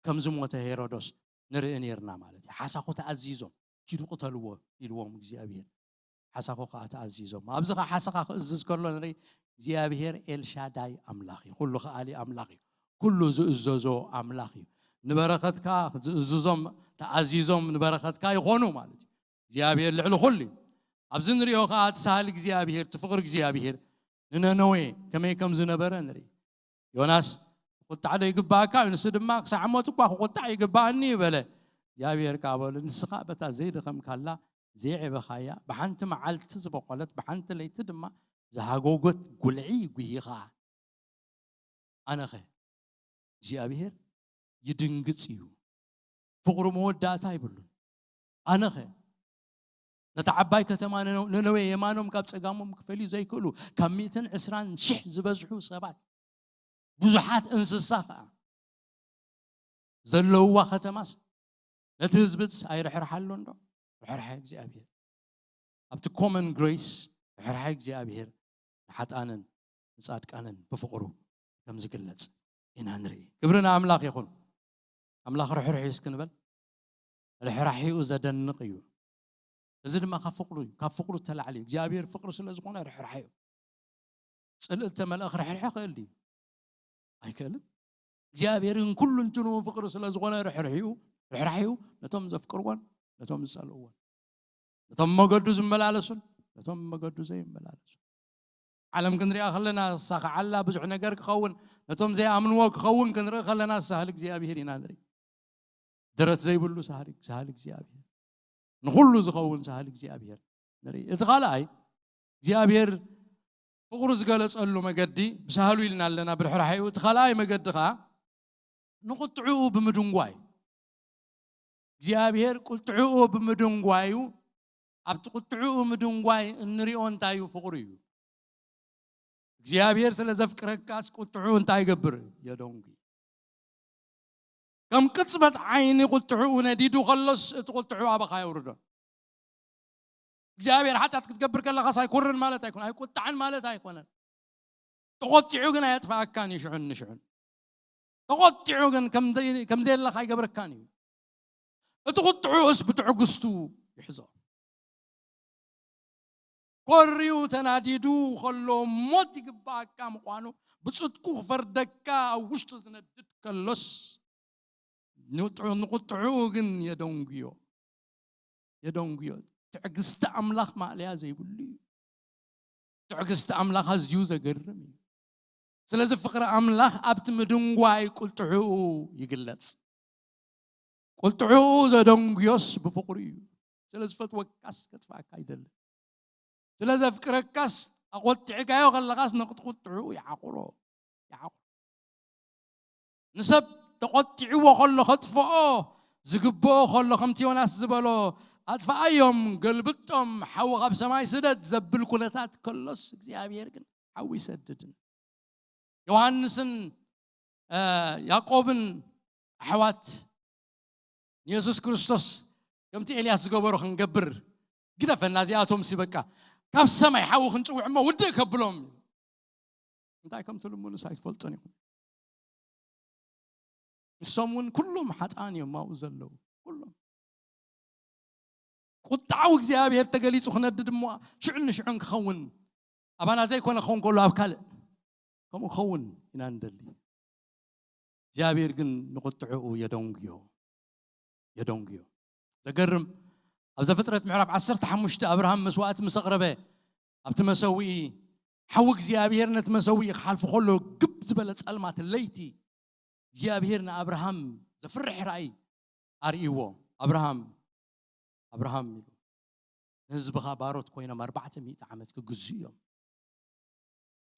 ከም ዝሞተ ሄሮዶስ ንርኢ ነርና ማለት እዩ። ሓሳኹ ተኣዚዞም ኪዱ ቅተልዎ ኢልዎም እግዚኣብሔር ሓሳኹ ከዓ ተኣዚዞም ኣብዚ ከዓ ሓሳኻ ክእዝዝ ከሎ ንርኢ እግዚኣብሔር ኤልሻዳይ ኣምላኽ እዩ። ኩሉ ከኣሊ ኣምላኽ እዩ። ኩሉ ዝእዘዞ ኣምላኽ እዩ። ንበረኸትካ ዝእዝዞም ተኣዚዞም ንበረኸትካ ይኾኑ ማለት እዩ። እግዚኣብሔር ልዕሊ ኩሉ እዩ። ኣብዚ ንሪኦ ከዓ እቲ ሳህል እግዚኣብሔር እቲ ፍቕሪ እግዚኣብሔር ንነነዌ ከመይ ከም ዝነበረ ንርኢ። ዮናስ ክቁጣዕ ዶ ይግባኣካ እዩ? ንሱ ድማ ክሳዕ ሞት እኳ ክቁጣዕ ይግባኣኒ እዩ በለ። እግዚኣብሔር ከዓ በሉ ንስኻ በታ ዘይደኸምካላ ዘይዕበኻያ ብሓንቲ መዓልቲ ዝበቆለት ብሓንቲ ለይቲ ድማ ዝሃጎጎት ጉልዒ ጉሂኻ ኣነኸ እግዚኣብሔር ይድንግጽ እዩ። ፍቕሩ መወዳእታ ይብሉን። ኣነኸ ነታ ዓባይ ከተማ ነነዌ የማኖም ካብ ጸጋሞም ክፈልዩ ዘይክእሉ ካብ ሚእትን ዕስራን ሽሕ ዝበዝሑ ሰባት ብዙሓት እንስሳ ኸዓ ዘለውዋ ከተማስ ነቲ ህዝብስ ኣይርሕርሓሎን ዶ? ርሕርሓ እግዚኣብሔር ኣብቲ ኮመን ግሬስ ርሕርሓ እግዚኣብሔር ንሓጣንን ንጻድቃንን ብፍቕሩ ከም ዝግለጽ ኢና ንርኢ። ክብሪ ንኣምላኽ ይኹን። ኣምላኽ ርሕርሕ እዩ እስክንበል ርሕራሒኡ ዘደንቕ እዩ። እዚ ድማ ካብ ፍቕሩ እዩ። ካብ ፍቕሩ ተላዕሊ እዩ። እግዚኣብሔር ፍቕሪ ስለ ዝኾነ ርሕራሒ እዩ። ጽልእ እተመልአ ክርሕርሐ ክእል ድዩ? ኣይክእልን። እግዚኣብሔር ግን ኩሉ እንትንኡ ፍቕሪ ስለ ዝኾነ ርሕርሒኡ ርሕራሒኡ ነቶም ዘፍቅርዎን ነቶም ዝጸልእዎን ነቶም መገዱ ዝመላለሱን ነቶም መገዱ ዘይመላለሱ ዓለም ክንሪኣ ከለና ሳኽዓላ ብዙሕ ነገር ክኸውን ነቶም ዘይኣምንዎ ክኸውን ክንርኢ ከለና ሳህል እግዚኣብሔር ኢና ንርኢ። ደረት ዘይብሉ ሳህል ሳህል እግዚኣብሔር ንኹሉ ዝኸውን ሳህል እግዚኣብሔር ንርኢ። እቲ ካልኣይ እግዚኣብሔር ፍቕሩ ዝገለጸሉ መገዲ ብሳህሉ ኢልና ኣለና ብርሕራሒኡ። እቲ ካልኣይ መገዲ ከዓ ንቁጥዕኡ ብምድንጓይ እግዚኣብሔር ቁጥዕኡ ብምድንጓዩ ኣብቲ ቁጥዕኡ ምድንጓይ እንሪኦ እንታይ እዩ? ፍቕሩ እዩ። እግዚኣብሔር ስለ ዘፍቅረካስ ቁጥዑ እንታይ ይገብር? የደንጉ። ከም ቅጽበት ዓይኒ ቁጥዑ ነዲዱ ከሎስ እቲ ቁጥዑ ኣባኻ የውርዶ። እግዚኣብሔር ሓጢኣት ክትገብር ከለኻስ ኣይኮርን ማለት ኣይኮነ ኣይቁጣዕን ማለት ኣይኮነን። ተቆጢዑ ግን ኣየጥፋኣካን እዩ ሽዑን ንሽዑን። ተቆጢዑ ግን ከም ዘየለኻ ኣይገብረካን እዩ። እቲ ቁጥዑስ ብትዕግስቱ ይሕዞ። ኮርዩ ተናዲዱ ከሎ ሞት ይግባኣካ ምዃኑ ብጽድቁ ክፈርደካ ኣብ ውሽጡ ዝነድድ ከሎስ ንቁጥዑ ግን የደንጉዮ። የደንጉዮ። ትዕግስቲ ኣምላኽ ማእለያ ዘይብሉ እዩ። ትዕግስቲ ኣምላኽ ኣዝዩ ዘገርም እዩ። ስለዚ ፍቕሪ ኣምላኽ ኣብቲ ምድንጓይ ቁጥዕኡ ይግለጽ። ቁጥዕኡ ዘደንጉዮስ ብፍቕሩ እዩ። ስለ ዝፈትወካስ ከጥፍኣካ ኣይደልን። ስለ ዘፍቅረካስ ኣቆጢዕካዮ ከለኻስ ንቁጥዕኡ ይዓቑሮ። ይዓቑሮ። ንሰብ ተቆጢዕዎ ከሎ ከጥፍኦ ዝግብኦ ከሎ ከምቲ ዮናስ ዝበሎ ኣጥፍኣዮም፣ ገልብጦም፣ ሓዊ ካብ ሰማይ ስደድ ዘብል ኩነታት ከሎስ እግዚኣብሔር ግን ሓዊ ይሰድድን። ዮሃንስን ያዕቆብን ኣሕዋት ንየሱስ ክርስቶስ ከምቲ ኤልያስ ዝገበሮ ክንገብር ግደፈና፣ እዚኣቶም ሲ በቃ ካብ ሰማይ ሓዊ ክንጽውዕ እሞ ውድእ ከብሎም። እንታይ ከም ትልምኑስ ኣይትፈልጡን ኢኹም። ንሶም እውን ኩሎም ሓጥኣን እዮም ኣብኡ ዘለዉ። ኩሎም ቁጣው እግዚኣብሔር ተገሊጹ ክነድድ እሞ ሽዑን ንሽዑን ክኸውን ኣባና ዘይኮነ ክኸውን ከሎ ኣብ ካልእ ከምኡ ክኸውን ኢና ንደሊ። እግዚኣብሔር ግን ንቁጥዕኡ የደንጉዮ። የደንጉዮ። ዘገርም፣ ኣብ ዘፍጥረት ምዕራፍ ዓሰርተ ሓሙሽተ ኣብርሃም መስዋእቲ ምስ ኣቕረበ ኣብቲ መሰውኢ ሓዊ እግዚኣብሔር ነቲ መሰውኢ ክሓልፉ ከሎ ግብ ዝበለ ጸልማት ለይቲ እግዚኣብሔር ንኣብርሃም ዘፍርሕ ራእይ ኣርእይዎ። ኣብርሃም ኣብርሃም ኢሉ ንህዝብኻ ባሮት ኮይኖም ኣርባዕተ ሚእቲ ዓመት ክግዙ እዮም።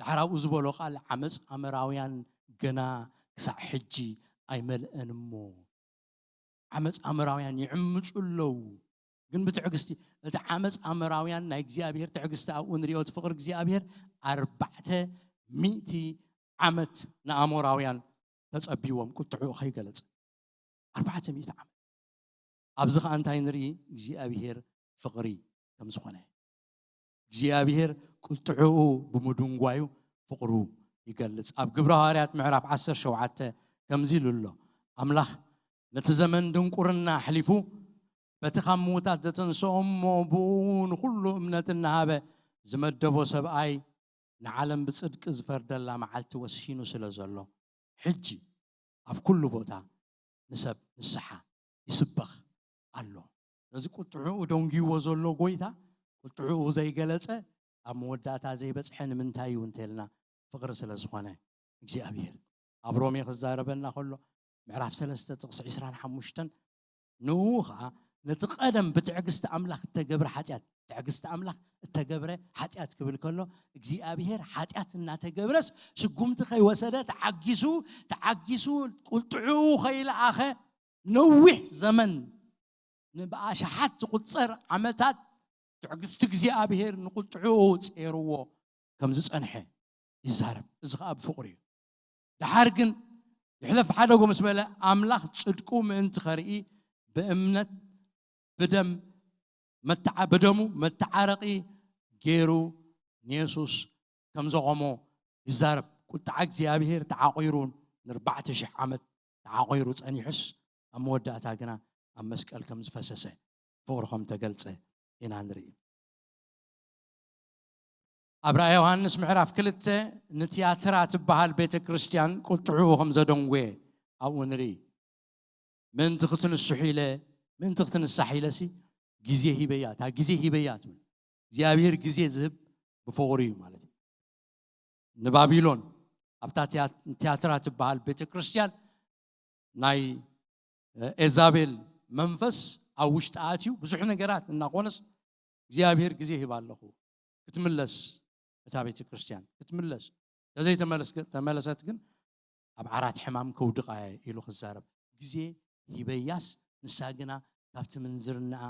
ዳሕር ኣብኡ ዝበሎ ቃል ዓመፅ ኣመራውያን ገና ክሳዕ ሕጂ ኣይመልአን እሞ ዓመፅ ኣመራውያን ይዕምፁ ኣለዉ። ግን ብትዕግስቲ እቲ ዓመፅ ኣመራውያን ናይ እግዚኣብሔር ትዕግስቲ ኣብኡ ንሪኦ እቲ ፍቕሪ እግዚኣብሔር ኣርባዕተ ሚእቲ ዓመት ንኣሞራውያን ተጸቢዎም ቁጥዕኡ ከይገለጸ ኣርባዕተ ሚእቲ ዓመት። ኣብዚ ኸኣ እንታይ ንርኢ እግዚኣብሔር ፍቕሪ ከም ዝኾነ እግዚኣብሔር ቁጥዕኡ ብምድንጓዩ ፍቕሩ ይገልጽ። ኣብ ግብረ ሃዋርያት ምዕራፍ ዓሰርተ ሸውዓተ ከምዚ ኢሉ ኣሎ። ኣምላኽ ነቲ ዘመን ድንቁርና ኣሕሊፉ በቲ ካብ ምዉታት ዘተንስኦ እሞ ብኡ ንኹሉ እምነት እናሃበ ዝመደቦ ሰብኣይ ንዓለም ብጽድቂ ዝፈርደላ መዓልቲ ወሲኑ ስለ ዘሎ ሕጂ ኣብ ኩሉ ቦታ ንሰብ ንስሓ ይስበኽ ኣሎ። ነዚ ቁጥዕኡ ደንጊዎ ዘሎ ጎይታ ቁጥዕኡ ዘይገለጸ ኣብ መወዳእታ ዘይበጽሐ ንምንታይ እዩ እንተልና ፍቕሪ ስለ ዝኾነ እግዚኣብሔር ኣብ ሮሜ ክዛረበና ከሎ ምዕራፍ ሰለስተ ጥቕሲ ዕስራን ሓሙሽተን ንኡ ኸዓ ነቲ ቀደም ብትዕግስቲ ኣምላኽ እተገብረ ሓጢኣት ትዕግስቲ ኣምላኽ እተገብረ ሓጢኣት ክብል ከሎ እግዚኣብሔር ሓጢኣት እናተገብረስ ስጉምቲ ከይወሰደ ተዓጊሱ ተዓጊሱ ቁጥዕኡ ከይለኣኸ ነዊሕ ዘመን ንብኣሽሓት ዝቁጸር ዓመታት ትዕግስቲ እግዚኣብሔር ንቁጥዕኡ ጼርዎ ከም ዝጸንሐ ይዛረብ። እዚ ኸዓ ብፍቕሪ እዩ። ደሓር ግን ይሕለፍ ሓደጎ ምስ በለ ኣምላኽ ጽድቁ ምእንቲ ኸርኢ ብእምነት ብደም መተዓ ብደሙ መተዓረቒ ገይሩ ንየሱስ ከም ዘቖሞ ይዛረብ። ቁጥዓ እግዚኣብሔር ተዓቒሩ ንኣርባዕተ ሽሕ ዓመት ተዓቒሩ ጸኒሑስ ኣብ መወዳእታ ግና ኣብ መስቀል ከም ዝፈሰሰ ፍቕሩ ከም ተገልጸ ኢና ንርኢ። ኣብ ራእይ ዮሃንስ ምዕራፍ ክልተ ንትያትራ ትበሃል ቤተ ክርስቲያን ቁጥዕኡ ከም ዘደንጎየ ኣብኡ ንርኢ። ምእንቲ ክትንስሑ ኢለ ምእንቲ ክትንሳሕ ኢለሲ ግዜ ሂበያ እታ ግዜ ሂበያ ትብል እግዚኣብሔር ግዜ ዝህብ ብፍቕሩ እዩ ማለት እዩ። ንባቢሎን ኣብታ ትያትራ ትበሃል ቤተ ክርስቲያን ናይ ኤዛቤል መንፈስ ኣብ ውሽጢ ኣትዩ ብዙሕ ነገራት እናኾነስ እግዚኣብሔር ግዜ ሂባ ኣለኹ ክትምለስ እታ ቤተ ክርስቲያን ክትምለስ ተዘይተመለሰት ግን ኣብ ዓራት ሕማም ከውድቓ ኢሉ ክዛረብ ግዜ ሂበያስ ንሳ ግና ካብቲ ምንዝርናኣ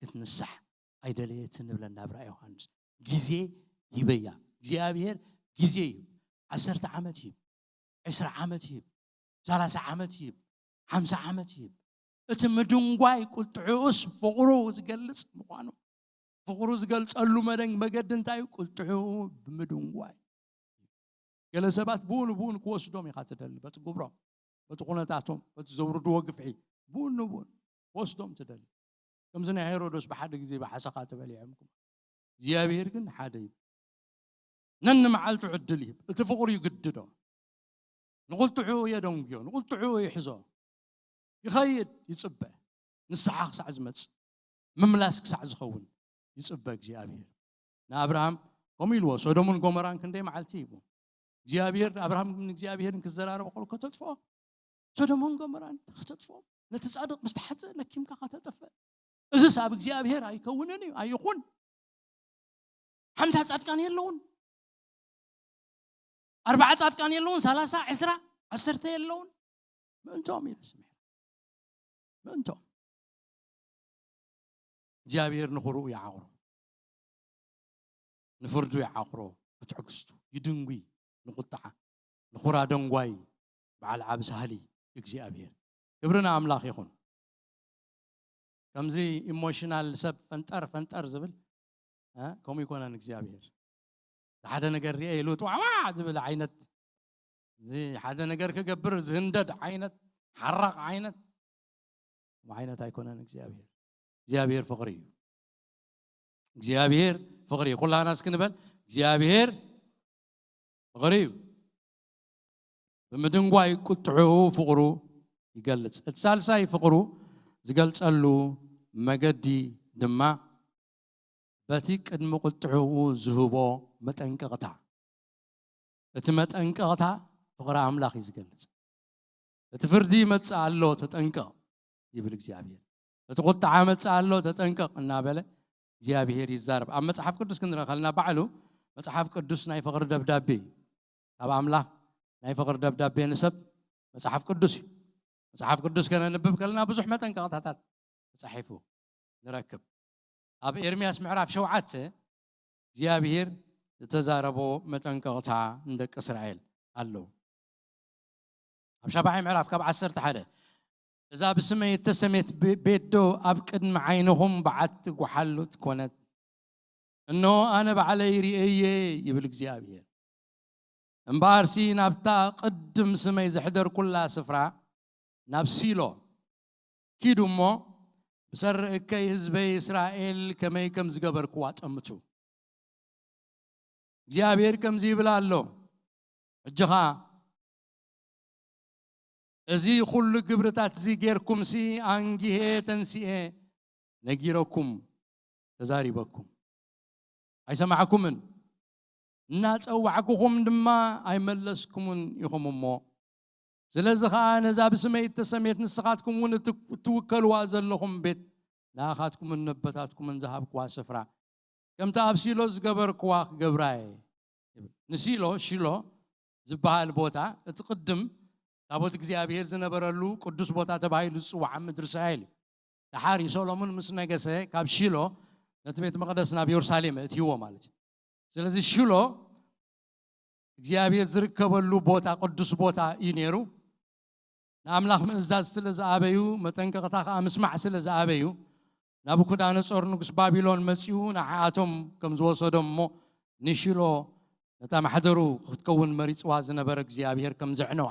ክትንሳሕ ኣይደለየትን ንብለና ኣብ ራእይ ዮሃንስ ግዜ ሂበያ እግዚኣብሔር ግዜ ይህብ። ዓሰርተ ዓመት ይህብ፣ ዕስራ ዓመት ይህብ፣ ሰላሳ ዓመት ይህብ፣ ሓምሳ ዓመት ይህብ። እቲ ምድንጓይ ቁጥዕኡስ ፍቕሩ ዝገልጽ ምዃኑ፣ ፍቕሩ ዝገልጸሉ መደን-፣ መገዲ እንታይ እዩ? ቁጥዕኡ ብምድንጓይ። ገለ ሰባት ብኡ ንብኡ ክወስዶም ኢኻ ትደሊ፣ በቲ ግብሮም፣ በቲ ኩነታቶም፣ በቲ ዘውርድዎ ግፍዒ፣ ብኡ ንብኡ ክወስዶም ትደሊ። ከምዚ ናይ ሄሮዶስ ብሓደ ግዜ ብሓሰኻ ተበሊዖም። እግዚኣብሔር ግን ሓደ እዩ። ነንመዓልቱ ዕድል ይህብ። እቲ ፍቕሩ ይግድዶ። ንቁልጥዑ የደንጉዮ፣ ንቁልጥዑ ይሕዞ። ይኸይድ፣ ይጽበ። ንስሓ ክሳዕ ዝመጽእ፣ ምምላስ ክሳዕ ዝኸውን ይጽበ እግዚኣብሔር። ንኣብርሃም ከምኡ ኢልዎ፣ ሶዶምን ጎመራን ክንደይ መዓልቲ ይብሉ። እግዚኣብሔር፣ ኣብርሃም ንእግዚኣብሔርን ክዘራረብ ከሎ ከተጥፍኦ፣ ሶዶምን ጎመራን ከተጥፍኦ፣ ነቲ ጻድቕ ምስቲ ሓጥእ ለኪምካ ከተጠፍእ። እዝስ ኣብ እግዚኣብሔር ኣይከውንን እዩ፣ ኣይኹን። ሓምሳ ጻድቃን የለውን፣ ኣርባዓ ጻድቃን የለውን፣ ሰላሳ፣ ዕስራ፣ ዓሰርተ የለውን። ምእንቶም ኢለ ስምዕ፣ ምእንቶም። እግዚኣብሔር ንኹርኡ ይዓቕሮ፣ ንፍርዱ ይዓቕሮ፣ ብትዕግስቱ ይድንጉይ፣ ንቁጥዓ፣ ንኹራ ደንጓይ፣ በዓል ዓቢ ሳህሊ እግዚኣብሔር። ክብሪ ንኣምላኽ ይኹን። ከምዚ ኢሞሽናል ሰብ ፈንጠር ፈንጠር ዝብል፣ እ፣ ከምኡ ይኮነን እግዚኣብሔር። ሓደ ነገር ሪኤ ኢሉ ጥዋዕዋዕ ዝብል ዓይነት፣ እዚ ሓደ ነገር ክገብር ዝህንደድ ዓይነት፣ ሓራቕ ዓይነት፣ ከምኡ ዓይነት ኣይኮነን እግዚኣብሔር። እግዚኣብሔር ፍቕሪ እዩ። እግዚኣብሔር ፍቕሪ እዩ። ኩላና እስኪ ንበል፣ እግዚኣብሔር ፍቕሪ እዩ። ብምድንጓይ ቁጥዕኡ ፍቕሩ ይገልጽ። እቲ ሳልሳይ ፍቕሩ ዝገልጸሉ መገዲ ድማ በቲ ቅድሚ ቁጥዕኡ ዝህቦ መጠንቀቕታ። እቲ መጠንቀቕታ ፍቕሪ ኣምላኽ እዩ ዝገልጽ። እቲ ፍርዲ ይመጽእ ኣሎ፣ ተጠንቀቕ ይብል እግዚኣብሔር። እቲ ቁጥዓ መጽእ ኣሎ፣ ተጠንቀቕ እናበለ እግዚኣብሔር ይዛረብ። ኣብ መጽሓፍ ቅዱስ ክንርኢ ከለና ባዕሉ መጽሓፍ ቅዱስ ናይ ፍቕሪ ደብዳቤ እዩ። ካብ ኣምላኽ ናይ ፍቕሪ ደብዳቤ ንሰብ መጽሓፍ ቅዱስ እዩ። መጽሓፍ ቅዱስ ከነንብብ ከለና ብዙሕ መጠንቀቕታታት ተጻሒፉ ንረክብ። ኣብ ኤርምያስ ምዕራፍ ሸውዓተ እግዚኣብሔር ዝተዛረቦ መጠንቀቕታ ንደቂ እስራኤል ኣለዉ። ኣብ ሻብዓይ ምዕራፍ ካብ ዓሰርተ ሓደ፣ "እዛ ብስመይ እተሰሜት ብ-፣ ቤት ዶ ኣብ ቅድሚ ዓይንኹም በዓቲ ጓሓሉት ኮነት? እንሆ ኣነ ባዕለይ ርእየየ" ይብል እግዚኣብሔር። "እምበኣርሲ ናብታ ቅድም ስመይ ዘሕደርኩላ ስፍራ ናብ ሲሎ ኪዱ እሞ ብሰሪ እከይ ህዝበይ እስራኤል ከመይ ከም ዝገበርክዋ ጠምቱ። እግዚኣብሔር ከምዚ ይብል ኣሎ፣ ሕጂ ኸኣ እዚ ኹሉ ግብርታት እዚ ጌርኩምሲ ኣንጊሄ ተንሲኤ ነጊረኩም ተዛሪበኩም ኣይሰማዕኩምን፣ እናጸዋዕኩኹም ድማ ኣይመለስኩምን ኢኹም እሞ፣ ስለዚ ኸኣ ነዛ ብስመይ እተሰምየት ንስኻትኩም እውን እት-፣ እትውከልዋ ዘለኹም ቤት ንኣኻትኩምን ነቦታትኩምን ዝሃብክዋ ስፍራ ከምቲ ኣብ ሲሎ ዝገበርክዋ ክገብራ እየ" ይብል። ንሲሎ፣ ሺሎ ዝበሃል ቦታ እቲ ቅድም ታቦት እግዚኣብሔር ዝነበረሉ ቅዱስ ቦታ ተባሂሉ ዝጽዋዕ ኣብ ምድሪ እስራኤል እዩ። ደሓር ሰሎሞን ምስ ነገሰ ካብ ሺሎ ነቲ ቤት መቕደስ ናብ የሩሳሌም እእትይዎ ማለት እዩ። ስለዚ ሺሎ እግዚኣብሔር ዝርከበሉ ቦታ፣ ቅዱስ ቦታ እዩ ነይሩ። ንኣምላኽ ምእዛዝ ስለ ዝኣበዩ፣ መጠንቀቕታ ኸኣ ምስማዕ ስለ ዝኣበዩ፣ ናቡከደነጾር ንጉስ ባቢሎን መጺኡ ንዓኣቶም ከም ዝወሰዶም እሞ ንሺሎ ነታ ማሕደሩ ክትከውን መሪጽዋ ዝነበረ እግዚኣብሔር ከም ዘዕነዋ።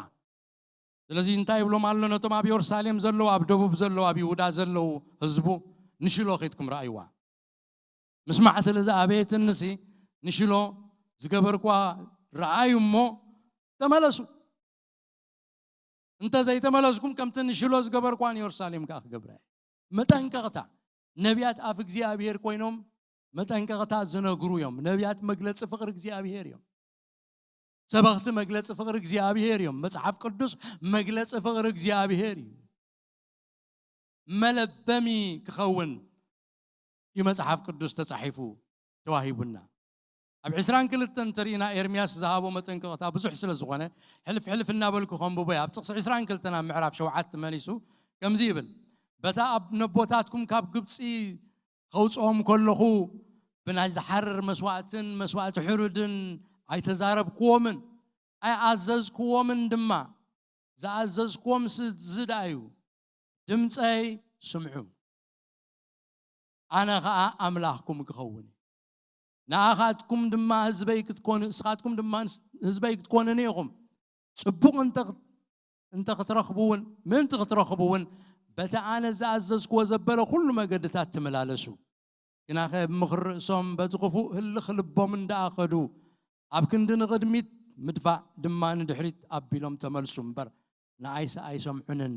ስለዚ እንታይ ይብሎም ኣሎ ነቶም ኣብ የሩሳሌም ዘለዉ፣ ኣብ ደቡብ ዘለዉ፣ ኣብ ይሁዳ ዘለዉ ህዝቡ? ንሺሎ ኸይድኩም ረኣይዋ። ምስማዕ ስለ ዝኣበየትንሲ ንሺሎ ዝገበርኳ ረኣዩ እሞ ተመለሱ። እንተ ዘይተመለስኩም ከምቲ ንሺሎ ዝገበርኳ ንየሩሳሌም ከኣ ክገብራ እየ። መጠንቀቕታ። ነቢያት ኣፍ እግዚኣብሔር ኮይኖም መጠንቀቕታ ዝነግሩ እዮም። ነቢያት መግለጺ ፍቕሪ እግዚኣብሔር እዮም። ሰበኽቲ መግለጺ ፍቕሪ እግዚኣብሔር እዮም። መጽሓፍ ቅዱስ መግለጺ ፍቕሪ እግዚኣብሔር እዩ። መለበሚ ክኸውን እዩ መጽሓፍ ቅዱስ ተጻሒፉ ተዋሂቡና። ኣብ ዕስራን ክልተን እንተሪእና ኤርምያስ ዝሃቦ መጠንቀቕታ ብዙሕ ስለ ዝኾነ ሕልፍ ሕልፍ እናበልኩ ከንብቦ እየ። ኣብ ጥቕሲ ዕስራን ክልተን ኣብ ምዕራፍ ሸውዓተ መሊሱ ከምዚ ይብል፣ "በታ ኣብ ነቦታትኩም ካብ ግብጺ ከውጽኦም ከለኹ ብናይ ዝሓርር መስዋእትን መስዋእቲ ሕሩድን ኣይተዛረብክዎምን ኣይኣዘዝክዎምን ድማ። ዝኣዘዝክዎም እዚ ደኣ እዩ፣ ድምፀይ ስምዑ፣ ኣነ ኸዓ ኣምላኽኩም ክኸውን፣ ንኣኻትኩም ድማ ህዝበይ ክትኮኑ፣ እስኻትኩም ድማ ህዝበይ ክትኮኑኒ ኢኹም። ፅቡቕ እንተ እንተ ክትረኽቡ እውን፣ ምእንቲ ክትረኽቡ እውን፣ በቲ ኣነ ዝኣዘዝክዎ ዘበለ ኩሉ መገድታት ትመላለሱ። ግናኸ ብምኽሪ ርእሶም በቲ ክፉእ ህልኽ ልቦም እንዳኣኸዱ፣ ኣብ ክንዲ ንቕድሚት ምድፋእ ድማ ንድሕሪት ኣቢሎም ተመልሱ እምበር፣ ንኣይስ ኣይሰምዑንን።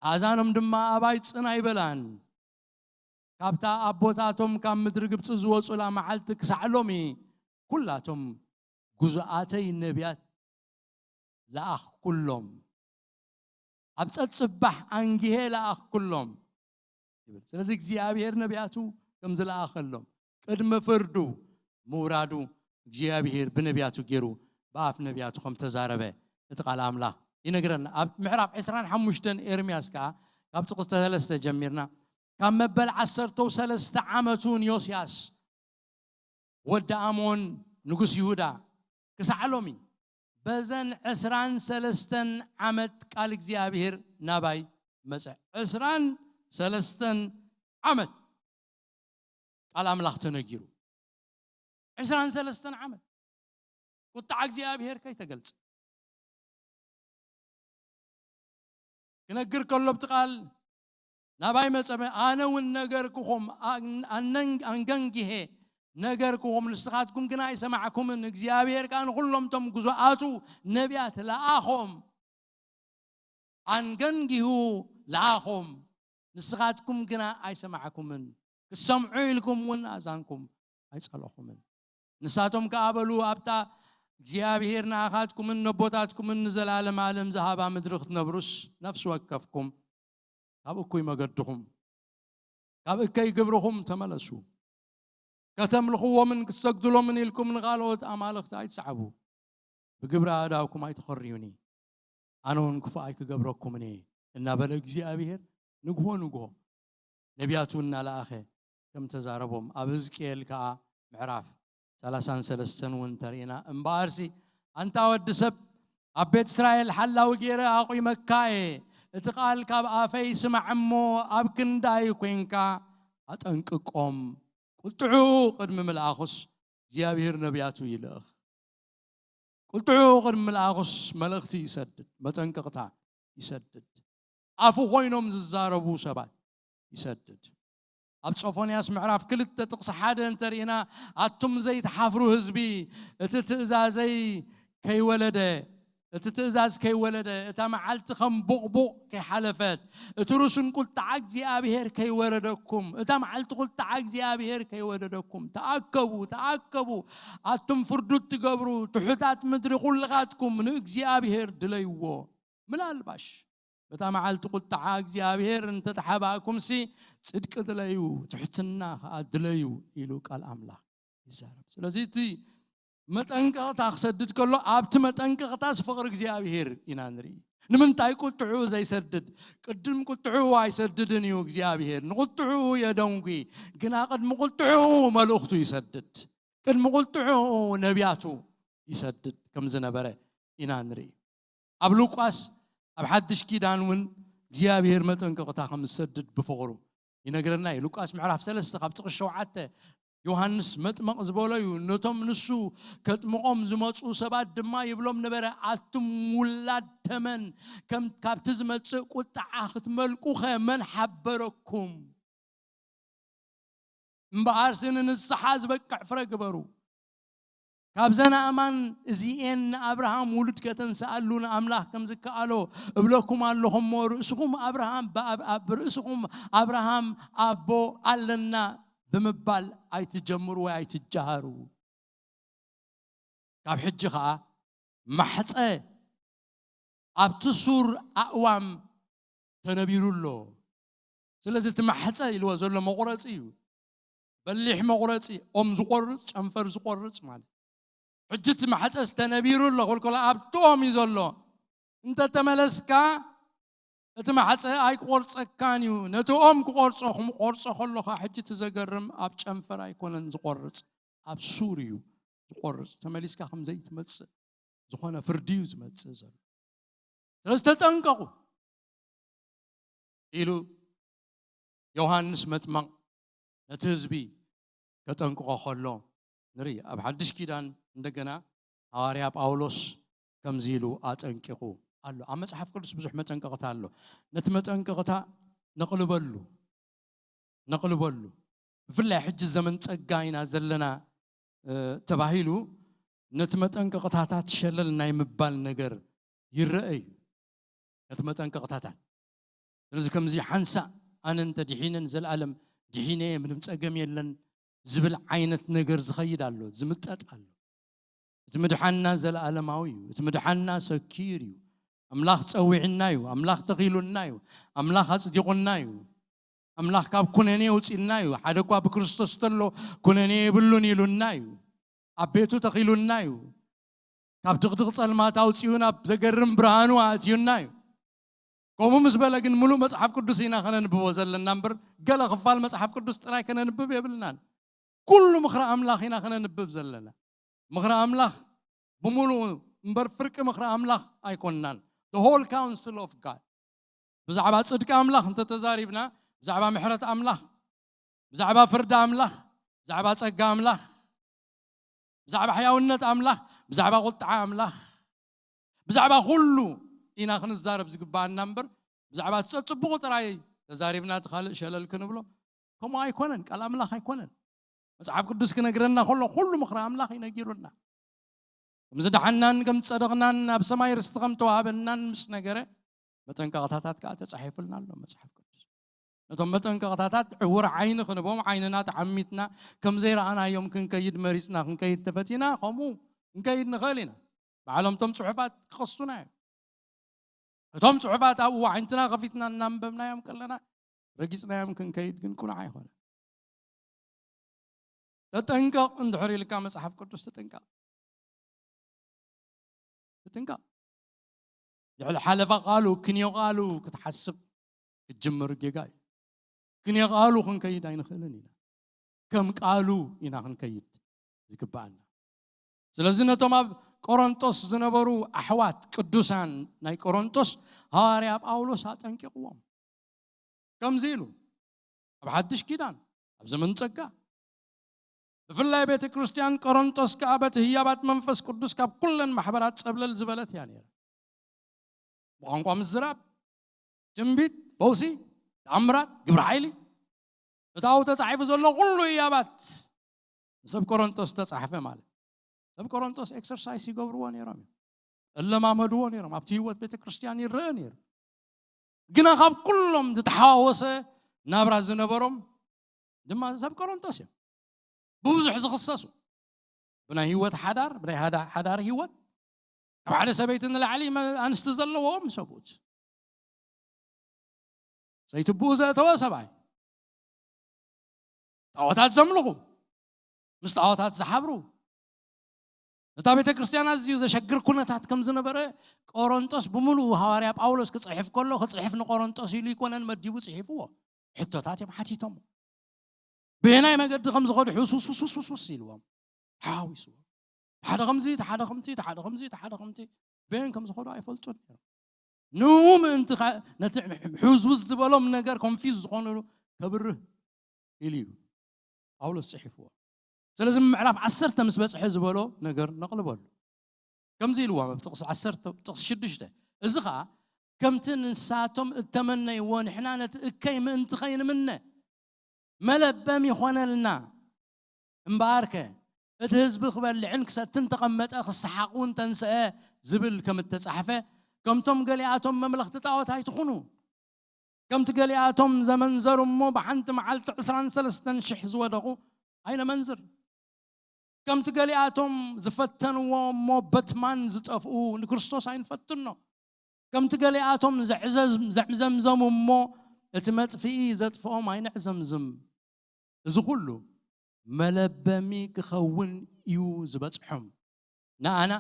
ኣእዛኖም ድማ ኣባይ ጽን ኣይበላን። ካብታ ኣቦታቶም ካብ ምድሪ ግብጺ ዝወጹላ መዓልቲ ክሳዕ ሎሚ፣ ኩላቶም ግዙኣተይ ነቢያት ለኣኽኩሎም። ኣብ ጸጽባሕ ኣንጊሄ ለኣኽኩሎም ይብል። ስለዚ እግዚኣብሔር ነቢያቱ ከም ዝለኣኸሎም፣ ቅድሚ ፍርዱ ምውራዱ እግዚኣብሔር ብነቢያቱ ገይሩ ብኣፍ ነቢያቱ ከም ተዛረበ እቲ ቃል ኣምላኽ ይነግረና። ኣብ ምዕራፍ ዕስራን ሓሙሽተን ኤርምያስ ከኣ ካብ ጥቕሲ ሰለስተ ጀሚርና፣ ካብ መበል ዓሰርተው ሰለስተ ዓመቱ ንዮስያስ ወዲ ኣሞን ንጉስ ይሁዳ ክሳዕ ሎሚ፣ በዘን ዕስራን ሰለስተን ዓመት ቃል እግዚኣብሔር ናባይ መጸ። ዕስራን ሰለስተን ዓመት ቃል ኣምላኽ ተነጊሩ። ዕስራን ሰለስተን ዓመት ቁጣዕ እግዚኣብሔር ከይተገልጸ። ክነግር ከሎ ኣብቲ ቃል ናባይ መጸ፣ ኣነ እውን ነገርኩኹም፣ ኣን-፣ ኣነን-፣ ኣንገንጊሄ ነገርኩኹም፣ ንስኻትኩም ግና ኣይሰማዕኩምን። እግዚኣብሔር ከኣ ንኹሎም እቶም ግዙኣቱ ነቢያት ለኣኾም፣ ኣንገንጊሁ ለኣኾም፣ ንስኻትኩም ግና ኣይሰማዕኩምን። ክትሰምዑ ኢልኩም እውን ኣእዛንኩም ኣይጸለኹምን። ንሳቶም ከኣ በሉ፣ ኣብታ እግዚኣብሔር ንኣኻትኩምን ነቦታትኩምን ንዘላለም ዓለም ዝሃባ ምድሪ ክትነብሩስ፣ ነፍሲ ወከፍኩም ካብ እኩይ መገድኹም፣ ካብ እከይ ግብርኹም ተመለሱ። ከተምልኽዎምን ክትሰግድሎምን ኢልኩም ንኻልኦት ኣማልኽቲ ኣይትስዓቡ። ብግብሪ ኣእዳውኩም ኣይትኾርዩኒ። ኣነ እውን ክፉእ ኣይክገብረኩምን እየ እናበለ እግዚኣብሔር ንግሆ ንግሆ ነቢያቱ እናለኣኸ ከም ተዛረቦም ኣብ ሕዝቅኤል ከኣ ምዕራፍ ሰላሳን ሰለስተን እውን ተርእና። እምበኣርሲ ኣንታ ወዲ ሰብ፣ ኣብ ቤት እስራኤል ሓላዊ ገይረ ኣቑመካ እየ። እቲ ቃል ካብ ኣፈይ ስማዕ እሞ ኣብ ክንዳይ ኮይንካ ኣጠንቅቆም። ቁጥዑ ቅድሚ ምልኣኹስ እግዚኣብሔር ነቢያቱ ይልእኽ። ቁጥዑ ቅድሚ ምልኣኹስ መልእኽቲ ይሰድድ፣ መጠንቀቕታ ይሰድድ። ኣፉ ኮይኖም ዝዛረቡ ሰባት ይሰድድ። ኣብ ጾፎንያስ ምዕራፍ ክልተ ጥቕሲ ሓደ እንተርኢና፣ ኣቱም ዘይትሓፍሩ ህዝቢ፣ እቲ ትእዛዘይ ከይወለደ፣ እቲ ትእዛዝ ከይወለደ፣ እታ መዓልቲ ከም ቡቕቡቕ ከይሓለፈት፣ እቲ ርሱን ቁጥዓ እግዚኣብሔር ከይወረደኩም፣ እታ መዓልቲ ቁጥዓ እግዚኣብሔር ከይወረደኩም፣ ተኣከቡ፣ ተኣከቡ፣ ኣቱም ፍርዱ እትገብሩ ትሑታት ምድሪ ኩልኻትኩም ንእግዚኣብሔር ድለይዎ። ምናልባሽ በታ መዓልቲ ቁጥዓ እግዚኣብሔር እንተተሓባእኩምሲ፣ ጽድቂ ድለዩ፣ ትሕትና ኸኣ ድለዩ ኢሉ ቃል ኣምላኽ ይዛረብ። ስለዚ እቲ መጠንቀቕታ ክሰድድ ከሎ፣ ኣብቲ መጠንቀቕታስ ፍቕሪ እግዚኣብሔር ኢና ንርኢ። ንምንታይ ቁጥዑ ዘይሰድድ? ቅድም ቁጥዑ ኣይሰድድን እዩ እግዚኣብሔር። ንቁጥዑ የደንጒ፣ ግና ቅድሚ ቁጥዑ መልእኽቱ ይሰድድ። ቅድሚ ቁጥዑ ነቢያቱ ይሰድድ ከም ዝነበረ ኢና ንርኢ። ኣብ ሉቃስ፣ ኣብ ሓድሽ ኪዳን እውን እግዚኣብሔር መጠንቀቕታ ከም ዝሰድድ ብፍቕሩ ይነግረና እዩ። ሉቃስ ምዕራፍ ሰለስተ ካብ ጥቕሲ ሸውዓተ፣ ዮሃንስ መጥመቕ ዝበሎ እዩ። ነቶም ንሱ ከጥምቖም ዝመጹ ሰባት ድማ ይብሎም ነበረ፣ ኣቱም ውላድ ተመን፣ ከም ካብቲ ዝመጽእ ቁጥዓ ክትመልቁኸ መን ሓበረኩም? እምበኣርሲ ንንስሓ ዝበቅዕ ፍረ ግበሩ። ካብዘን ኣእማን እዚኤን ንኣብርሃም ውሉድ ከተንስኣሉ ንኣምላኽ ከም ዝከኣሎ እብለኩም ኣለኹ እሞ፣ ርእስኹም ኣብርሃም፣ ብኣብ-፣ ኣብ ርእስኹም ኣብርሃም ኣቦ ኣለና ብምባል ኣይትጀምሩ ወይ ኣይትጀሃሩ። ካብ ሕጂ ኸኣ ማሕጸ ኣብቲ ሱር ኣእዋም ተነቢሩ ኣሎ። ስለዚ እቲ ማሕጸ ኢልዎ ዘሎ መቑረጺ እዩ። በሊሕ መቑረጺ፣ ኦም ዝቖርጽ፣ ጨንፈር ዝቖርጽ ማለት። ሕጂ እቲ ማሕጸ ዝተነቢሩ ኣሎ ክብል ከሎ ኣብቲ ኦም እዩ ዘሎ። እንተተመለስካ እቲ ማሕጸ ኣይክቆርጸካን እዩ። ነቲ ኦም ክቆርጾ፣ ክቆርጾ ከሎኻ ሕጂ እቲ ዘገርም ኣብ ጨንፈር ኣይኮነን ዝቆርጽ፣ ኣብ ሱር እዩ ትቆርፅ፣ ተመሊስካ ከም ዘይትመፅእ ዝኾነ ፍርዲ እዩ ዝመፅእ ዘሎ። ስለዚ ተጠንቀቑ ኢሉ ዮሃንስ መጥመቕ ነቲ ህዝቢ ከጠንቅቖ ከሎ ንርኢ። ኣብ ሓድሽ ኪዳን እንደገና ሃዋርያ ጳውሎስ ከምዚ ኢሉ ኣጠንቂቑ ኣሎ። ኣብ መጽሓፍ ቅዱስ ብዙሕ መጠንቀቕታ ኣሎ። ነቲ መጠንቀቕታ ነቕልበሉ፣ ነቕልበሉ። ብፍላይ ሕጂ ዘመን ጸጋ ኢና ዘለና፣ እ፣ ተባሂሉ ነቲ መጠንቀቕታታት ሸለል ናይ ምባል ነገር ይረአ እዩ። ነቲ መጠንቀቕታታት። ስለዚ ከምዚ ሓንሳእ ኣነ እንተ ድሒነ ንዘለኣለም ድሒነ እየ፣ ምንም ጸገም የለን ዝብል ዓይነት ነገር ዝኸይድ ኣሎ፣ ዝምጠጥ ኣሎ። እቲ ምድሓንና ዘለኣለማዊ እዩ። እቲ ምድሓንና ሰኪር እዩ። ኣምላኽ ጸዊዕና እዩ። ኣምላኽ ተኺሉና እዩ። ኣምላኽ ኣጽዲቑና እዩ። ኣምላኽ ካብ ኩነኔ ኣውጺእና እዩ። ሓደ እኳ ብክርስቶስ ተሎ ኩነኔ የብሉን ኢሉና እዩ። ኣብ ቤቱ ተኺሉና እዩ። ካብ ድቕድቕ ጸልማት ኣውጺኡ ናብ ዘገርም ብርሃኑ ኣእትዩና እዩ። ከምኡ ምስ በለ ግን ምሉእ መጽሓፍ ቅዱስ ኢና ከነንብቦ ዘለና እምበር፣ ገለ ክፋል መጽሓፍ ቅዱስ ጥራይ ከነንብብ የብልናን። ኩሉ ምኽሪ ኣምላኽ ኢና ከነንብብ ዘለና። ምኽሪ ኣምላኽ ብምሉኡ እምበር፣ ፍርቂ ምኽሪ ኣምላኽ ኣይኮንናን። The whole counsel of God። ብዛዕባ ጽድቂ ኣምላኽ እንተተዛሪብና፣ ብዛዕባ ምሕረት ኣምላኽ፣ ብዛዕባ ፍርዲ ኣምላኽ፣ ብዛዕባ ጸጋ ኣምላኽ፣ ብዛዕባ ሕያውነት ኣምላኽ፣ ብዛዕባ ቁጥዓ ኣምላኽ፣ ብዛዕባ ኩሉ ኢና ክንዛረብ ዝግባኣና እምበር፣ ብዛዕባ እቲ ጸጽቡቑ ጥራይ ተዛሪብና እቲ ካልእ ሸለል ክንብሎ፣ ከምኡ ኣይኮነን። ቃል ኣምላኽ ኣይኮነን። መጽሓፍ ቅዱስ ክነግረና ከሎ፣ ኩሉ ምኽሪ ኣምላኽ እዩ ነጊሩና። ከም ዝደሓንናን ከም ዝጸደቕናን ኣብ ሰማይ ርስቲ ከም ተዋህበናን ምስ ነገረ፣ መጠንቀቕታታት ከኣ ተጻሒፉልና ኣሎ መጽሓፍ ቅዱስ። ነቶም መጠንቀቕታታት ዕውር ዓይኒ ክንቦም፣ ዓይንና ተዓሚትና ከም ዘይረኣናዮም ክንከይድ፣ መሪጽና ክንከይድ ተፈቲና፣ ከምኡ ክንከይድ ንኽእል ኢና። ባዕሎም እቶም ጽሑፋት ክኸሱና እዮም። እቶም ጽሑፋት ኣብኡ ኣዒንትና ከፊትና እናንበብናዮም ከለና፣ ረጊጽናዮም ክንከይድ ግን ቁኑዕ ኣይኮነን። ተጠንቀቕ እንድሕር ኢልካ መጽሓፍ ቅዱስ፣ ተጠንቀቕ። ተጠንቀቕ። ልዕሊ ሓለፋ ቃሉ፣ ክንዮ ቃሉ ክትሓስብ ክትጅምር ጌጋ እዩ። ክንዮ ቃሉ ክንከይድ ኣይንኽእልን ኢና። ከም ቃሉ ኢና ክንከይድ ዝግባኣና። ስለዚ ነቶም ኣብ ቆሮንጦስ ዝነበሩ ኣሕዋት ቅዱሳን ናይ ቆሮንጦስ ሃዋርያ ጳውሎስ ኣጠንቂቕዎም። ከምዚ ኢሉ፣ ኣብ ሓድሽ ኪዳን፣ ኣብ ዘመን ጸጋ፣ ብፍላይ ቤተ ክርስቲያን ቆሮንጦስ ከኣ በቲ ህያባት መንፈስ ቅዱስ ካብ ኩለን ማሕበራት ጸብለል ዝበለት እያ ነይራ። ብቋንቋ ምዝራብ፣ ትንቢት፣ ፈውሲ፣ ተኣምራት፣ ግብረ ሓይሊ፣ እቲ ኣብኡ ተጻሒፉ ዘሎ ኩሉ ህያባት ንሰብ ቆሮንጦስ ተጻሕፈ ማለት እዩ። ሰብ ቆሮንጦስ ኤክሰርሳይስ ይገብርዎ ነይሮም እዮም። እለማመድዎ ነይሮም። ኣብቲ ህይወት ቤተ ክርስቲያን ይረአ ነይሩ። ግና ካብ ኩሎም ዝተሓዋወሰ ናብራ ዝነበሮም ድማ ሰብ ቆሮንጦስ እዮም። ብብዙሕ ዝኽሰሱ። ብናይ ህይወት ሓዳር፣ ብናይ ሃዳ-፣ ሓዳር ህይወት፣ ካብ ሓደ ሰበይቲ ንላዕሊ መ-፣ ኣንስቲ ዘለዎም ሰብኡት። ሰይትብኡ ዘእተወ ሰብኣይ። ጣዖታት ዘምልኹ፣ ምስ ጣዖታት ዝሓብሩ፣ ነታ ቤተ ክርስቲያን ኣዝዩ ዘሸግር ኩነታት ከም ዝነበረ ቆሮንጦስ ብምሉኡ ሃዋርያ ጳውሎስ ክጽሕፍ ከሎ፣ ክጽሕፍ ንቆሮንጦስ ኢሉ ይኮነን መዲቡ ጽሒፍዎ። ሕቶታት እዮም ሓቲቶም። በየናይ መገዲ ከም ዝኸዱ ሕሱስ፣ ሕሱስ፣ ሕሱስ ኢልዎም። ሓዊስዎም። ሓደ ከምዚ፣ ሓደ ከምቲ፣ ሓደ ከምዚ፣ ሓደ ከምቲ። በየን ከም ዝኸዱ ኣይፈልጡን ነይሮም። ንኡ ምእንቲ ኸ-፣ ነቲ ሕውዝውዝ ዝበሎም ነገር ኮንፊዝ ዝኾኑሉ ከብርህ ኢሉ እዩ ጳውሎስ ጽሒፍዎ። ስለዚ ምዕራፍ ዓሰርተ ምስ በጽሐ ዝበሎ ነገር ነቕልበሉ። ከምዚ ኢልዎም ኣብ ጥቕሲ ዓሰርተ፣ ጥቕሲ ሽዱሽተ፣ እዚ ኸኣ ከምቲ ንሳቶም እተመነይዎ ንሕና ነቲ እከይ ምእንቲ ኸይንምነ መለበሚ ይኾነልና። እምበኣርከ እቲ ህዝቢ ክበልዕን ክሰትን ተቐመጠ፣ ክሰሓቕ እውን ተንስአ ዝብል ከም እተጻሕፈ፣ ከምቶም ገሊኣቶም መምለኽቲ ጣዖት ኣይትኹኑ። ከምቲ ገሊኣቶም ዘመንዘሩ እሞ ብሓንቲ መዓልቲ ዕስራን ሰለስተን ሽሕ ዝወደቑ ኣይነመንዝር። ከምቲ ገሊኣቶም ዝፈተንዎ እሞ በትማን ዝጠፍኡ ንክርስቶስ ኣይንፈትኖ። ከምቲ ገሊኣቶም ዘዕዘዝ-፣ ዘዕዘምዘሙ እሞ እቲ መጥፍኢ ዘጥፍኦም ኣይነዕዘምዝም። እዚ ኩሉ መለበሚ ክኸውን እዩ ዝበጽሖም። ንኣና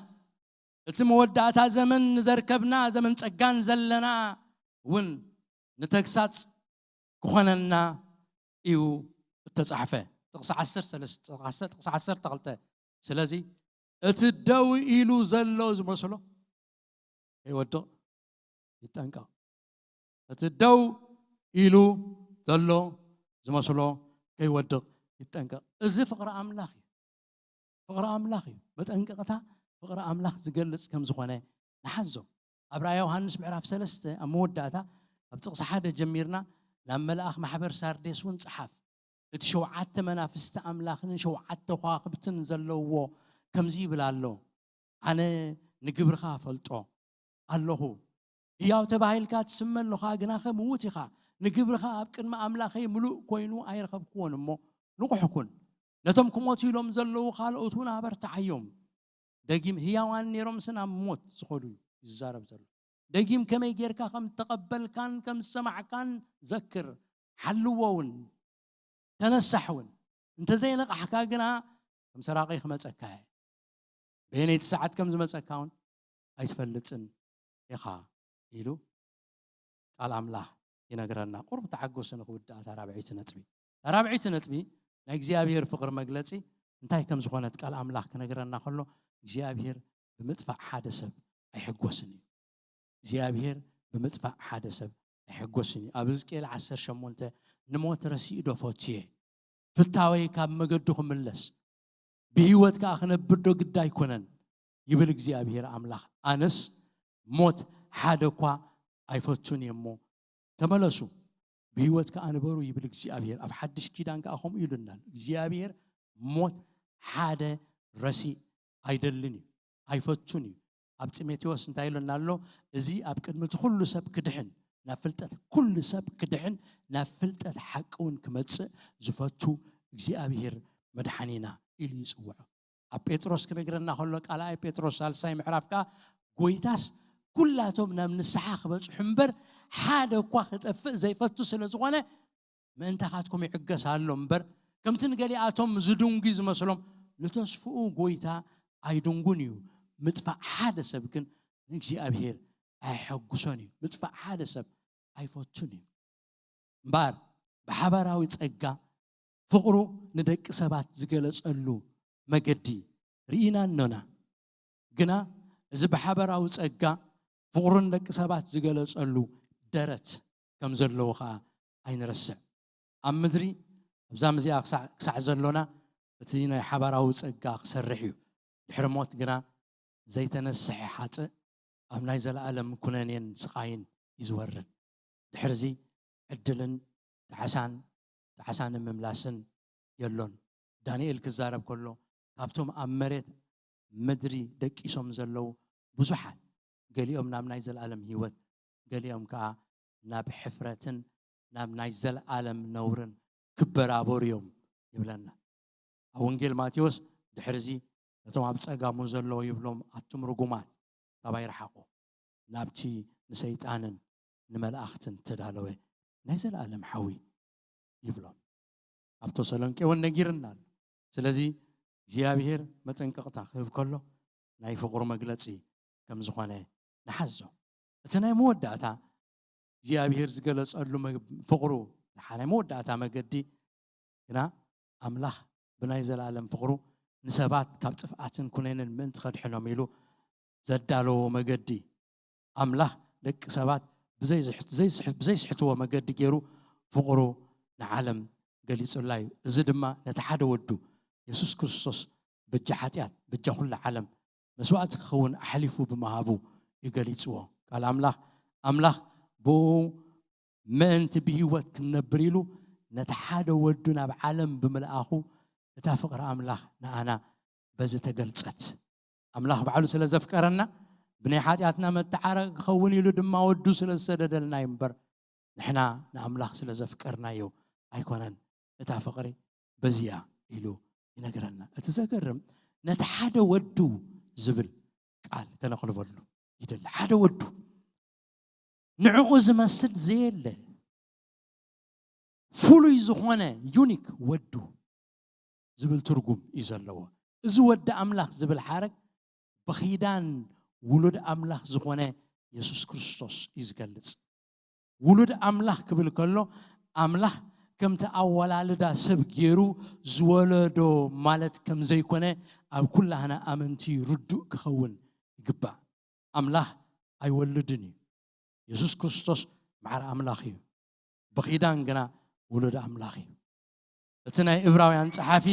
እቲ መወዳእታ ዘመን ንዘርከብና ዘመን ጸጋን ዘለና እውን ንተግሳጽ ክኾነና እዩ እተጻሕፈ። ጥቕሲ ዓሰርተ ሰለስተ፣ ጥቕሲ ዓሰርተ ክልተ። ስለዚ እቲ ደው ኢሉ ዘሎ ዝመስሎ ከይወድቕ ይጠንቀቕ። እቲ ደው ኢሉ ዘሎ ዝመስሎ ከይወድቕ ይጠንቀቕ። እዚ ፍቕሪ ኣምላኽ እዩ። ፍቕሪ ኣምላኽ እዩ። መጠንቀቕታ ፍቕሪ ኣምላኽ ዝገልጽ ከም ዝኾነ ንሓዞ። ኣብ ራእይ ዮሃንስ ምዕራፍ ሰለስተ ኣብ መወዳእታ፣ ኣብ ጥቕሲ ሓደ ጀሚርና ናብ መልኣኽ ማሕበር ሳርዴስ እውን ጸሓፍ። እቲ ሸውዓተ መናፍስቲ ኣምላኽን ሸውዓተ ከዋኽብትን ዘለዎ ከምዚ ይብል ኣሎ፣ ኣነ ንግብርኻ ፈልጦ ኣለኹ። ህያው ተባሂልካ ትስመ ኣለኻ፣ ግናኸ ምዉት ኢኻ። ንግብርኻ ኣብ ቅድሚ ኣምላኸይ ምሉእ ኮይኑ ኣይረኸብክዎን እሞ፣ ንቑሕ ኩን። ነቶም ክሞቱ ኢሎም ዘለዉ ካልኦት እውን ኣበርትዓዮም። ደጊም ህያዋን ነይሮምስ ናብ ሞት ዝኸዱ እዩ ዝዛረብ ዘሎ። ደጊም ከመይ ጌርካ ከም ተቐበልካን ከም ዝሰማዕካን ዘክር። ሓልዎ እውን፣ ተነሳሕ እውን። እንተዘይነቓሕካ ግና ከም ሰራቒ ክመጸካ እየ። በየነይቲ ሰዓት ከም ዝመጸካ እውን ኣይትፈልጥን ኢኻ ኢሉ ቃል ኣምላኽ ይነግረና። ቁሩብ ተዓገሱ ንኽውድኣ እታ ራብዐይቲ ነጥቢ። እታ ራብዐይቲ ነጥቢ ናይ እግዚኣብሔር ፍቕሪ መግለጺ እንታይ ከም ዝኾነት ቃል ኣምላኽ ክነግረና ከሎ፣ እግዚኣብሔር ብምጥፋእ ሓደ ሰብ ኣይሕጎስን እዩ። እግዚኣብሔር ብምጥፋእ ሓደ ሰብ ኣይሕጎስን እዩ። ኣብ ሕዝቅኤል ዓሰርተ ሸሞንተ፣ ንሞት ረሲእ ዶ ፈትየ? ፍታወይ ካብ መገዱ ክምለስ፣ ብህይወት ከኣ ክነብር ዶ ግዳ ኣይኮነን? ይብል እግዚኣብሔር ኣምላኽ። ኣነስ ሞት ሓደ እኳ ኣይፈቱን እየ እሞ፣ ተመለሱ፣ ብህይወት ከኣ ንበሩ ይብል እግዚኣብሔር። ኣብ ሓድሽ ኪዳን ከኣ ከምኡ ኢሉና ኣሎ። እግዚኣብሔር ሞት ሓደ ረሲእ ኣይደልን እዩ፣ ኣይፈቱን እዩ። ኣብ ጢሞቴዎስ እንታይ ኢሉና ኣሎ? እዚ ኣብ ቅድሚ እቲ ኩሉ ሰብ ክድሕን፣ ናብ ፍልጠት ኩሉ ሰብ ክድሕን፣ ናብ ፍልጠት ሓቂ እውን ክመጽእ ዝፈቱ እግዚኣብሔር መድሓኒና ኢሉ ይጽውዖ። ኣብ ጴጥሮስ ክነግረና ከሎ፣ ካልኣይ ጴጥሮስ ሳልሳይ ምዕራፍ ከኣ፣ ጎይታስ ኩላቶም ናብ ንስሓ ክበጽሑ እምበር፣ ሓደ እኳ ክጠፍእ ዘይፈቱ ስለ ዝኾነ፣ ምእንታኻትኩም ይዕገስ ኣሎ እምበር፣ ከምቲ ንገሊኣቶም ዝድንጉ ዝመስሎም፣ ንተስፍኡ ጎይታ ኣይድንጉን እዩ። ምጥፋእ ሓደ ሰብ ግን ንእግዚኣብሔር ኣየሐጉሶን እዩ። ምጥፋእ ሓደ ሰብ ኣይፈቱን እዩ። እምበኣር ብሓባራዊ ጸጋ ፍቕሩ ንደቂ ሰባት ዝገለጸሉ መገዲ ርኢና እኖና። ግና እዚ ብሓባራዊ ጸጋ ፍቕሩ ንደቂ ሰባት ዝገለጸሉ ደረት ከም ዘለዎ ኸኣ ኣይንረስዕ። ኣብ ምድሪ ኣብዛ ምዚኣ ክሳዕ፣ ክሳዕ ዘሎና እቲ ናይ ሓባራዊ ጸጋ ክሰርሕ እዩ። ድሕሪ ሞት ግና ዘይተነስሐ ሓጥእ ኣብ ናይ ዘለኣለም ኩነኔን ስቓይን እዩ ዝወርድ። ድሕርዚ ዕድልን ጣዕሳን፣ ጣዕሳ ንምምላስን የሎን። ዳንኤል ክዛረብ ከሎ፣ ካብቶም ኣብ መሬት ምድሪ ደቂሶም ዘለዉ ብዙሓት፣ ገሊኦም ናብ ናይ ዘለኣለም ህይወት፣ ገሊኦም ከኣ ናብ ሕፍረትን ናብ ናይ ዘለኣለም ነውርን ክበራበሩ እዮም ይብለና። ኣብ ወንጌል ማቴዎስ ድሕርዚ ነቶም ኣብ ጸጋሙ ዘለዉ ይብሎም፣ ኣቱም ርጉማት ካባይ ርሓቑ፣ ናብቲ ንሰይጣንን ንመላእኽትን ተዳለወ ናይ ዘለኣለም ሓዊ ይብሎም። ኣብ ተሰሎንቄ እውን ነጊርና ኣሎ። ስለዚ እግዚኣብሔር መጠንቀቕታ ክህብ ከሎ ናይ ፍቕሩ መግለጺ ከም ዝኾነ ንሓዞ። እቲ ናይ መወዳእታ እግዚኣብሔር ዝገለጸሉ መግ-፣ ፍቕሩ፣ ናይ መወዳእታ መገዲ ግና ኣምላኽ ብናይ ዘለኣለም ፍቕሩ ንሰባት ካብ ጥፍኣትን ኩነንን ምእንቲ ከድሕኖም ኢሉ ዘዳለዎ መገዲ፣ ኣምላኽ ደቂ ሰባት ብዘይ ዝሕ-፣ ዘይስሕ-፣ ብዘይስሕትዎ መገዲ ገይሩ ፍቕሩ ንዓለም ገሊጹላ እዩ። እዚ ድማ ነቲ ሓደ ወዱ የሱስ ክርስቶስ በጃ ሓጢኣት፣ በጃ ኩላ ዓለም መስዋእቲ ክኸውን ኣሕሊፉ ብምሃቡ እዩ ገሊጽዎ። ቃል ኣምላኽ፣ ኣምላኽ ብኡ ምእንቲ ብህይወት ክንነብር ኢሉ ነቲ ሓደ ወዱ ናብ ዓለም ብምልኣኹ፣ እታ ፍቕሪ ኣምላኽ ንኣና በዚ ተገልጸት። ኣምላኽ ባዕሉ ስለ ዘፍቀረና፣ ብናይ ሓጢኣትና መተዓረቂ ክኸውን ኢሉ ድማ ወዱ ስለ ዝሰደደልና እዩ እምበር፣ ንሕና ንኣምላኽ ስለ ዘፍቀርናዮ ኣይኮነን። እታ ፍቕሪ በዚያ ኢሉ ይነግረና። እቲ ዘገርም፣ ነቲ ሓደ ወዱ ዝብል ቃል ከነቕልበሉ ይደሊ። ሓደ ወዱ፣ ንዕኡ ዝመስል ዘየለ፣ ፍሉይ ዝኾነ፣ ዩኒክ ወዱ ዝብል ትርጉም እዩ ዘለዎ። እዚ ወዲ ኣምላኽ ዝብል ሓረግ ብኺዳን ውሉድ ኣምላኽ ዝኾነ የሱስ ክርስቶስ እዩ ዝገልጽ። ውሉድ ኣምላኽ ክብል ከሎ፣ ኣምላኽ ከምቲ ኣወላልዳ ሰብ ገይሩ ዝወለዶ ማለት ከም ዘይኮነ ኣብ ኩላህና ኣመንቲ ርዱእ ክኸውን ይግባእ። ኣምላኽ ኣይወልድን እዩ። የሱስ ክርስቶስ ማዕረ ኣምላኽ እዩ። ብኺዳን ግና ውሉድ ኣምላኽ እዩ። እቲ ናይ እብራውያን ጸሓፊ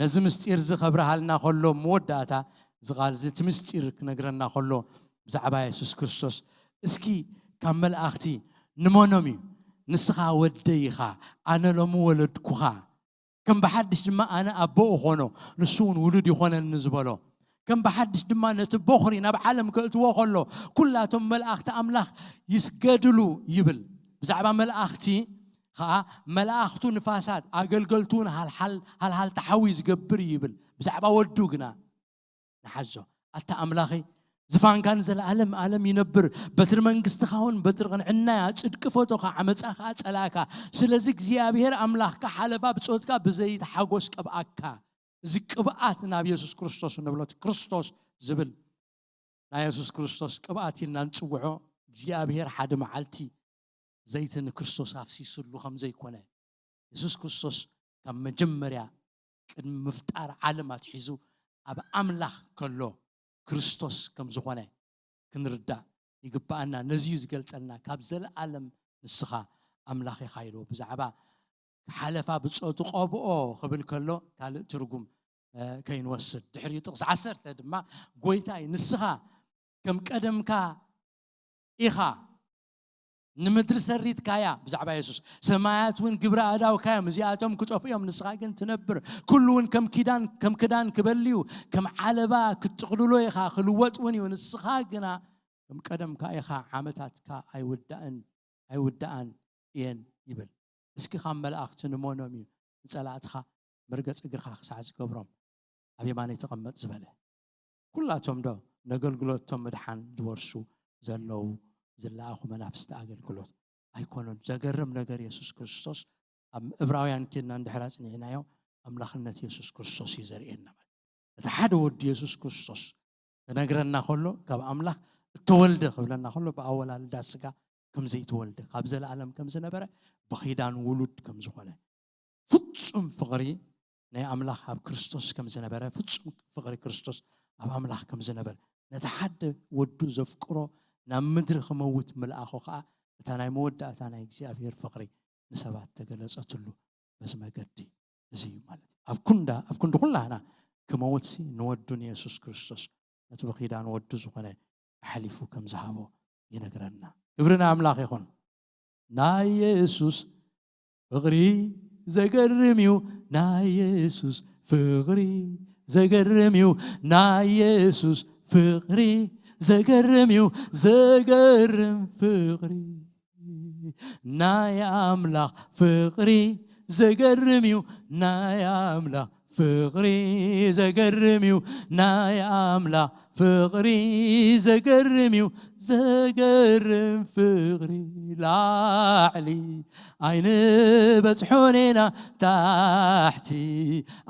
ነዚ ምስጢር እዚ ከብርሃልና ከሎ መወዳእታ እዚ ቃል እዚ እቲ ምስጢር ክነግረና ከሎ ብዛዕባ የሱስ ክርስቶስ እስኪ ካብ መላእኽቲ ንመኖም እዩ ንስኻ ወደይ ኢኻ ኣነ ሎሚ ወለድኩኻ ከም ብሓድሽ ድማ ኣነ ኣቦ እኾኖ ንሱ እውን ውሉድ ይኾነኒ ዝበሎ ከም ብሓድሽ ድማ ነቲ ቦኽሪ ናብ ዓለም ከእትዎ ከሎ ኩላቶም መላእኽቲ ኣምላኽ ይስገድሉ ይብል ብዛዕባ መላእኽቲ ከዓ መላእኽቱ ንፋሳት ኣገልገልቱ እውን ሃልሃልታ ሓዊ ዝገብር እዩ ይብል ብዛዕባ ወዱ ግና ንሓዞ ኣታ ኣምላኸይ ዝፋንካ ንዘለኣለም ኣለም ይነብር በትሪ መንግስትኻ እውን በትሪ ቅንዕናያ ጽድቂ ፈቶኻ ዓመፃ ከዓ ፀላእካ ስለዚ እግዚኣብሔር ኣምላኽካ ሓለፋ ብፆትካ ብዘይት ሓጎስ ቀብኣካ እዚ ቅብኣት ናብ የሱስ ክርስቶስ ንብሎ እቲ ክርስቶስ ዝብል ናይ የሱስ ክርስቶስ ቅብኣት ኢልና ንፅውዖ እግዚኣብሔር ሓደ መዓልቲ ዘይቲ ንክርስቶስ ኣፍሲስሉ ከም ዘይኮነ የሱስ ክርስቶስ ካብ መጀመርያ ቅድሚ ምፍጣር ዓለም ኣትሒዙ ኣብ ኣምላኽ ከሎ ክርስቶስ ከም ዝኾነ ክንርዳእ ይግብኣና ነዚ እዩ ዝገልፀልና ካብ ዘለኣለም ንስኻ ኣምላኽ ኢኻ ኢልዎ ብዛዕባ ሓለፋ ብፆቱ ቀብኦ ክብል ከሎ ካልእ ትርጉም ከይንወስድ ድሕሪኡ ጥቕሲ ዓሰርተ ድማ ጎይታይ ንስኻ ከም ቀደምካ ኢኻ ንምድሪ ሰሪትካያ ብዛዕባ የሱስ ሰማያት እውን ግብረ ኣዳውካዮም እዚኣቶም ክጠፍኡ እዮም ንስኻ ግን ትነብር ኩሉ እውን ከም ኪዳን ከም ክዳን ክበልዩ ከም ዓለባ ክትጥቕልሎ ኢኻ ክልወጥ እውን እዩ ንስኻ ግና ከም ቀደምካ ኢኻ ዓመታትካ ኣይውዳእን ኣይውዳኣን እየን ይብል እስኪ ካብ መላእኽቲ ንመኖም እዩ ንጸላእትኻ መርገጽ እግርኻ ክሳዕ ዝገብሮም ኣብ የማነይ ተቐመጥ ዝበለ ኩላቶም ዶ ነገልግሎቶም ምድሓን ዝወርሱ ዘለዉ ዝለኣኹ መናፍስቲ ኣገልግሎት ኣይኮኑን ዘገርም ነገር የሱስ ክርስቶስ ኣብ እብራውያን ኬድና እንድሕር ኣጽኒዕናዮ ኣምላኽነት የሱስ ክርስቶስ እዩ ዘርእየና ማለት እቲ ሓደ ወዲ የሱስ ክርስቶስ ክነግረና ከሎ ካብ ኣምላኽ እተወልደ ክብለና ከሎ ብኣወላልዳ ስጋ ከም ዘይተወልደ ካብ ዘለኣለም ከም ዝነበረ ብኺዳን ውሉድ ከም ዝኾነ ፍጹም ፍቕሪ ናይ ኣምላኽ ኣብ ክርስቶስ ከም ዝነበረ ፍጹም ፍቕሪ ክርስቶስ ኣብ ኣምላኽ ከም ዝነበረ ነቲ ሓደ ወዱ ዘፍቅሮ ናብ ምድሪ ክመውት ምልኣኹ ከዓ እታ ናይ መወዳእታ ናይ እግዚኣብሔር ፍቕሪ ንሰባት ተገለጸትሉ በዚ መገዲ እዚ እዩ ማለት እዩ ኣብ ኩንዳ ኣብ ክንዲ ኩላህና ክመውትሲ ንወዱ ንየሱስ ክርስቶስ ነቲ ብኺዳን ወዱ ዝኾነ ኣሕሊፉ ከም ዝሃቦ ይነግረና ክብሪ ንኣምላኽ ይኹን ናይ የሱስ ፍቕሪ ዘገርም እዩ ናይ የሱስ ፍቕሪ ዘገርም እዩ ናይ የሱስ ፍቕሪ ዘገርም እዩ ዘገርም ፍቕሪ ናይ ኣምላኽ ፍቕሪ ዘገርም እዩ ናይ ኣምላኽ ፍቕሪ ዘገርም እዩ ናይ ኣምላኽ ፍቕሪ ዘገርም እዩ ዘገርም ፍቕሪ ላዕሊ ኣይንበጽሖን ኢና ታሕቲ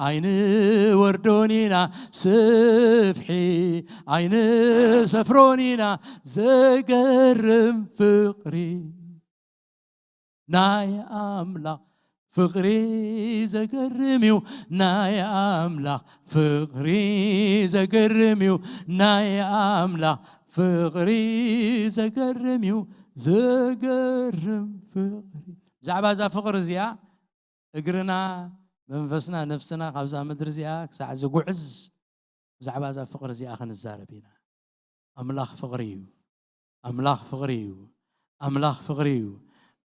ኣይንወርዶን ኢና ስፍሒ ኣይንሰፍሮን ኢና ዘገርም ፍቕሪ ናይ ኣምላኽ ፍቕሪ ዘገርም እዩ ናይ ኣምላኽ ፍቕሪ ዘገርም እዩ ናይ ኣምላኽ ፍቕሪ ዘገርም እዩ ዘገርም ፍቕሪ ብዛዕባ እዛ ፍቕሪ እዚኣ እግርና መንፈስና ነፍስና ካብዛ ምድሪ እዚኣ ክሳዕ ዝጉዕዝ ብዛዕባ እዛ ፍቕሪ እዚኣ ክንዛረብ ኢና ኣምላኽ ፍቕሪ እዩ ኣምላኽ ፍቕሪ እዩ ኣምላኽ ፍቕሪ እዩ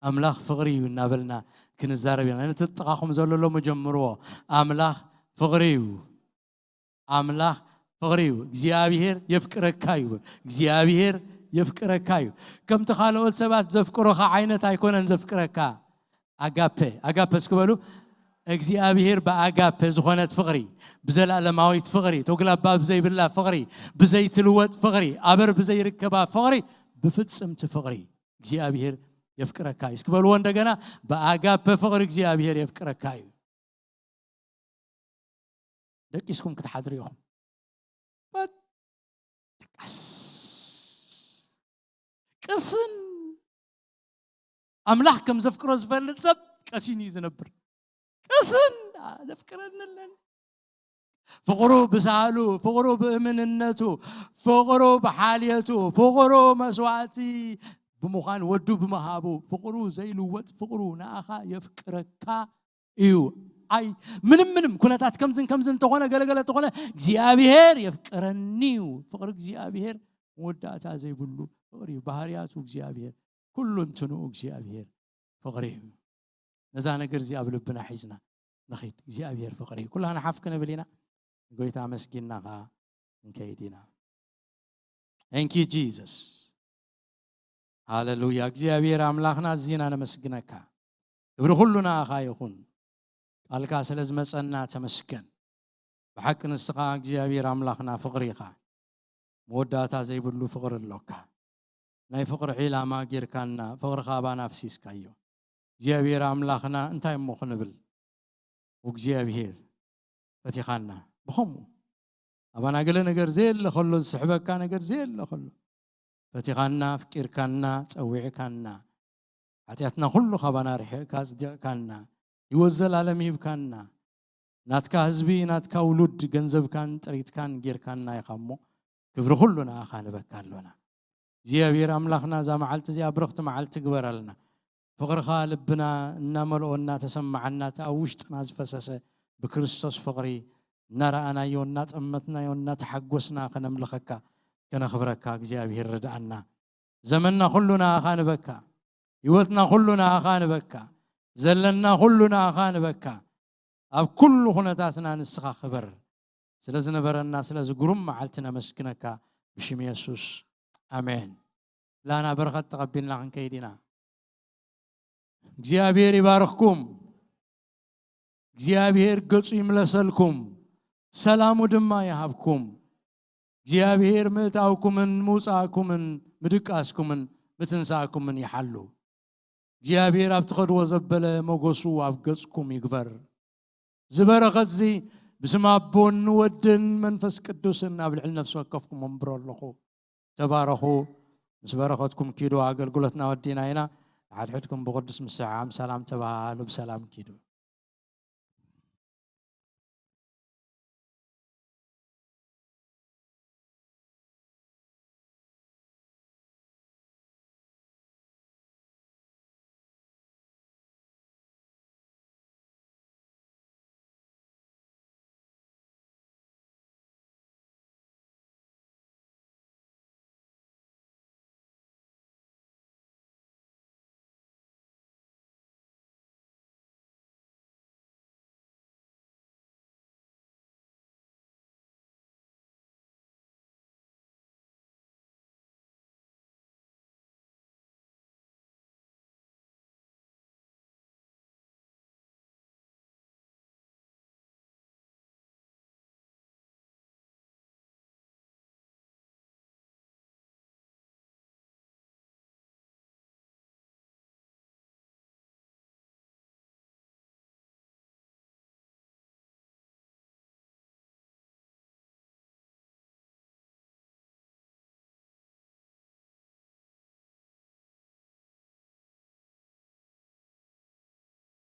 ኣምላኽ ፍቕሪ እዩ እናበልና ክንዛረብ ኢና ነቲ ጥቓኹም ዘሎ ሎሚ ጀምርዎ ኣምላኽ ፍቕሪ እዩ ኣምላኽ ፍቕሪ እዩ እግዚኣብሔር የፍቅረካ እዩ እግዚኣብሔር የፍቅረካ እዩ ከምቲ ካልኦት ሰባት ዘፍቅሮኻ ዓይነት ኣይኮነን ዘፍቅረካ ኣጋፔ ኣጋፔ እስኪ በሉ እግዚኣብሔር ብኣጋፔ ዝኾነት ፍቕሪ ብዘላለማዊት ፍቕሪ ተጉላባ ብዘይብላ ፍቕሪ ብዘይትልወጥ ፍቕሪ ኣበር ብዘይርከባ ፍቕሪ ብፍጽምቲ ፍቕሪ እግዚኣብሔር የፍቅረካ እዩ እስኪ በልዎ እንደገና ብኣጋፔ ፍቕሪ እግዚኣብሔር የፍቅረካ እዩ ደቂስኩም ክትሓድሩ ኢኹም ቀስ ቅስን ኣምላኽ ከም ዘፍቅሮ ዝፈልጥ ሰብ ቀሲን እዩ ዝነብር። ቀስን ዘፍቅረኒ ኣለኒ። ፍቕሩ ብሳህሉ፣ ፍቕሩ ብእምንነቱ፣ ፍቕሩ ብሓልየቱ፣ ፍቕሩ መስዋዕቲ ብምዃን ወዱ ብምሃቡ፣ ፍቕሩ ዘይልወጥ ፍቕሩ ንኣኻ የፍቅረካ እዩ። ኣይ ምንም ምንም ኩነታት ከምዝን ከምዝን እንተኾነ፣ ገለገለ እንተኾነ እግዚኣብሔር የፍቅረኒ እዩ። ፍቕሪ እግዚኣብሔር መወዳእታ ዘይብሉ ፍቕሪ እዩ። ባህርያቱ እግዚኣብሔር፣ ኩሉ እንትንኡ እግዚኣብሔር ፍቕሪ እዩ። ነዛ ነገር እዚ ኣብ ልብና ሒዝና ንኺድ። እግዚኣብሔር ፍቕሪ እዩ። ኩላና ሓፍ ክንብል ኢና። ንጎይታ ኣመስጊንና ኸዓ ንከይድ ኢና። Thank you Jesus። ሃለሉያ። እግዚኣብሔር ኣምላኽና፣ ኣዚና ነመስግነካ። ክብሪ ኩሉ ንኣኻ ይኹን። ቃልካ ስለ ዝመጸና ተመስገን። ብሓቂ ንስኻ እግዚኣብሔር ኣምላኽና ፍቕሪ ኢኻ። መወዳእታ ዘይብሉ ፍቕሪ ኣሎካ። ናይ ፍቕሪ ዒላማ ጌርካና፣ ፍቕርኻ ኣባና ኣፍሲስካዮ። እግዚኣብሔር ኣምላኽና እንታይ እሞ ክንብል? እግዚኣብሔር ፈቲኻና። ብኸምኡ ኣባና ገለ ነገር ዘየለ ከሎ፣ ዝስሕበካ ነገር ዘየለ ከሎ፣ ፈቲኻና፣ ኣፍቂርካና፣ ጸዊዕካና፣ ሓጢኣትና ኩሉ ካባና ርሒቕካ፣ ኣጽዲቕካና፣ ህይወት ዘላለም ሂብካና፣ ናትካ ህዝቢ፣ ናትካ ውሉድ፣ ገንዘብካን ጥሪትካን ጌርካና ኢኻ እሞ፣ ክብሪ ኩሉ ንኣኻ ንበካ ኣሎና። እግዚኣብሔር ኣምላኽና፣ እዛ መዓልቲ እዚኣ ብርኽቲ መዓልቲ ግበረልና። ፍቕርኻ ልብና እናመልኦ እናተሰማዓና፣ እቲ ኣብ ውሽጥና ዝፈሰሰ ብክርስቶስ ፍቕሪ እናረኣናዮ፣ እናጠመትናዮ፣ እናተሓጎስና ከነምልኸካ፣ ከነኽብረካ እግዚኣብሔር ርድኣና። ዘመንና ኩሉ ንኣኻ ንበካ። ህይወትና ኩሉ ንኣኻ ንበካ። ዘለና ኩሉ ንኣኻ ንበካ። ኣብ ኩሉ ኩነታትና ንስኻ ክበር። ስለ ዝነበረና ስለዚ ግሩም መዓልቲ ነመስግነካ ብሽም የሱስ። ኣሜን። ላና በረኸት ተቐቢልና ክንከይድ ኢና። እግዚኣብሔር ይባርኽኩም። እግዚኣብሔር ገጹ ይምለሰልኩም፣ ሰላሙ ድማ ይሃብኩም። እግዚኣብሔር ምእታውኩምን ምውጻእኩምን ምድቃስኩምን ምትንሳእኩምን ይሓሉ። እግዚኣብሔር ኣብ ትኸድዎ ዘበለ ሞገሱ ኣብ ገጽኩም ይግበር። እዚ በረኸት እዚ ብስም ኣቦን ወድን መንፈስ ቅዱስን ኣብ ልዕሊ ነፍሲ ወከፍኩም ኣንብሮ ኣለኹ። ተባረኹ። ምስ በረኸትኩም ኪዱ። ኣገልግሎትና ወዲና ኢና። ንሓድሕድኩም ብቕዱስ ምስዕዓም ሰላም ተባሃሉ። ብሰላም ኪዱ።